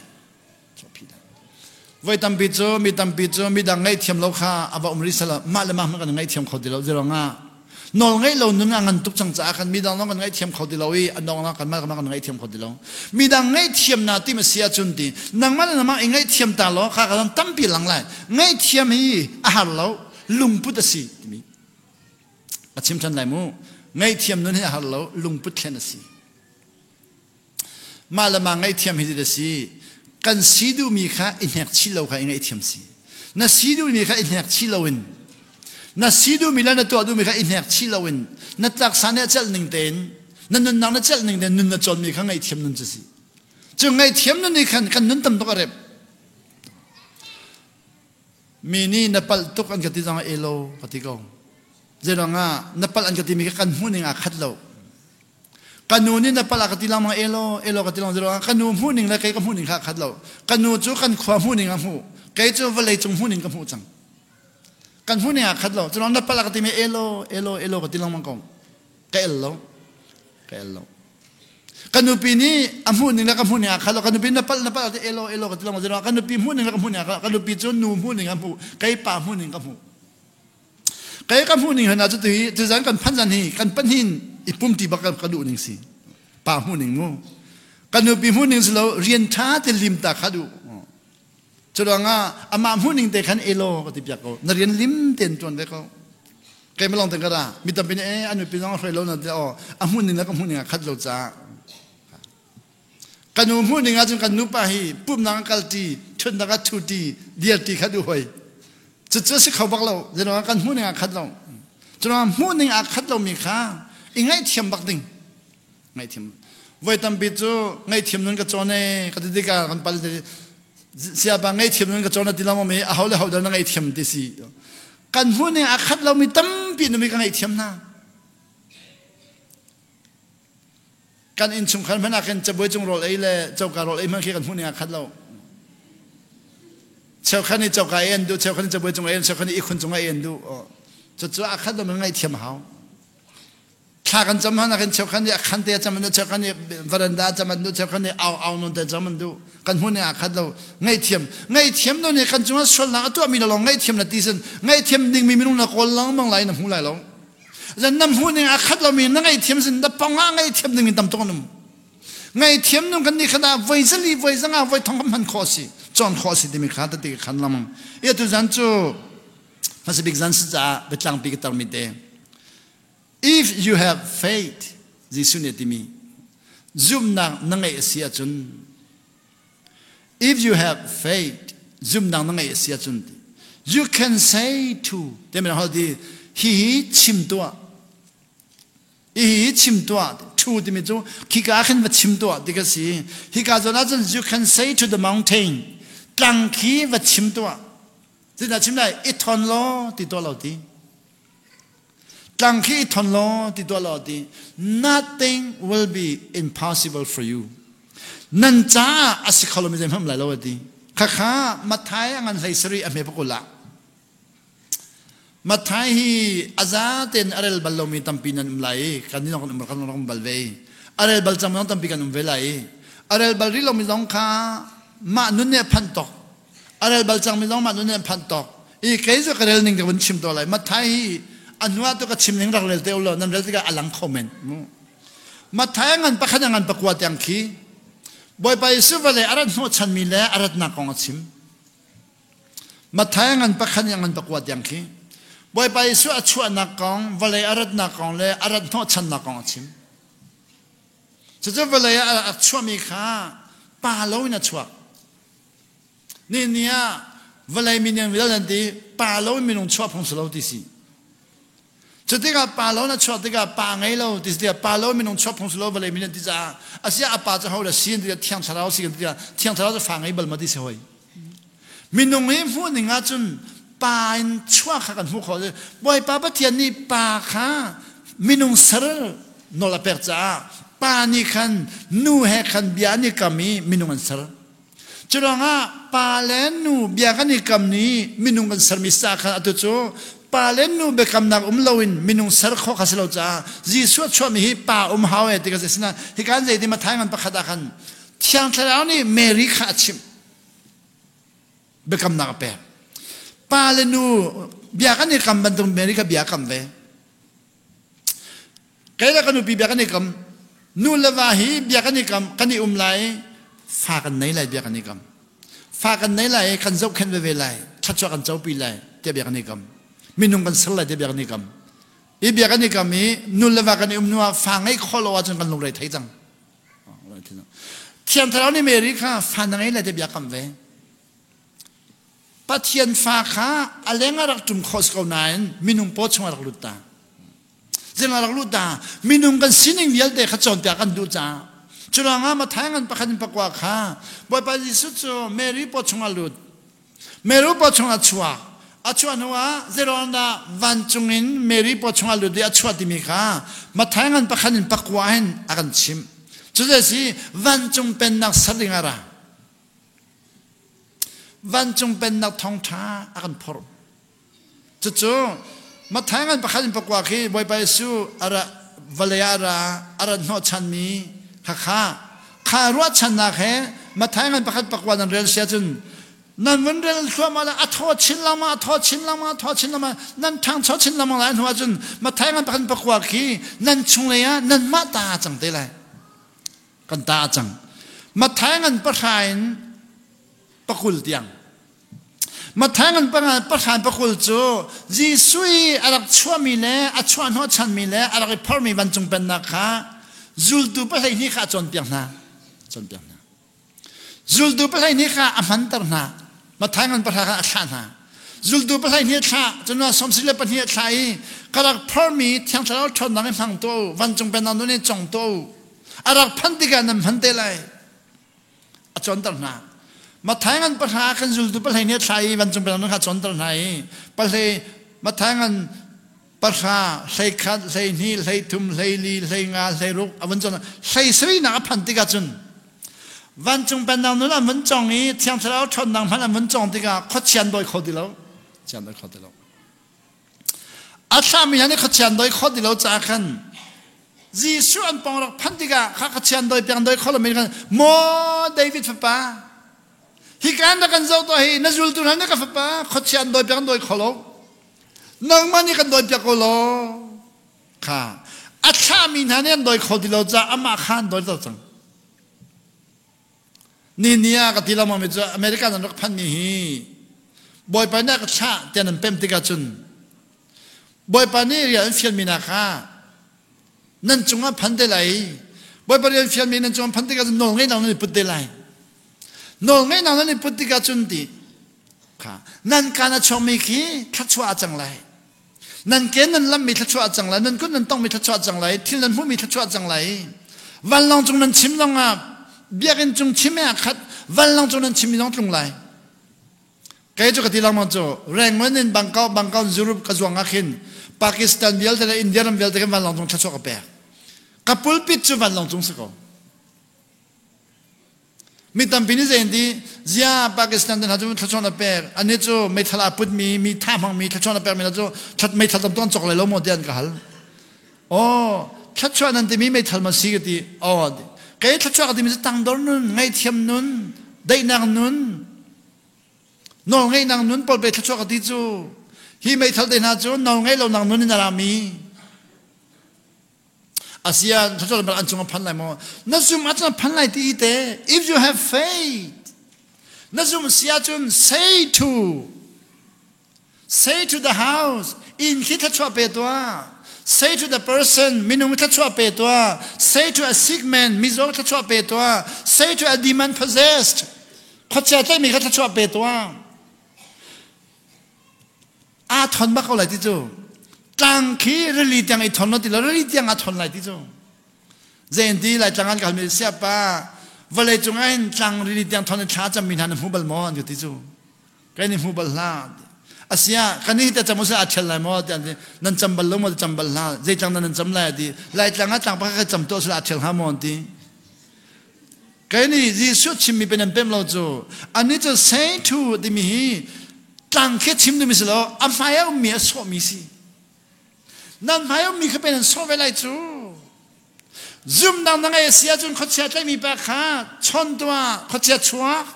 Voi tampi cu, mi tampi cu, midang ngaihthiam lo kha a va um rih sala, mah le mah hmanh kan ngaihthiam kho ti lo. Zeiruangah nawl ngaih lo nun a ngan tuk cang caah khan midang zong kan ngaihthiam kho ti lo i, a nawknak kan mah, kan mah kan ngaihthiam kho ti lo. Midang ngaihthiamna tim a si ahcun ti, nangmah le nangmah i ngaihthiam ta law, kha ka zong tampi lang lai. Ngaihthiam hi a har lo, lungput a si timi. A chim ṭhan lai mu. Ngaihthiam nun hi a har lo, lungput thlen a si. Mah le mah ngaihthiam hi ti a si. Kan si duhmi kha i hnek chih lo kha i ngaihthiam si. Na si duhmi kha i hnek chih loin, na si duhmi le na tuah duhmi kha i hnek chih loin, na taksa nih a celh ning tein, na nunnak na celh ning tein nun na cawnmi kha ngaihthiam nun cu si. Cu ngaihthiam nun i khan kan nun tam tuk a rep. Mi nih na palh tuk an ka ti zong a e lo ka ti ko. Zeiruangah na palh an ka timi kha kan hmuh ning aa khat lo. Ka nu nih na palh a ka ti lengmang e lo, e lo ka ti lengmang, zeiruangah ka nu hmuh ning le kei ka hmuh ning kha aa khat lo. Ka nu cu kan khua hmuh ning a hmuh, kei cu vawleicung hmuh ning ka hmuh cang. Kan hmuh ning aa khat lo. Curuangah na palh a ka timi e lo, e lo, e lo ka ti lengmang ko. Ka el lo. Ka el lo. Ka nupi nih a hmuh ning le ka hmuh ning aa khat lo. Ka nupi nih na palh, na palh a ti e lo, e lo ka ti lengmang, zeiruangah ka nupi hmuh ning le ka hmuh ning aa khat lo. Ka nupi cu nu hmuh ning a hmuh, kei pa hmuh ning ka hmuh. Kei ka hmuh ning hna cu tu hi, tuzan kan phan zan hi, kan pahnih in i pumti bak ka duh ning si. Pa hmuh ning mu. Ka nupi hmuh ning si lo, rian ṭha te lim ta kha duh. Curuangah amah hmuh ning te khan e lo ka ti piak ko. Na rian lim tein ṭuan ve ko. Keimah lawng teng ka ra, mi tampi nih, eh, a nupi zong a hruai lo na ti aw, a hmuh ning le ka hmuh ning a khat lo ca. Ka nu hmuh ning ah cun ka nupa hi pumhnak a kal ti, thutnak a thu ti, dial ti khat uh hoi. Cucu a si kho bak lo, zei lo kan hmuh ning a khat lo. Cun hmuh ning a khat lo mi kha i ngaihthiam bak ding. Ngaihthiam. Voi tampi cu ngaihthiam nun ka cawn e, ka ti tikah kan pal te, siapa ngaihthiam nun ka cawn a ti lo mi, aho le aho dah na ngaihthiam ti si. Kan hmuh ning a khat lo mi tampi numi ka ngaihthiam hna. Kan inn chung khan hmanh ah khin cabuai cung rawl ei le coka rawl ei hmanh khi kan hmuh ning a khat lo. Cheukhat nih coka ei an duh, cheukhat nih cabuai cung ei an, cheukhat nih i khun cungah ei an duh. Aw. Cucu a khat lo mi ngaihthiam a hau. Thla kan cam hmanh ah khin cheukhat nih a khante a cam an duh, cheukhat nih veranda a cam an duh, cheukhat nih au au nawnte a cam an duh. Kan hmuh ning a khat lo. Ngaihthiam. Ngaihthiam lo nih kan cungah sualnak a tuahmi lo lawng ngaihthiam na ti sin. Ngaihthiam dingmi minung na kawl lengmang lai na hmu lai lo. Zan na hmuh ning a khat lomi na ngaihthiam sin, na pawngah ngaihthiam dingmi tam tuk an um. Ngaihthiam nung kan nih khat ah voi zali, voi zanga, voi thong khat hman khawh a si, cawn khawh a si timi kha tati ka khan lamang. I atu zan cu hmasa bik zan si caah biatlangpi ka tarmi te. If you have faith, Jesuh nih a timi, zumhnak na ngeih a si ahcun, if you have faith, zumhnak na ngeih a si ahcun, you can say to, timi hau ti, hi hi chim tuah. Hi hi chim tuah, to timi cu, khika khin va chim tuah, ti ka si. Hi ka zawn ahcun, you can say to the mountain, tlang khi va chim tuah. Cina chim lai, i thawn law, ti tuah lo ti. Tlang khi i thawn law, ti tuah law ti. Nothing will be impossible for you. Nan caah a si kho lomi zeihmanh um lai lo a ti. Khakha Matthai a ngan hleisarih a hme pakul ah. Matthai hi a zaten a rel bal lomi tampi nan um lai i, kan inn kan um kan um bal ve i. A rel bal cangmi zong tampi kan um ve lai i. A rel bal rih lomi zong kha mah nun nih a phanh tawk. A rel bal cangmi zong mah nun nih a phanh tawk. I kei zong ka rel ning ka vun chim tuah lai. Matthai hi a hnuah tu ka chim ning rak rel te uh law, nan rel tikah a lang kho men. Matthai a ngan pakhat a ngan pakua tiang khi Bawipa Jesuh vawlei a rat hnawhchanmi le a ratnak kong a chim. Matthai a ngan pakhat a ngan pakua tiang khi Bawipa Jesuh a chuahnak kong, vawlei a ratnak kong le a rat hnawhchannak kong a chim. Cucu vawlei ah a chuahmi kha pa lo in a chuak. Nihin ni ah vawlei mi nih vial nan ti, pa lo in minung chuah phung si lo ti si. Cutikah pa lo in a chuak tikah pa ngei lo ti si tikah pa lo in minung chuah phung si lo vawlei mi nih ti caah a si ah a pa cu ho le si an ti, Thiang Thlarau si kan ti tikah Thiang Thlarau cu fa ngei bal maw ti si hoi. Minung hi hmuh ning ahcun pa in chuah kha kan hmuh khawh. Bawipa Pathian nih pa kha minung ser nawl a pek caah pa nih khan nu he khan bia an i kam i minung an ser. Curuangah pa le nu bia kan i kam nih minung kan sermi si caah khan atu cu pa le nu biakamnak um loin minung ser khawh kha si lo caah Jesuh a chuahmi hi pa um hau e ti ka si. Asinain hi kan zei ti Matthai ngan pakhat ah khan Thiang Thlarau nih Mary kha a chimh. Biakamnak a pek. Pa le nu bia kan i kam bantuk Mary kha bia kam ve. Kei le ka nupi bia kan i kam. Nu le va hi bia kan i kam, kan i um lai. Fa kan nei lai bia kan i kam. Fa kan nei lai, kan zohkhenh veve lai. Thluachuah kan copi lai, tiah bia kan i kam. Minung kan ser lai, tiah bia kan i kam. I bia kan i kam i nu le va kan i um hnuah fa ngei khawh lo ahcun kan lungre thei cang. Thiang Thlarau nih Mary kha fa na ngei lai, tiah bia kam ve. Pathian fa kha a leng a rak ṭum khawh si ko nain minung paw chungah rak lut ta. Zeiah rak lut ta? Minung kan sining vialte kha cawnpiak kan duh caah. Curuangah Matthai ngan pakhat in pakua kha Bawipa Jesuh cu Mary paw chungah lut. Mary paw chungah a chuak. A chuah hnuah zeiruangah vancung in Mary paw chungah lut i a chuah timi kha Matthai ngan pakhat in pakua in a kan chimh. Cuti a si, vancung pennak ser ding a ra. Vancung pennak thawngṭha a kan phorh. Cucu Matthai ngan pakhat in pakua khi Bawipa Jesuh a ra, vawlei ah a ra, a rat hnawhchanmi kha kha. Kha ruahchannak he Matthai ngan pakhat pakua nan rel si ahcun nan vun rel thluahmah le a thaw chin lengmang, a thaw chin lengmang, a thaw chin lengmang, nan ṭhangcho chin lengmang lai hnu ahcun Matthai ngan pakhat in pakua khi nan chunglei ah nanmah ta cang te lai. Kan ta a cang. Matthai ngan pahra in pakul tiang. Matthai ngan panga, pahra pakul cu Jesuh i a rak chuahmi le a chuah hnawhchanmi le a rak i phormi vancung pennak kha zultu pahleihnih kha a cawnpiak hna. Cawnpiak hna. Zultu pahleihnih kha a hmanter hna. Matthai ngan pahra kha a thlah hna. Zultu pahleihnih a thlah, cun sawmsarih le pahnih a thlah i, ka rak phormi Thiang Thlarau ṭhawnnak i hmang tuah u, vancung pennak nun i cawng tuah u. A rak phanh tikah nan hman te lai. A cawnter hna. Matthai ngan pahra khan zultu pahleihnih a thlah i, vancung pennak nun kha a cawnter hna i, pahlei, Matthai ngan pahra, hleikhat, hleihnih, hleithum, hleili, hleinga, hleiruk, a vun cawn, hleisarihnak a phanh tikah cun, vancung pennak nun an vun cawng i, Thiang Thlarau ṭhawnnak hmanh an vun cawng tikah, khuachia an dawi kho ti lo. Chia an dawi kho ti lo. A thlahmi hna nih khuachia an dawi kho ti lo caah khan, Jesuh an pawng rak phanh tikah, kha khuachia an dawi piak an dawi kho lo mi khan, maw David fapa, hika in rak kan zoh tuah hi, na zultu hna nih ka fapa, khuachia an dawi piak an dawi kho lo. Nangmah nih kan dawi piak ko law. Kha. A thlahmi hna nih an dawi kho ti lo caah amah kha an dawi lo cang. Nihin ni ah ka ti lengmangmi cu America nan rak phanmi hi. Bawipa nih a ka thlah tiah nan pem tikah cun, Bawipa nih rian an fialmi hna kha nan cungah phan te lai. Bawipa rian fialmi nan cungah phan tikah cun nawlngeihnak nan i put te lai. Nawlngeihnak nan i put tikah cun ti kha, nan kan a chuakmi khi thluachuah a cang lai. Nan ken nan lammi thluachuah a cang lai. Nan kut nan tongmi thluachuah a cang lai. Thil nan hmuhmi thluachuah a cang lai. Vanlawng cung nan chim zongah, biakinn cung chim e a khat, vanlawng cung nan chimmi zong tlung lai. Kei cu ka ti lengmang cu, Rangoon in Bangkok, Bangkok in Europe ka zuang ah khin, Pakistan vialte le India ram vialte khin vanlawng cung thluachuah ka pek. Ka pulpit cu vanlawng cung si ko. Mi tampi nih zei an ti, zia Pakistan te hna cu thluachuah na pek, annih cu meithal aa putmi, mi thah hmangmi thluachuah na pekmi hna cu thla-, meithal tam tuk an cawk lai lo maw tiah an ka hal. Aw, thluachuah nan timi meithal maw si ka ti. Aw, a ti. Kei thluachuah ka timi cu tangdor nun, ngaihthiam nun, daihnak nun, nawlngeihnak nun pawl pei thluachuah ka ti cu. Hi meithal te hna cu nawlngeih lonak nun in a rami. A si ah, thluachuah an cungah phan lai maw? Na zum ah cun a phan lai ti i te. If you have faith, na zum si ahcun say to, say to the house, inn khi thluachuah pe tuah. Say to the person, minung thluachuah pe tuah. Say to a sick man, mizaw thluachuah pe tuah. Say to a demon possessed, khuachia tlaihmi kha thluachuah pe tuah. Aa thawn bak ko lai ti cu. Tlang khi rili tiang i thawn lo ti lo, rili tiang aa thawn lai ti cu. Zei an ti, Laitlang an ka halmi, siapa, vawlei cungah hin tlang rili tiang thawn i thla a cammi hna na hmu bal maw an ka ti cu. Kei nih hmu bal hlah. A si ah, kan nih hi tiah cam usih aa thial lai maw tiah an ti. Nan cam bal lo maw, cam bal hlah. Zeitlang nan nan cam lai a ti. Laitlang ah tlang pakhat ka cam tuah usih aa thial hnga maw an ti. Kei nih Jesuh chimmi pen nan pem lo cu. Annih cu say to timi hi tlang khi a chim duhmi si lo, a hmai a ummi a sawhmi si. Nan hmai a ummi kha pen nan sawh ve lai cu. Zumhnak na ngeih a si ahcun khuachia tlaihmi pa kha chawn tuah, khuachia chuak.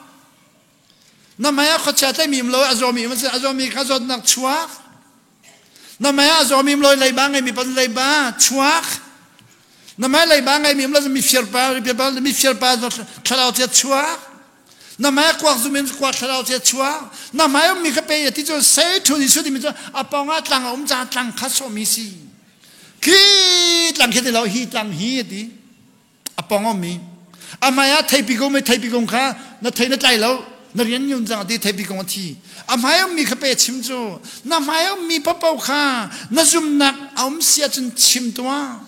Na hmai ah khuachia tlaihmi um lo, a zawmi um a si, a zawmi kha zawtnak chuak. Na hmai ah a zawmi um lo, leiba ngeihmi pa leiba chuak. Na hmai leiba ngeihmi um lo, mi fiarpa, mi fiarpa, mi fiarpa thlarau cia chuak. Na hmai ah kuak zummi um, kuak thlarau cia chuak. Na hmai ummi kha pei a ti cu, say to Jesuh timi cu a pawngah tlang a um caah tlang kha sawhmi si. Khi tlang khi a ti lo, hi tlang hi a ti. A pawng a ummi. A hmai ah theipi kong, theipi kong kha na thei na tlai lo, na rian ngun cang a ti, theipi kong a thi. A hmai ummi kha pei a chim cu, na hmai ummi paoh kha na zumhnak a um si ahcun chim tuah.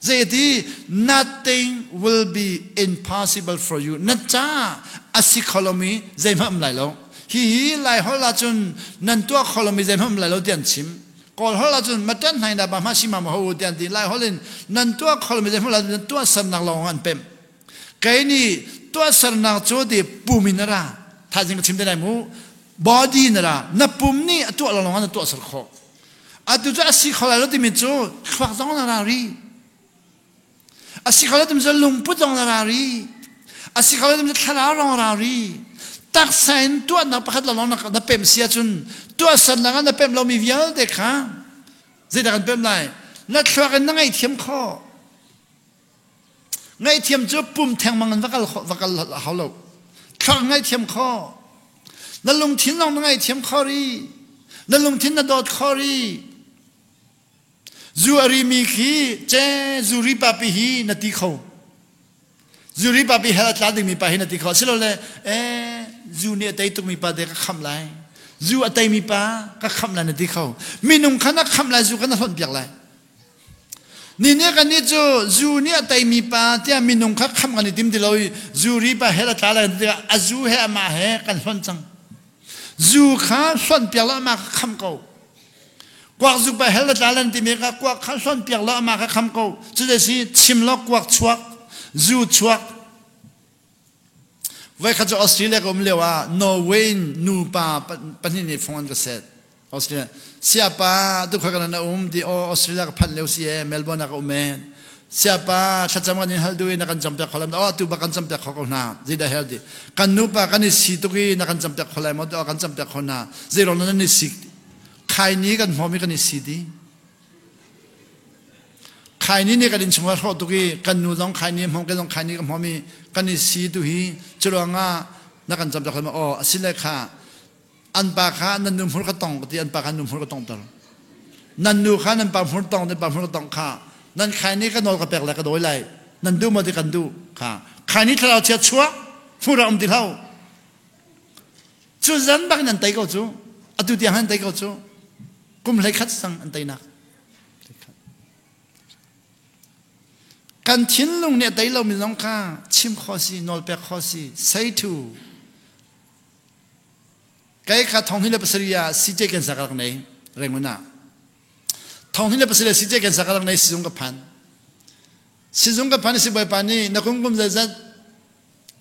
Zei a ti, nothing will be impossible for you. Na caah a si kho lomi zeihmanh um lai lo. Hihi Lai holh ahcun nan tuah kho lomi zeihmanh um lai lo tiah an chim. Kawl holh ahcun maṭan hna in dah bang hmah si mah maw ho tiah an ti. Lai holh in nan tuah kho lomi zeihmanh um lai lo, nan tuahsernak lawng an pemh. Kei nih tuahsernak cu ti pum in a ra. Thaizing ka chim te lai mu. Body in a ra. Na pum nih a tuah lawnglawng ah na tuahser khawh. Atu cu a si kho lai lo timi cu thluak zong na ra rih. A si kho lo timi cu lungput zong na ra rih. A si kho lo timi cu thlarau zong na ra rih. Taksa in tuahnak pakhat lawnglawng na, na pemh si ahcun tuahsernak ah na pemh lomi vialte kha zeidah kan pemh lai? Na thluak in na ngaihthiam khawh. Ngaihthiam cu pum thengmang in va kal khawh, va kal hau lo. Thluak in ngaihthiam khawh. Na lungthin zong na ngaihthiam khaw rih. Na lungthin na dawt khaw rih. Zu a ri mi khi, ce, zu ri papi hi na ti kho. Zu ri papi hell a tla ding mipa hi na ti kho. Silole, e, zu nih a tei tuk mipa te ka khamh lai. Zu a tei mipa ka khamh lai na ti kho. Minung kha na khamh lai, zu kha na hlonpiak lai. Ni nih ka ni cu, zu nih a tei mipa tiah minung kha khamh kan i tim ti lo i, zu ri pa hell a tla lai na ti kha, a zu he amah he kan hlon cang. Zu kha hlonpiak lo amah kha khamh ko. Kuak zuk pa hell a tla lai na ti mi kha kuak kha hlonpiak lo amah kha khamh ko. Cuti si chim lo kuak chuak, zu chuak. Voikhat cu Australia ka um lio ah Norway in nupa pa-, pahnih nih phone an ka set. Australia. Siapa, tu kha ka na um ti, aw, Australia ka phanh lio si e, Melbourne ah ka um e. Siapa, thlacam kan in hal duh i na kan campiak kho lai maw? Aw, tu bak kan campiak kho ko hna. Zeidah hel ti. Kan nupa kan i si tuk i na kan campiak kho lai maw? Aw, kan campiak kho hna. Zei ruang na nan i si. Khaini kan hmawm i kan i si ti. Khaini nih kan inn chung a hrawh tuk i, kan nu zong khaini hmawm, kei zong khaini ka hmawm i, kan i si tu hi, cu ruangah na kan campiak lai maw? Aw, a si le kha, an pa kha, nan nu hmur ka tong, ka ti, an pa kha, nu hmur ka tongter. Nan nu kha, nan pa hmur tong, nan pa hmur ka tong kha, nan khaini ka nawl ka pek le ka dawi lai, nan duh maw ti kan duh kha. Khaini thlarau cia chuak, hmur a um ti hlau. Cu zan bak in an tei ko cu, a tu tiang an tei ko cu, kum hleikhat sang an teinak. Kan thinlung nih a tei lomi zong kha chim khaw si, nawlpek khaw si, sei thu. Kei kha thonghnih le pasarih ah C J cancer ka rak nei, Rangoon ah. Thonghnih le pasarih ah C J cancer ka rak nei, sizung ka phan. Sizung ka phan i sibawipa nih, na kum kum zeizat,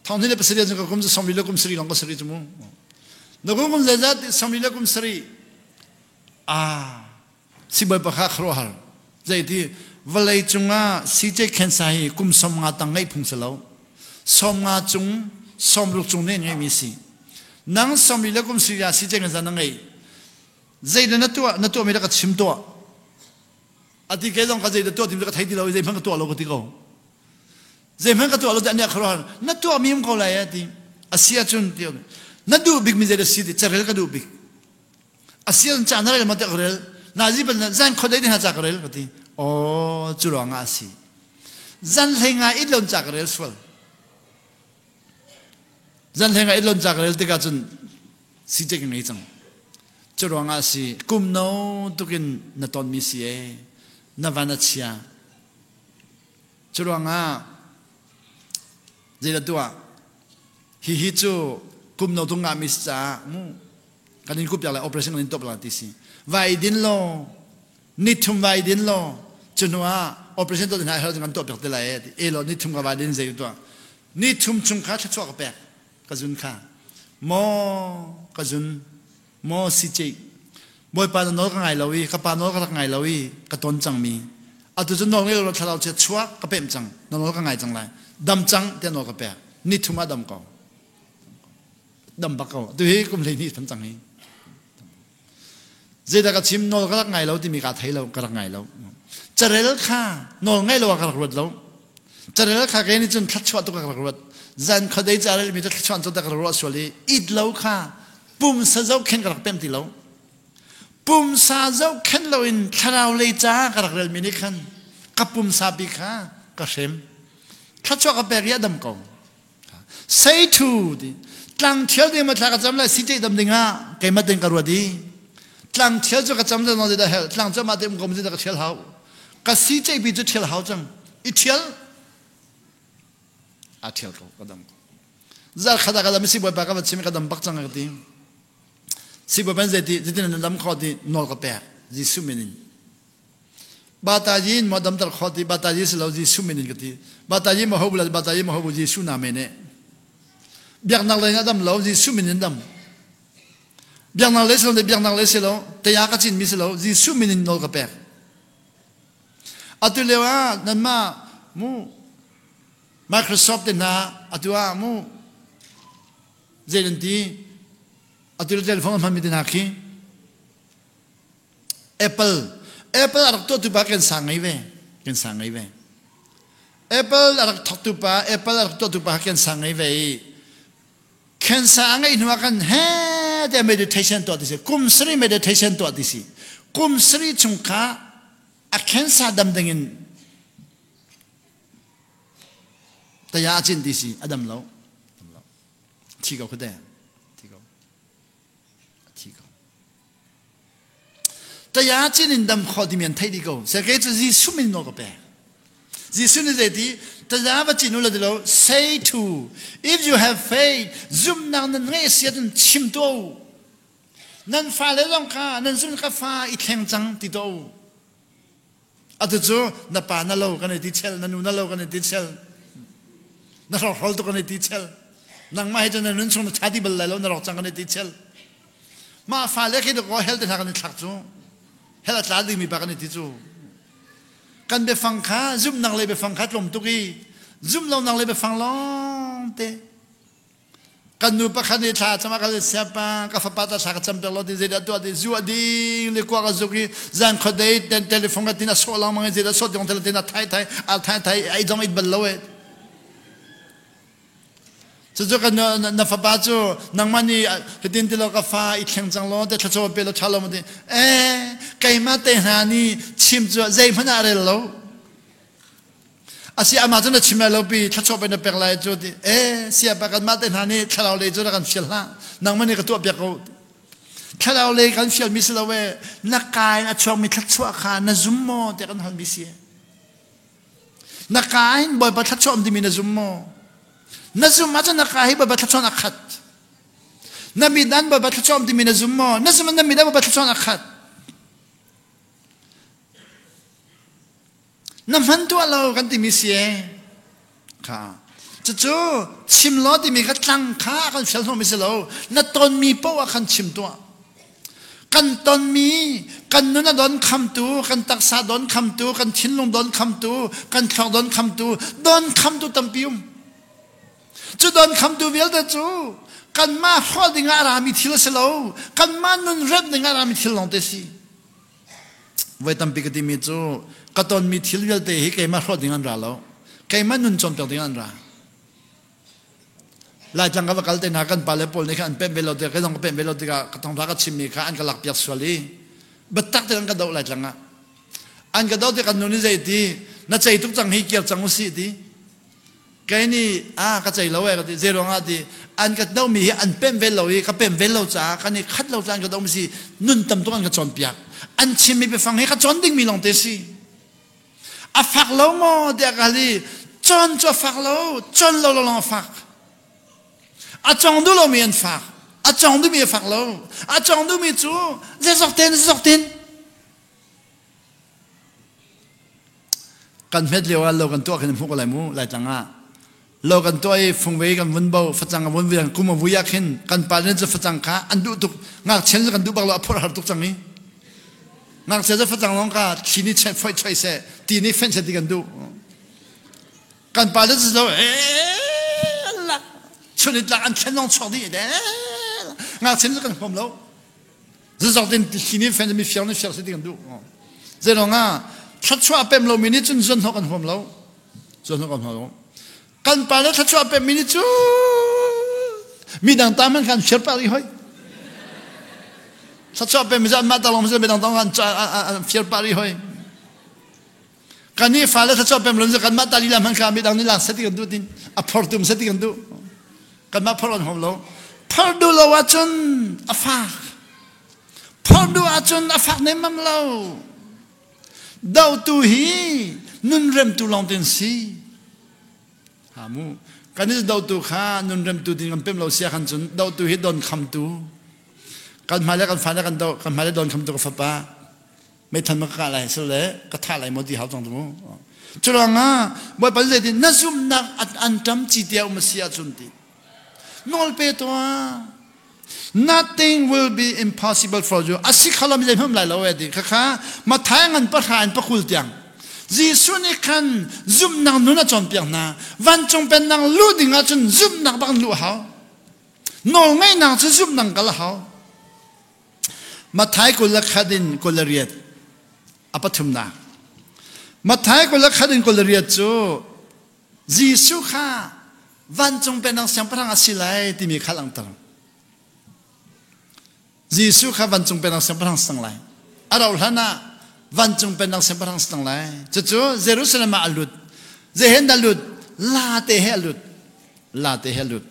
thonghnih le pasarih ah zung ka kum cu sawmli le kum sarih long ka sarih cu mu. Na kum kum zeizat, sawmli le kum sarih. Ah. Sibawipa kha khuaruahhar. Zeiti, vawlei cungah C J cancer hi kum sawmnga tang ngeih phung si lo. Sawmnga cung, sawmruk cung nih ngeihmi si. Nang sawmli le kum sarih ah C J cancer na ngeih. Zeidah na tuah, na tuahmi dah ka chim tuah. A ti kei zong kha zeidah tuah tim ka thei ti lo, zeihmanh ka tuah lo ka ti ko. Zeihmanh ka tuah lo ti a nih a khuaruahhar. Na tuahmi um ko lai a ti. A si ahcun ti. Na duh bikmi zeidah si ti, carel ka duh bik. A si ahcun ca na rel maw tiah ka rel. Nazi bel na zan khuadei ding ha ca ka rel ka ti. Aw, cu ruangah a si. Zan hleinga it lo ca ka rel sual. Zan hleinga it lo ca ka rel tikah cun si cek ngei cang. Cu ruangah a si. Kumno tukin na tonmi si e. Na van a chia. Cu ruangah, zeidah tuah? Hihi cu kumno tung ngahmi si caah, mu. Kan in kupiak lai, operation kan in tuahpiak lai ti si. Vai din lo, ni thum vai din lo. Cu hnuah operation tuah ding hna, hel kan tuahpiak te lai, ti. E lo, ni thum ka vai din zei tuah. Ni thum chung kha thluachuah ka pek, ka zun kha. Maw, ka zun. Maw si cih. Bawipa na nawl ka ngai lo i, ka pa nawl ka rak ngai lo i, ka ton cangmi. Atu cu nawl ngei lo thlarau cia chuak ka pem cang, na nawl ka ngai cang lai. Dam cang, tiah nawl ka pek. Ni thum ah dam ko. Dam bak ko. Atu hi kum hleihnih phan cang hi. Zeidah ka chim, nawl ka rak ngai lo timi ka thei lo, ka rak ngai lo. Carel kha, nawl ngai lo ah ka rak ruat lo. Carel kha kei nih cun thluachuah tuk ka rak ruat. Zan khuadei carel mi cu thluachuah tuk ka rak ruat sual i, it lo kha, pumsa zohkhenh ka rak pem ti lo. Pumsa zohkhenh loin thlarau lei ca ka rak relmi nih khan ka pumsa pi kha ka hrem. Thluachuah ka pek i a dam ko. Sei thu ti. Tlang thial ding maw thla ka cam lai, si cei dam dingah keimah tein ka ruat i. Tlang thial cu ka cam zong zong dah hel. Tlang cu amah te um ko, zong dah ka thial hau. Ka si cei pi cu thial hau cang. I thial. A thial ko, ka dam ko. Zarh khat ah ka dam i sibawipa ka va chim i ka dam bak cang a ka ti. Sibawipa in zei ti, zei ti na dam kho ti, nawl ka pek. Jesuh min in. Batayi in maw damter kho ti, batayi si lo, Jesuh min in ka ti. Batayi maw hobu la, batayi maw hobu, Jesuh na men eh. Biaknak lei na dam lo, Jesuh min in dam. Biaknak lei si lo, biaknak lei si lo, taya ka cin mi si lo, Jesuh min in nawl ka pek. Atu lio ah, nanmah mu, Microsoft te hna, atu ah mu, zei nan ti, atu le telephone a hmanmi te hna khi, Apple. Apple a rak tuahtu pa cancer ngei ve. Cancer ngei ve. Apple a rak thawktu pa, Apple a rak tuahtu pa cancer ngei ve i. Cancer a ngeih hnu ah khan he te meditation tuah ti si, kum sari meditation tuah ti si. Kum sari chung kha a cancer dam dingin taya a cin ti si, a dam lo. Dam lo. Thi ko khute. Thi ko. Thi ko. Taya cin in dam khawh ti mian thei di ko. Sia kei cu Jesuh min naw ka pe. Jesuh nih zei ti, taya va cin uh la ti lo. Say to, if you have faith, zumnak nan ngeih a si ahcun chim tuah uh. Nan fale zong kha, nan zum ka fa i thleng cang ti tuah uh. Atu cu, na pa na lo kan i ti chel, na nu na lo kan i ti chel. Na hrawkhawl tuk kan i ti chel. Nangmah hi cu na nun chung na ṭha ti bal lai lo, na rawk cang kan i ti chel. Mah fale khi tuk aw, hell te hna kan i thlak cu. Hell a tla dingmi pa kan i ti cu. Kan biafang kha, zumhnak lei biafang kha tlawm tuk i, zumh lonak lei biafang lawngte. Kan nu pakhat nih thla cam ah ka le, "Siapa, ka fapa ta thla ka cam pek lo," ti, "Zeidah tuah?" ti, "Zuah ding le kuak a zuk i, zan khuadei ten telephone ka tin a sawh lengmang i, zeidah sawh ti kong tel," tin a thai thai, a thai thai, a it zong it bal lo e. Cucu ka nu, na, na fapa cu, "Nangmah nih, ah, hitin ti lo, ka fa i thleng cang lo, te thluachuah pe lo, ṭha lo maw," ti. "Eh, keimah te hna nih chim cu zeihmanh ah a rel lo. A si, amah cu na chim lai lo pi, thluachuah pei na pek lai cu," ti. "Eh, siapa, kanmah te hna nih thlarau lei cu na kan fial hlah. Nangmah nih ka tuah piak ko. Thlarau lei kan fialmi si lo e, na ka in a chuakmi thluachuah kha na zum maw, tiah kan halmi si e. Na ka in Bawipa thluachuah um timi na zum maw? Na zum ahcun na ka hi Bawipa thluachuah a khat. Na mit ah Bawipa thluachuah um timi na zum maw? Na zum ah na mit ah Bawipa thluachuah a khat. Na hman tuah lo kan timi si e." Kha. Cucu, chim law timi kha tlang kha a kan fial hnawhmi si lo. Na tonmi paoh ah kan chim tuah. Kan tonmi, kan nun a dawnkhamtu, kan taksa dawnkhamtu, kan thinlung dawnkhamtu, kan thlawk dawnkhamtu, dawnkhamtu tampi um. Cu dawnkhamtu vialte cu kanmah hrawh dingah a rami thil a si lo, kanmah nun remh dingah a rami thil lawngte a si. Voi tampi ka timi cu ka tonmi thil vialte hi keimah hrawh dingah an ra lo, keimah nun cawnpiak dingah an ra. Laitlang ka va kal te hna, kan pa le pawl nih khan an pemh ve lo tikah, kei zong ka pemh ve lo tikah, ka thawngṭha ka chimmi kha an ka lakpiak sual i, biatak te an ka doh Laitlang ah. An ka doh tikah kan nu nih zei ti, "Na cei tuk cang hi, kir cang u sih," ti. Kei nih, "Ah, ka cei lo e," ka ti. "Zei ruangah?" ti. "An ka dohmi hi an pemh ve lo i, ka pemh ve lo caah, kan i khat lo caah an ka dohmi si, nun tam tuk an ka cawnpiak. An chimmi biafang hi ka cawn dingmi lawngte si. A fak lo maw?" tiah ka hal i, cawn cu a fak lo, cawn lo lo lawng a fak. A cawng duh lomi an fak, a cawng duhmi a fak lo, a cawng duhmi cu zezok ten, zezok ten. Kan hmet lio ah lo kan tuah khin hmuh ko lai mu, Laitlang ah. Lo kan tuah i fungvei kan vun bo, facang a vun vui, kum a vui ah khin kan pa le cu facang kha an duh tuk, ngakchia cu kan duh bak lo, a phorh har tuk cang i. Ngakchia cu facang lawng kha thli nih chen foih choih seh, ti nih fenh seh ti kan duh. Kan pa le cu zo, eh, la, chun i tla an thlen lawng chuak dih, eh, ngakchia cu kan huam lo. Zazok tin thli nih fenh, mi fiang nih fiang seh ti kan duh. Zei lawng ah, thluachuah a pemh lomi nih cun zuan hnawh kan huam lo. Zuan hnawh kan huam lo. Kan pa le thluachuah a pemhmi nih cu midang ta hmanh kha an fiar pah rih hoi. Thluachuah a pemhmi cu anmah ta lawng hmanh si lo, midang ta hmanh kha an, an, an, an fiar pah rih hoi. Kan nih fa le thluachuah a pemh lo nih cu kanmah ta lila hmanh kha midang nih lak seh ti kan duh tin, a phor tum seh ti kan duh. Kanmah phor kan huam lo. Phor duh lo ahcun a fak. Phor duh ahcun a fak nem mam lo. Dohtu hi nun remtu lawngte an si. Ha mu. Kan i dohtu kha nun remtu tin kan pemh lo si ah khan cun dohtu hi dawnkhamtu. Kan hmai le kan fa le kan doh, kan hmai le dawnkhamtu ka fapa. Meithan mah ka kah lai si le ka thah lai maw ti hau cang tu mu. Cu ruangah Bawipa nih zei ti, na zumhnak an, an ṭam ci tiah um a si ahcun ti. Nawl pe tuah. Nothing will be impossible for you. A si kha lo mi zeihmanh lai lo e ti. Kha kha, Matthai ngan pahra in pakul tiang. Jesuh nih khan zumhnak nun a cawnpiak hna. Vancung pennak luh ding ahcun zumhnak bak in luh hau. Nawlngeihnak cu zumhnak kal hau. Matthai kul le khat in kul le riat. A pathumnak. Matthai kul le khat in kul le riat cu Jesuh kha vancung pennak siangpahrang a si lai timi kha langhter. Jesuh kha vancung pennak siangpahrang si tang lai. A rauh hlanah vancung pennak siangpahrang si tang lai. Cucu Jerusalem ah a lut. Zei hen dah lut? Late he a lut. Late he a lut.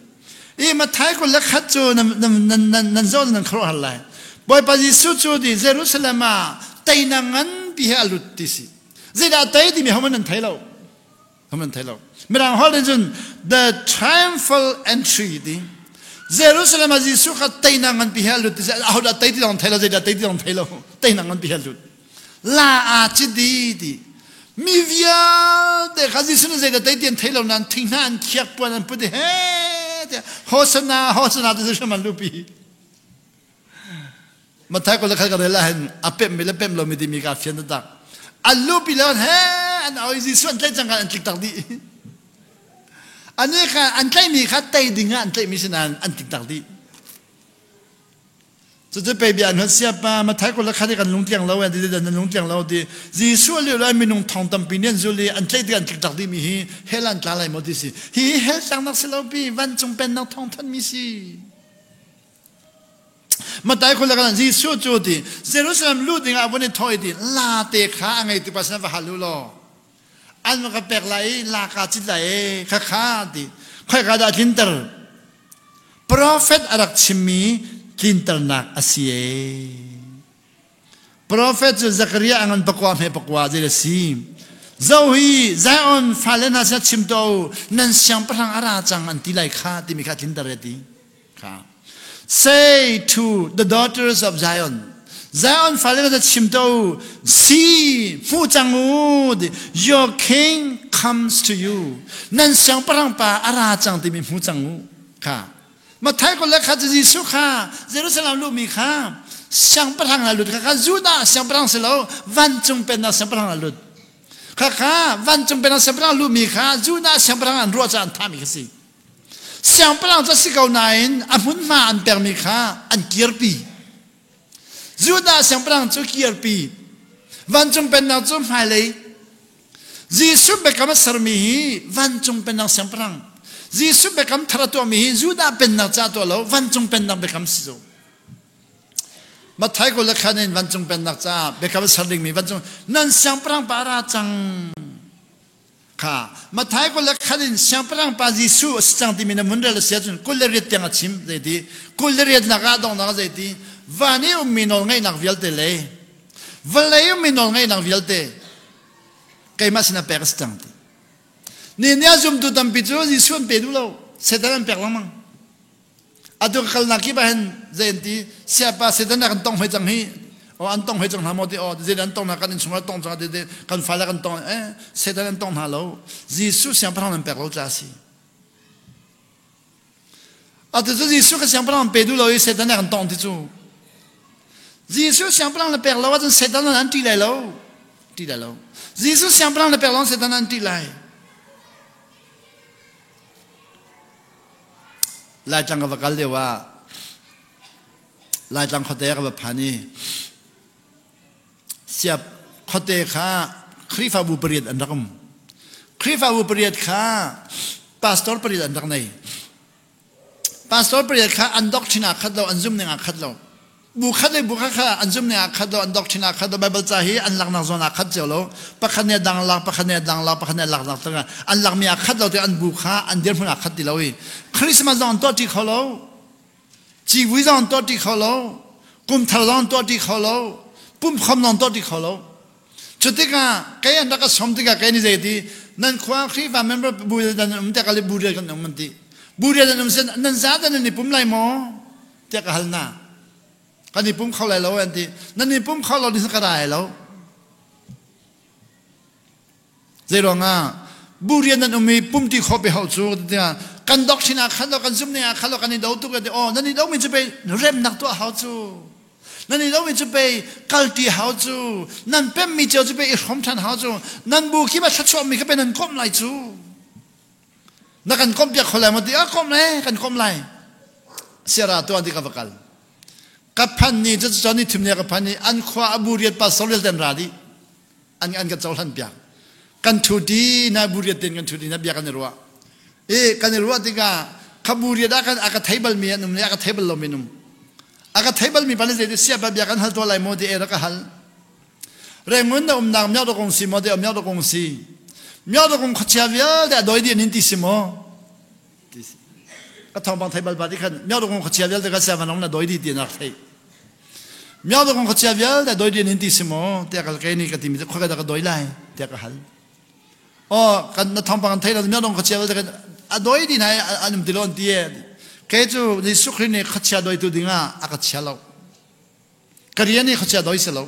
I Matthai kul le khat cu nan, nan, nan, nan, nan zawh nan khuaruah hal lai. Bawipa Jesuh cu ti Jerusalem ah teinak nganpi he a lut ti si. Zeidah a tei timi hohmanh nan thei lo. Hohmanh nan thei lo. Mirang holh ding cun the triumphal entry ti. Jerusalem ah Jesuh kha teinak nganpi he a lut ti si. Ahodah tei ti zong thei lo, zeidah tei ti zong thei lo. Teinak nganpi he a lut. La aa ci ti ti. Mi vialte kha Jesuh nih zeidah tei ti an thei lo nain thing hna an khiak, puan an put i he tiah Hosanna, Hosanna ti Jerusalem an luhpi. Matthai kul le khat ka rel ah hin a pemh mi le pemh lo mi timi ka fian taktak. An luhpi le he an au i Jesuh an tlaih cangka an tlik tak dih. Anih kha an tlaih mi kha tei dingah an tlaih mi si nain an tlik tak dih. Cucu pei bia an huat siapa, Matthai kul le khat hi kan lungtliang lo, an ti nan lungtliang lo ti. Jesuh a liuh lo, minung thong tampi nih an zulh i an tlaih tikah an tlik tak dih mi hi hell ah an tla lai maw ti si. Hi hi hell tlaknak si lo pi, vancung pennak thawngthan mi si. Matthai kul le khat ah Jesuh cu ti, Jerusalem luh dingah a vun i thawh i ti, late kha a ngei tikpa sin a va hal uh law. An va ka pek lai i, laka cit lai e, kha kha ti. Khoika dah a tlinter? Profet a rak chimmi tlinternak a si e. Profet cu Zakaria a ngan pakua hme pakua zei a si. Zo hi Zion fale hna sin chim tuah uh, nan siangpahrang a ra cang an ti lai kha, timi kha a tlinter e ti. Kha. Say to the daughters of Zion, Zion fale hna sin chim tuah uh, see, hmuh cang uh, your king comes to you. Nan siangpahrang pa a ra cang timi hmuh cang uh. Kha. Matthai kul le khat cu Jesuh kha Jerusalem luhmi kha siangpahrang a lut kha, kha Judah siangpahrang si lo, vancung pennak siangpahrang a lut. Kha kha vancung pennak siangpahrang luhmi kha Judah siangpahrang an ruah caah an thahmi kha si. Siangpahrang cu a si ko nain a hmunhma an pekmi kha an kirpi. Judah siangpahrang cu kirpi, vancung pennak cu hmailei. Jesuh biakam a sermi hi vancung pennak siangpahrang. Jesuh biakam thar a tuahmi hi Judah pennak ca tuah lo, vancung pennak biakam si zo. Matthai kul le khat in vancung pennak ca biakam a ser dingmi vancung, nan siangpahrang pa a ra cang. Kha, Matthai kul le khat in siangpahrang pa Jesuh a si cang timi na vun rel a si ahcun kul le riat tiang a chim zei ti, kul le riatnak ah a donghnak zei ti, van i ummi nawlngeihnak vialte le vawlei ummi nawlngeihnak vialte keimah sin a pek a si cang ti. Nihin ni ah zumtu tampi cu Jesuh an pe duh lo, Satan an pek lengmang. Atu ka kalnak kip ah hin zei an ti, siapa, Satan nih kan tong hoi cang hi. Aw, an tong hoi cang hna maw ti, aw, zei an tong hna, kan innchung ah tong cang, zei kan fale kan tong, eh, Satan an tong hna lo. Jesuh siangpahrang nan pek lo ca a si. Atu cu Jesuh kha siangpahrang an pe duh lo i Satan nih kan tong ti cu. Jesuh siangpahrang na pek lo ahcun Satan an ṭih lai lo. Ṭih lai lo. Jesuh siangpahrang na pek lo ahcun Satan an ṭih lai. Laitlang ka va kal lio ah, Laitlang khuate ka va phan i, siap khuate kha Khrihfabu pariat an rak um. Khrihfabu pariat kha pastor pariat an rak nei. Pastor pariat kha an doctrine ah khat lo, an zumhning ah khat lo. Bu khat le bu khat kha an zumhning ah khat lo, an doctrine ah khat lo, Bible ca hi an laknak zawn ah khat cio lo. Pakhat nih a dang lak, pakhat nih a dang lak, pakhat nih a laknak tangah an lakmi ah khat lo, tiah an bu kha an dirhmun ah khat ti lo i Christmas zong an tuah ṭi kho lo. Civui zong an tuah ṭi kho lo. Kumthar zong an tuah ṭi kho lo. Pumkhawm zong an tuah ṭi kho lo. Cutikah kei an rak ka sawm tikah kei nih zei ti, nan khua Khrihfa member bu riat nan um tiah ka le bu riat kan um an ti. Bu riat nan um sin nan zate nan i pum lai maw? Tiah ka hal hna. Kan i pum kho lai lo an ti. Nan i pum kho lo ding ka ra lai lo. Zeiruangah bu riat nan um i pum ṭi khawh pei hau cu, tiah kan doctrine ah khat lo, kan zumhning ah khat lo, kan i do tuk ti. Aw, nan i domi cu pei remnak tuah hau cu. Nan i domi cu pei kalṭi hau cu, nan pemmi cio cu pei i hrawm ṭhan hau cu, nan bu kip ah thluachuahmi kha pei nan komh lai cu. Na kan komh piak kho lai maw ti, a komh lai, kan komh lai. Siara tuan ti ka va kal. Ka phan ni cu, cu ni thum ni ka phan ni, an khua a bu riat pastor vialte an ra dih. An, an ka cohlan piak. Kan thuṭi na bu riat tein kan thuṭi na bia kan i ruah. Eh, kan i ruah tikah kha bu riat ah kan, a ka theibalmi an um le a ka theibal lomi an um. A ka theibal mi pan a zei tu siapa bia kan hal tua lai maw ti e rak a hal. Rangoon na um nak Myauk Dawkung si maw ti a Myauk Dawkung si. Myauk Dawkung khuachia vialte a dawi dih an in ti si maw. Ka thawngpang theibal pa ti khan Myauk Dawkung khuachia vialte ka siapa nong na dawi dih ti nak thei. Myauk Dawkung khuachia vialte a dawi dih an in ti si maw ti a kal kei ni ka ti mi khua ka dawi lai ti a ka hal. Aw, kan na thawngpang kan thei lo, Myauk Dawkung khuachia vialte kan a dawi dih nai an um ti lo an ti e. Kei cu Jesuh Khrih nih khuachia dawitu dingah a ka chia lo. Ka rian nih khuachia dawi si lo.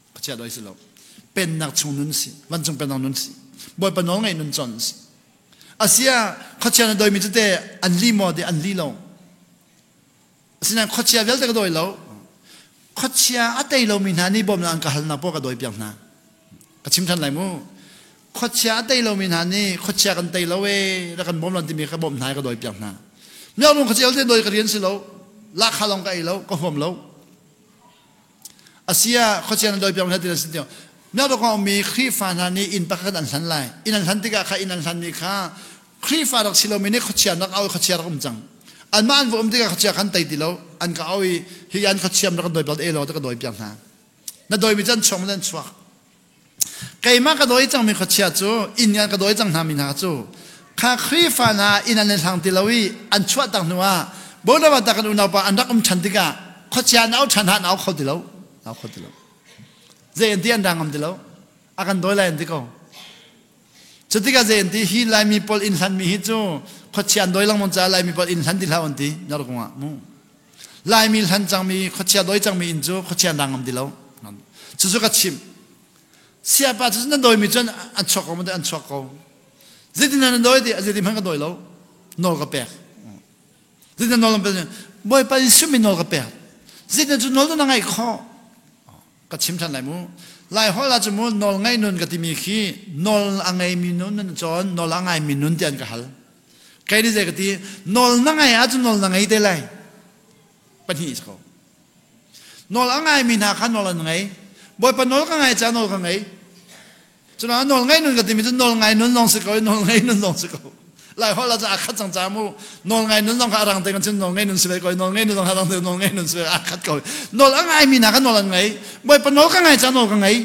Khuachia dawi si lo. Pennak chung nun si, vancung pennak nun si. Bawipa nawl ngeih nun cawn si. A sia khuachia na dawimi cute an li maw ti an li lo. Asinain khuachia vialte ka dawi lo. Khuachia a tei lo mi hna nih bawmhnak an ka hal hna pawl ka dawi piak hna. Ka chim ṭhan lai mu. Khuachia a tei lo mi hna nih khuachia kan tei lo e, rak kan bawm lo an timi ka bawmh hna i ka dawi piak hna. Myauk Dawkung khuachia vialte dawi ka rian si lo. Lahkha lawng ka ei lo, ka huam lo. A sia khuachia na dawi piak mi hna ti na si ti. Myauk Dawkung a ummi Khrihfa hna nih inn pakhat an hlan lai. Inn an hlan tikah kha inn an hlanmi kha Khrihfa rak si lomi nih khuachia rak au i khuachia rak um cang. Anmah an va um tikah khuachia khan tei ti lo. An ka au i hi an khuachia rak an dawi piak e lo, ka dawi piak hna. Na dawimi cu an chuak maw an chuak. Keimah ka dawi cangmi khuachia cu inn an ka dawi cang hna mi hna cu kha Khrihfa hna inn an i hlang ti lo i an chuahtak hnuah Bodawata kan unaupa an rak um ṭhan tikah khuachia an au ṭhan hna, an au kho ti lo. An au kho ti lo. Zei an ti an ra ngam ti lo. A kan dawi lai an ti ko. Cutikah zei an ti hi Laimi pawl inn hlanmi hi cu khuachia an dawi lengmang caah Laimi pawl inn hlan ti hlah an ti. Nar kungah mu. Laimi hlan cangmi khuachia dawi cangmi inn cu khuachia an ra ngam ti lo. Cucu ka chimh. Siapa cu na dawimi cu an chuak ko maw ti an chuak ko. Zeitin na dawi ti a zeitin hmanh ka dawi lo. Nawl ka pek. Zeitin nawl ka pek. Bawipa Jesuh min nawl ka pek. Zeitin cu nawl tu na ngaih khawh. Ka chim ṭhan lai mu. Laiholh ah cu mu nawl ngaih nun ka timi khi nawl a ngeimi nun nan cawn nawl a ngaimi nun tiah an ka hal. Kei nih zei ka ti, nawl na ngaih ah cu nawl na ngei te lai. Pahnih si ko. Nawl a ngaimi hna kha nawl an ngei. Bawipa nawl ka ngai caah nawl ka ngei. Cun nawl ngai nun ka timi cu nawl ngai nun zong si ko, nawl ngei nun zong si ko. Laiholh ah cun a khat cang caah mu, nawl ngai nun zong kha a rang te kan cun nawl ngei nun si ve ko, nawl ngei nun zong kha a rang te nawl ngei nun si ve a khat ko. Nawl a ngaimi hna kha nawl an ngei. Bawipa nawl ka ngai caah nawl ka ngei.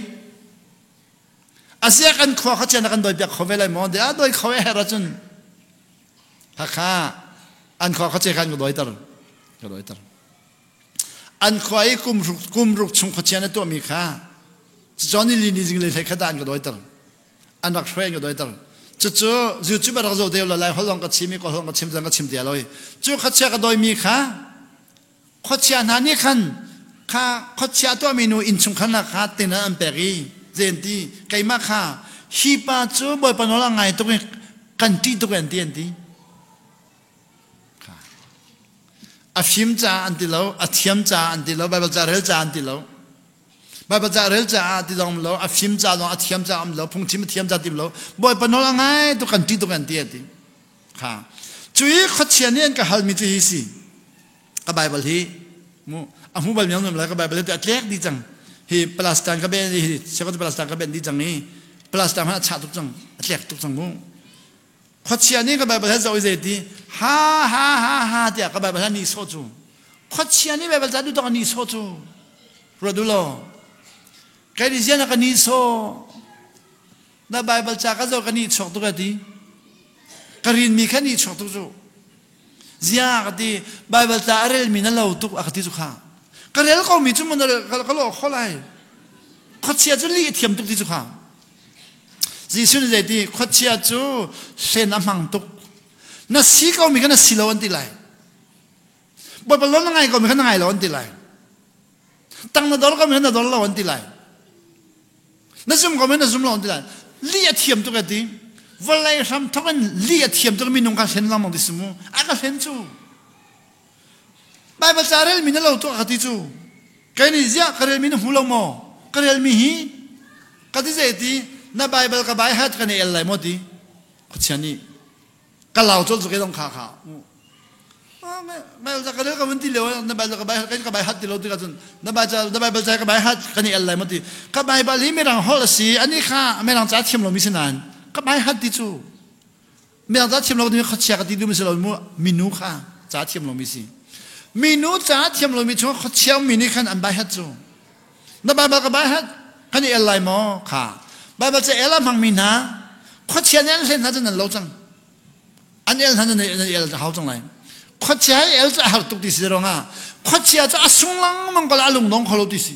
A sia kan khua khuachia na kan dawi piak kho ve lai maw? Dia dawi kho e hera cun. Hakha an khua khuachia khan ka dawiter. Ka dawiter. An khua i kum ruk, kum ruk chung khuachia na tuahmi kha. Cucawn i li ni zing le hleikhat ah an ka dawiter. An rak hruai an ka dawiter. Cucu YouTube ah rak zoh te uh la lai holh lawng ka chim i kawl holh lawng ka chim zang ka chim tia lo i. Cu khuachia ka dawimi kha. Khuachia hna nih khan kha khuachia tuahmi nu inn chung khan kha tin an pek i. Zei an ti keimah kha hi pa cu Bawipa nawl a ngai tuk i kan ṭih tuk an ti an ti. Kha. A fim caah an ti lo, a thiam caah an ti lo, Baibal ca rel caah an ti lo. Baibal ca rel caah ti zong lo, a fim caah zong, a thiam caah an lo, phungthim a thiam caah ti lo. Bawipa nawl a ngai tuk kan ṭih tuk an ti, an ti. Kha. Cu i khuachia nih an ka halmi cu hi si. Ka Baibal hi mu, a hmu bal miang nuam lai, ka Baibal hi a tlek dih cang. Hi plastic ka ben dih, hi, siapa tu plastic ka ben dih cang i plastic hmanh a chah tuk cang, a tlek tuk cang mu. Khuachia nih ka Baibal he zoh i zei ti, ha, ha, ha, ha, tiah ka Baibal he nih sawh cu. Khuachia nih Baibal ca duh tak a nih sawh cu. Ruat uh law. Kei nih ziah na ka nih sawh. Na Baibal ca ka zoh ka nih chuak tuk a ti. Ka rinmi kha nih chuak tuk cu. Ziah ka ti, Baibal ca a relmi na lo tuk a ka ti cu kha. Ka rel ko mi cu mun a rel, ka, ka lawh khawh lai. Khuachia cu lih a thiam tuk ti cu kha. Jesuh nih zei ti, khuachia cu hlen a hmang tuk. Na si ko mi kha na si lo an ti lai. Bawipa lo na ngai ko mi kha na ngai lo an ti lai. Tang na dor ko mi kha na dor lo an ti lai. Na zum ko mi kha na zum lo an ti lai. Lih a thiam tuk a ti. Vawlei hram thawk in lih a thiam tuk minung kha hlen lengmang ti si mu. A ka hlen cu. Baibal ca relmi na lo tuah ka ti cu. Kei nih ziah ka relmi na hmu lo maw? Ka relmi hi. Ka ti zei ti, na Baibal ka by heart ka nei el lai maw ti. Khuachia nih. Ka lau colh cu kei zong kha kha. Ah, Baibal ca ka rel ka vun ti lio, na Baibal ka by heart, kei ka by heart ti lo tikah cun, na Baibal ca, na Baibal ca ka by heart ka nei el lai maw ti. Ka Baibal hi mirang holh a si, anih kha mirang ca thiam lo mi si nain. Ka by heart ti cu. Mirang ca thiam lo ka ti mi khuachia ka ti duh mi si lo mu, minu kha ca thiam lo mi si. Minu ca thiam lo mi chungah khuachia mi nih khan an baihat cu. Na Baibal ka baihat, kan i el lai maw? Kha. Baibal ca el a hmang mi hna, khuachia nih an hlen hna cun an lo cang. An el hna cun an el hau cang lai. Khuachia i el cu a har tuk ti si ruangah, khuachia cu a sung lengmang ko lai a lungdong kho lo ti si.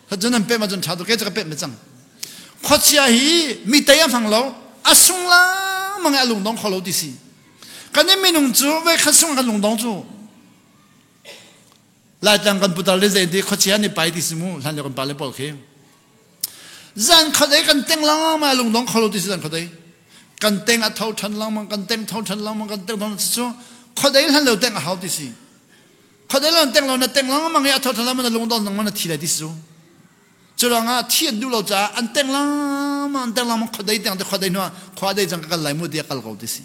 Kha cun an pem ahcun ṭha tuk, kei cu ka pem cang. Khuachia hi mi tei a hmang lo, a sung lengmang i a lungdong kho lo ti si. Kan i minung cu voikhat sungah kan lungdong cu. Laitlang kan putar le zei ti khuachia nih pai ti si mu, hlan le kan pa le pawl khi. Zan khuadei kan teng lengmang a lungdong kho lo ti si, zan khuadei. Kan teng a tho ṭhan lengmang, kan teng tho ṭhan lengmang, kan teng tho ṭhan si cu. Khuadei hlan lo teng a hau ti si. Khuadei lo teng lo na teng lengmang i a tho ṭhan lengmang na lungdong lengmang na thi lai ti si cu. Curuangah thi an duh lo caah an teng lengmang, an teng lengmang khuadei teng te khuadei hnuah khuadei cang ka kal lai mu ti a kal ko ti si.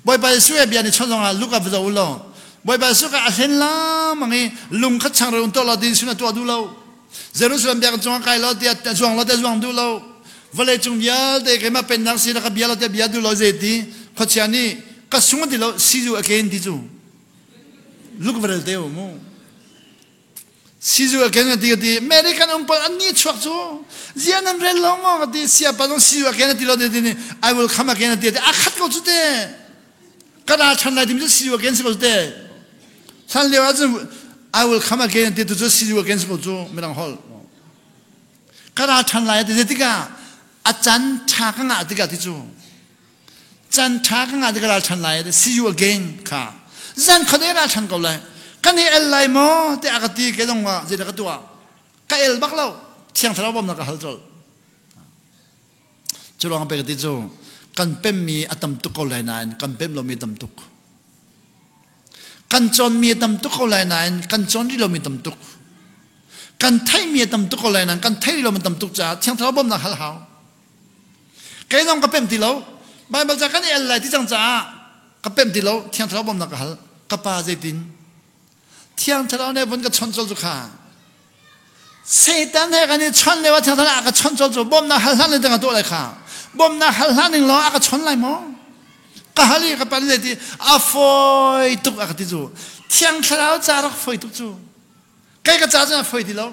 Bawipa Jesuh he bia nih chon zongah Luka va zoh uh law. Bawipa Jesuh kha a hlen lengmang i lungkhat chang rero tuah law, din sun a tuah duh lo. Jerusalem biakinn cungah kai law tiah zuang law tiah zuang duh lo. Vawleicung vialte keimah pennak si na ka bia law tiah bia duh lo zei ti. Khuachia nih ka sung a ti lo, see you again ti cu. Luka va rel te uh mu. See you again a ti, ka ti. Mary kan um pawl an nih chuak cu, zia nan rel lo maw? Ka ti. Siapa zong see you again a ti lo, ti, ti ni. I will come again a ti, a ti. A khat ko cu te. Ka ra ṭhan lai timi cu see you again si ko cu te. Hlan lio ahcun I will come again a ti tu cu see you again si ko cu, midang holh. Ka ra ṭhan lai a ti, zetikah a can ṭha ka ngah tikah ti cu. Can ṭha ka ngah ti ka ralṭhan lai, see you again kha. Zan khuadei ralṭhan ko lai. Kan i el lai maw? Tiah a ka ti, kei zong ah zeidah ka tuah? Ka el bak lo. Thiang Thlarau bawmhnak ka hal colh. Curuang pek a ti cu, kan pemmi a tam tuk ko lai nain, kan pem lomi a tam tuk. Kan cawnmi a tam tuk ko lai nain, kan cawn rih lomi a tam tuk. Kan theihmi a tam tuk ko lai nain, kan theih rih lomi a tam tuk caah Thiang Thlarau bawmhnak hal hau. Kei zong ka pem ti lo. Baibal ca kan i el lai ti cang caah ka pem ti lo. Thiang Thlarau bawmhnak ka hal. Ka pa zeitin Thiang Thlarau nih vun ka chon colh cu kha. Satan he kan i chon lio ah Thiang Thlarau a ka chon colh cu bawmhnak hal hlan ning teng a tuah lai kha. Bawmhnak hal hlan ning law a ka chon lai maw? Ka hal i ka pa nih zei ti, a fawi tuk a ka ti cu. Thiang Thlarau ca rak fawi tuk cu. Kei ka ca cun a fawi ti lo.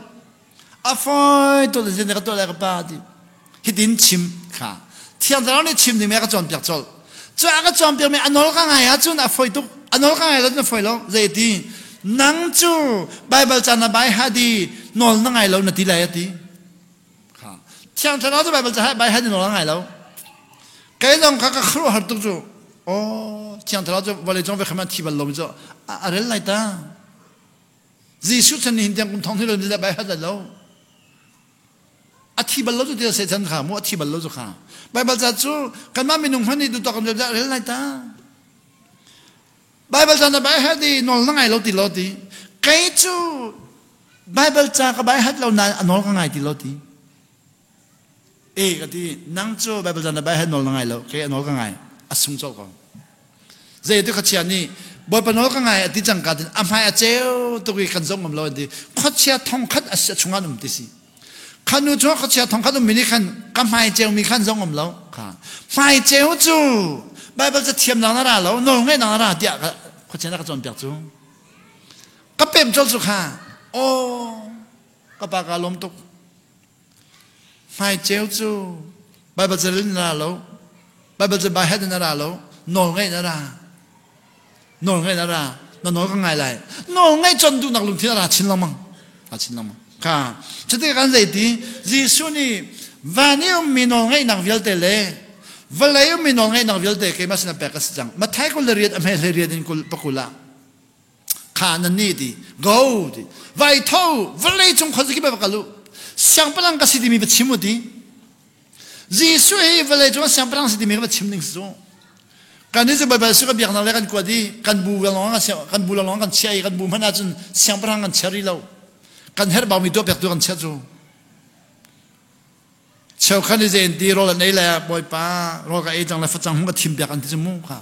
A fawi tuk le, zeitin ka tuah lai ka pa ti. Hitin chim kha. Thiang Thlarau nih chim dingmi a ka cawnpiak colh. Cu a ka cawnpiakmi a nawl ka ngai ahcun a fawi tuk. A nawl ka ngai lo cun a fawi lo. Zei ti? Nang cu Baibal ca na baihat i nawl na ngai lo na ti lai a ti. Kha. Thiang Thlarau cu Baibal ca baihat i nawl a ngai lo. Kei zong kha ka khuaruah har tuk cu. Aw, Thiang Thlarau cu vawlei cungah ve kha man thi bal lomi cu a, a rel lai ta. Jesuh chan nihin tiang kum thong hnih lo ni dah baihat lai lo. A thi bal lo cu tiah Satan kha mu, a thi bal lo cu kha. Baibal ca cu kanmah minung hmanh nih duhtak kan rel lai ta. Baibal ca na baihat i nawl na ngai lo ti lo ti. Kei cu Baibal ca ka baihat lo nain a nawl ka ngai ti lo ti. E, ka ti, nang cu Baibal ca na baihat nawl na ngai lo, kei a nawl ka ngai, a sung colh ko. Zei tu khuachia nih, Bawipa nawl ka ngai, a ti cangka tin, a hmai a ceu tuk i kan zoh ngam lo, an ti. Khuachia thongkhat a si, a chungah an um ti si. Kha nu cu khuachia thongkhat um mi nih khan, ka hmai ceu mi khan zoh ngam lo. Kha. Hmai ceu cu, Baibal ca thiam nak na ra lo, nawl ngaih nak na ra, tiah ka, khuachia na ka cawnpiak cu. Ka pem colh cu kha. Aw, ka pa ka lawm tuk. Hmai ceu cu Baibal ca rel in a ra lo, Baibal ca baihat in a ra lo, nawl ngaih in a ra. Nawl ngaih in a ra, na nawl ka ngai lai. Nawl ngaih cawn duhnak lungthin a ra chin lengmang. A chin lengmang. Kha, cuti kan zei ti, Jesuh nih van i ummi nawl ngaihnak vialte le vawlei i ummi nawl ngaihnak vialte keimah sin a pek ka si cang. Matthai kul le riat a hme hlei riat in kul pakul ah. Kha nan nih ti, go ti. Vai tho, vawlei cung khuazakip ah va kal uh. Siangpahrang ka si timi va chim uh ti. Jesuh hi vawlei cungah siangpahrang si timi kha va chim ding si cu. Kan nih cu Baibal sungah biaknak le kan kuat i, kan bu lawng kan siang, kan bu lawng kan chiah i, kan bu hmanh ahcun siangpahrang kan chiah rih lo. Kan herh baumi tuah pek tu kan chiah cu. Cheukhat nih zei an ti, rawl an ei lai ah, Bawipa, rawl ka ei cang lai, facang hum ka thim piak an ti cu mu kha.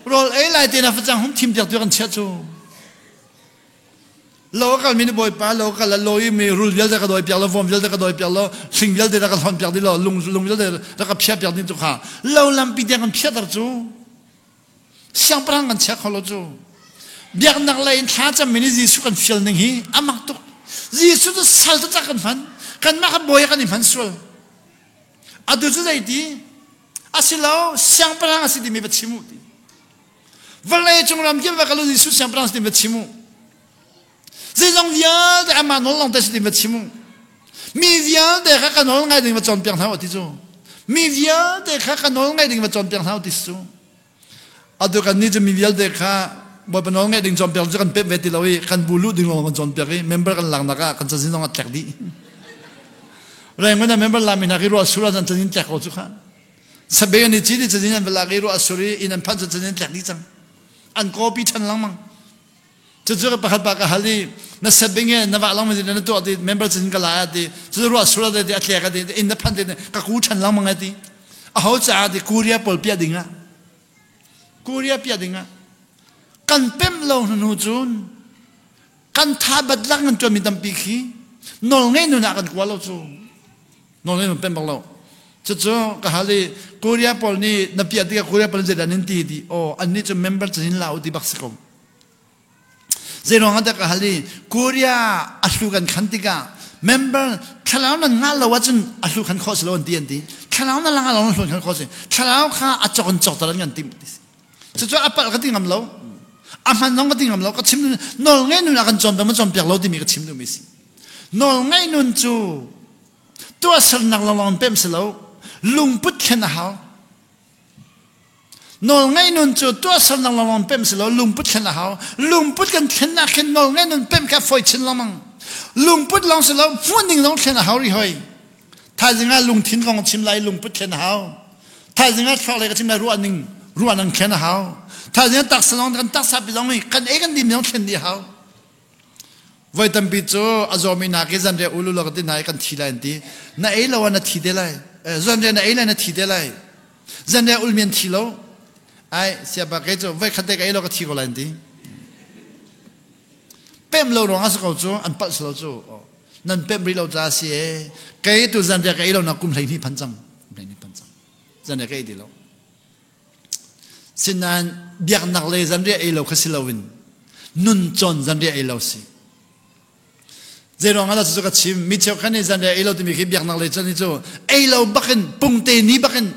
Rawl ei lai tein ah facang hum thim piak tu kan chiah cu. Lo a kalmi nih, Bawipa, lo a kal ah, lo i mi rul vialte ka dawi piak lo, vom vialte ka dawi piak lo, hling vialte rak ka hlawn piak dih lo, lung, lung vialte rak ka phiah piak dih cu kha. Lo lampi tiang kan phiahter cu. Siangpahrang kan ciah kho lo cu. Biaknak lei in thlacam mi nih Jesuh kan fial ning hi a mak tuk. Jesuh cu sal taktak kan hman, kanmah kha bawi a kan i hman sual. Atu cu zei ti? A si lo, siangpahrang a si timi va chim uh ti. Vawlei cung ram kim va kal uh Jesuh siangpahrang a si timi va chim uh. Zeizong vialte amah nawl lawngte a si timi va chim uh. Mi vialte kha ka nawl ngaih ding va cawnpiak hna uh a ti cu. Mi vialte kha ka nawl ngaih ding va cawnpiak hna uh ti si cu. Atu kannih cu mi vialte kha Bawipa nawl ngaih ding cawnpiak cu kan pemh ve ti lo i kan bu luh ding lawng kan cawnpiak i member kan laknak ah kan cazin zong a tlek dih. Rangoon ah member lakmi hna khi ruah sur ah cun cazin tlek ko cu kha. Sabeng an i ci dih cazin an va lak i ruah sur i inn an phanh cun cazin an tlek dih cang. An kawpi ṭhan lengmang. Cucu ka pakhat pa ka hal i na sabeng e na vah lengmang ti na tuah ti member cazin ka la a ti. Cucu ruah sur ah ti a tlek a ti inn na phanh ti ka ku ṭhan lengmang a ti. Aho caah ti Korea pawl piah dingah Korea piah dingah kan pemh lo hnu cun kan tha batlak ngan ṭuanmi tampi khi nawlngeih nun ah kan kuat lo cu. Nawlngeih nun pemh bak lo. Cucu ka hal i Korea pawl nih na piah tikah Korea pawl nih zeidah nan ti ti aw annih cu member cazin la uh ti bak si ko. Zeiruangah dah ka hal i Korea a hlu kan khan tikah member thlarau nan ngah lo ahcun a hlu khan khawh si lo an ti an ti. Thlarau nan la ngah lo nan hlu khan khawh si. Thlarau kha a cawk in cawkter an kan timh ti si. Cucu a palh ka ti ngam lo. A hman zong ka ti ngam lo. Ka chim nawlngeih nun a kan cawnpiak maw cawnpiak lo timi ka chim duhmi si. Nawlngeih nun cu tuahsernak lawnglawng pemh si lo. Lungput thlen a hau. Nawlngeih nun cu tuahsernak lawnglawng pemh si lo, lungput thlen a hau. Lungput kan thlennak khin nawlngeih nun pemh kha fawi chin lengmang. Lungput lawng si lo, hmuh ning zong thlen a hau rih hoi. Thaizing ah lungthin kong chim lai lungput thlen a hau. Thaizing ah thlawk lei ka chim lai ruah ning, ruah nang thlen a hau. Thaizing ah taksa zong kan taksa pi zong i kan ei kan dim zong thlen dih a hau. Voi tampi cu a zawmi nak i zanriah ul uh law ka ti hna i kan thi lai an ti. Na ei lo ah na thi te lai. Eh, zanriah na ei lai na thi te lai. Zanriah ulmi an thi lo. Ai, siapa kei cu voi khat te ka ei lo ka thi ko lai an ti. Pemh lo ruangah si ko cu an palh si lo cu. Aw, nan pemh rih lo ca a si e. Kei tu zanriah ka ei lo nak kum hleihnih phan cang. Kum hleihnih phan cang. Zanriah ka ei ti lo. Sinain biaknak lei zanriah ei lo kha si loin nun cawn zanriah ei lo si. Zeiruangah dah cucu ka chim? Mi cheukhat nih zanriah ei lo timi khi biaknak lei cawn hi cu ei lo bakin pungte ni bakin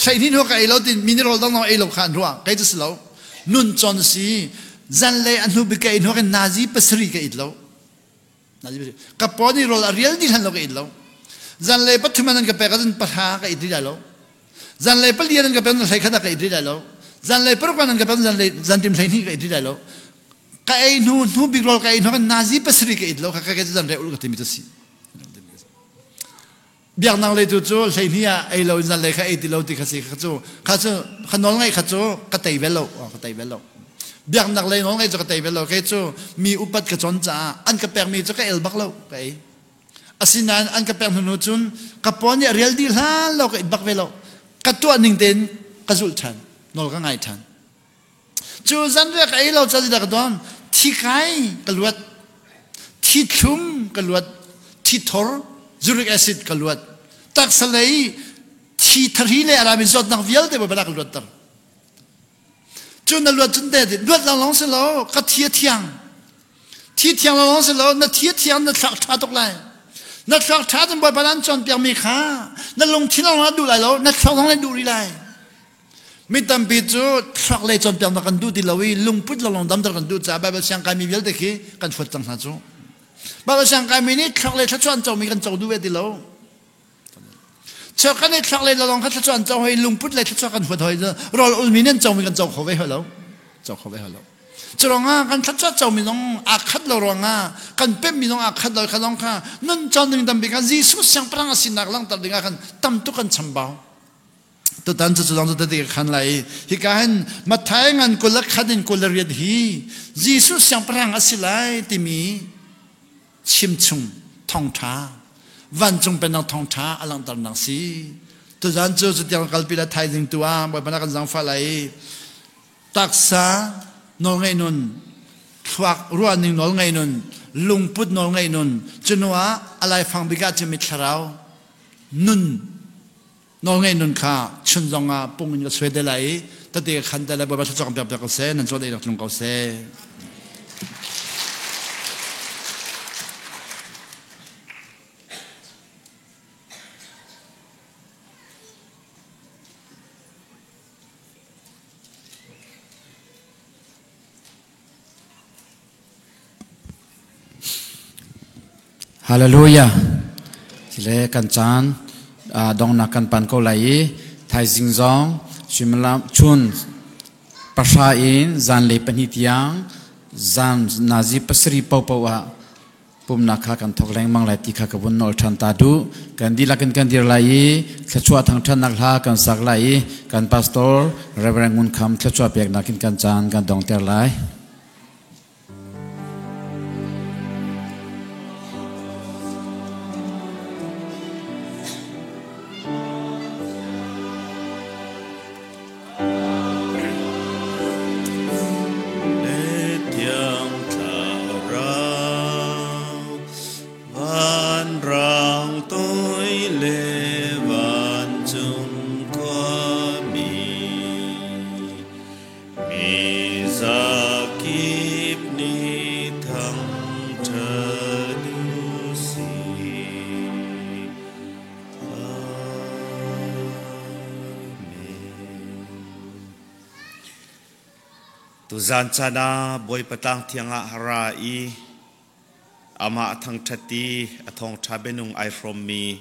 hleihnih hnu ka ei lo tin mi nih rawl dang ei lo kha an ruah. Kei cu si lo. Nun cawn si. Zanlei a hnu bik ka ei hnuak in nazi pasarih ka it lo. Ka paw nih rawl a rial dih hlan lo ka it lo. Zanlei pathum an ka pek ahcun pahra ka it rih lai lo. Zanlei pali an ka pek ahcun hleikhat ah ka it rih lai lo. Zanlei paruk an ka pek ahcun zanlei zantim hleihnih ka it rih lai lo. Ka ei hnu, hnu bik rawl ka ei hnu khan nazi pasarih ka it lo kha, kha kei cu zanriah ulh ka timi cu si. Biaknak lei tu cu hleihnih ah ei lo in zanlei kha ei ti lo ti kha si kha cu, kha cu, kha nawlngaih kha cu ka tei ve lo, aw, ka tei ve lo. Biaknak lei nawlngaih cu ka tei ve lo. Kei cu mi upat ka cawn caah an ka pekmi cu ka el bak lo, ka ei. Asinain an ka pek hnu cun ka paw nih a rial dih hlan lo ka it bak ve lo. Ka tuah ning tein ka zulh ṭhan, nawl ka ngai ṭhan. Cu zanriah ka ei lo ca zeidah ka tuah? Thi kai ka luat, thi thlum ka luat, thi thor, uric acid ka luat, taksa lei thi thahri le a rami zawtnak vialte Bawipa dah ka luatter. Cu na luat cun te ti, luat lawnglawng si lo, ka thi a thiang. Thi thiang lawnglawng si lo, na thi a thiang, na thlak ṭha tuk lai. Na thlak ṭha cun Bawipa nan cawnpiakmi kha na lungthin lawnglawng a duh lai lo, na thlak zong na duh rih lai. Mi tampi cu thlak lei cawnpiaknak kan duh ti lo i lungput lawnglawng damter kan duh caah Baibal siangkaimi vialte khi kan huat cang hna cu. Baibal siangkaimi nih thlak lei thluachuah an comi kan co duh ve ti lo. Cheukhat nih thlak lei lawnglawng kha thluachuah an co hoi, lungput lei thluachuah kan huat hoi, rawl ulmi nih an comi kan co kho ve hoi lo. Co kho ve hoi lo. Cu ruangah kan thluachuah comi zong aa khat lo ruangah, kan pemhmi zong aa khat lo i kha zong kha nun cawn ding tampi kha Jesuh siangpahrang a sinak langhter dingah khan tam tuk kan chambau. Tutan cu cu zong cu tete ka khan lai i hika hin Matthai ngan kul le khat in kul le riat hi Jesuh siangpahrang a si lai timi chimchung thawngṭha, vancung pennak thawngṭha a langhternak si. Tuzan cu cutiang kalpi le thaizing tu ah Bawipa nih kan zaangfah lai i taksa nawlngeih nun, thluak ruahning nawlngeih nun, lungput nawlngeih nun, cu hnuah a laifang bik ah cumi thlarau nun nawlngeih nun kha chun zongah pung in ka suai te lai i Tate khan te le Bawipa thluachuah kan piakpiak ko se, nan zuat deinak tlung ko se. Halleluiah. Cile kan caan, ah, dongnak kan pan ko lai i, thaizing zong, suimilam chun, pahra in, zanlei pahnih tiang, zan nazi pasari popo ah, pumnak kha kan thawk lengmang lai ti kha ka vun nolh ṭhan ta duh. Kan dihlak in kan dir lai i, thluachuah thangṭhatnak hla kan sak lai i, kan pastor, Reverend Ngun Kham thluachuah peknak in kan caan kan dongter lai. Letiang Thlarau, vanrang toi le vancung khuami, mi zakip ni thangṭhat uh si. Amen. Tuzan caan ah Bawipa tlang thiang ah ra i, amah a thangṭhat i, a thawngṭha bia nung aihrawm mi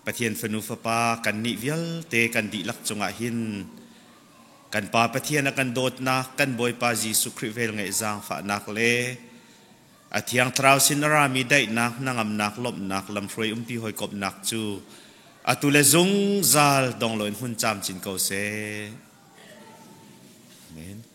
Pathian fanu fapa kannih vialte kan dihlak cungah hin kan Pa Pathian a kan dawtnak, kan Bawipa Jesuh Khrih vel ngeih zaangfahnak le a Thiang Thlarau sin a ra mi daihnak, hnangamnak, lawmhnak, lamhruai umpi hawikomhnak cu atu le zungzal dong loin hun camcin ko se. Amen.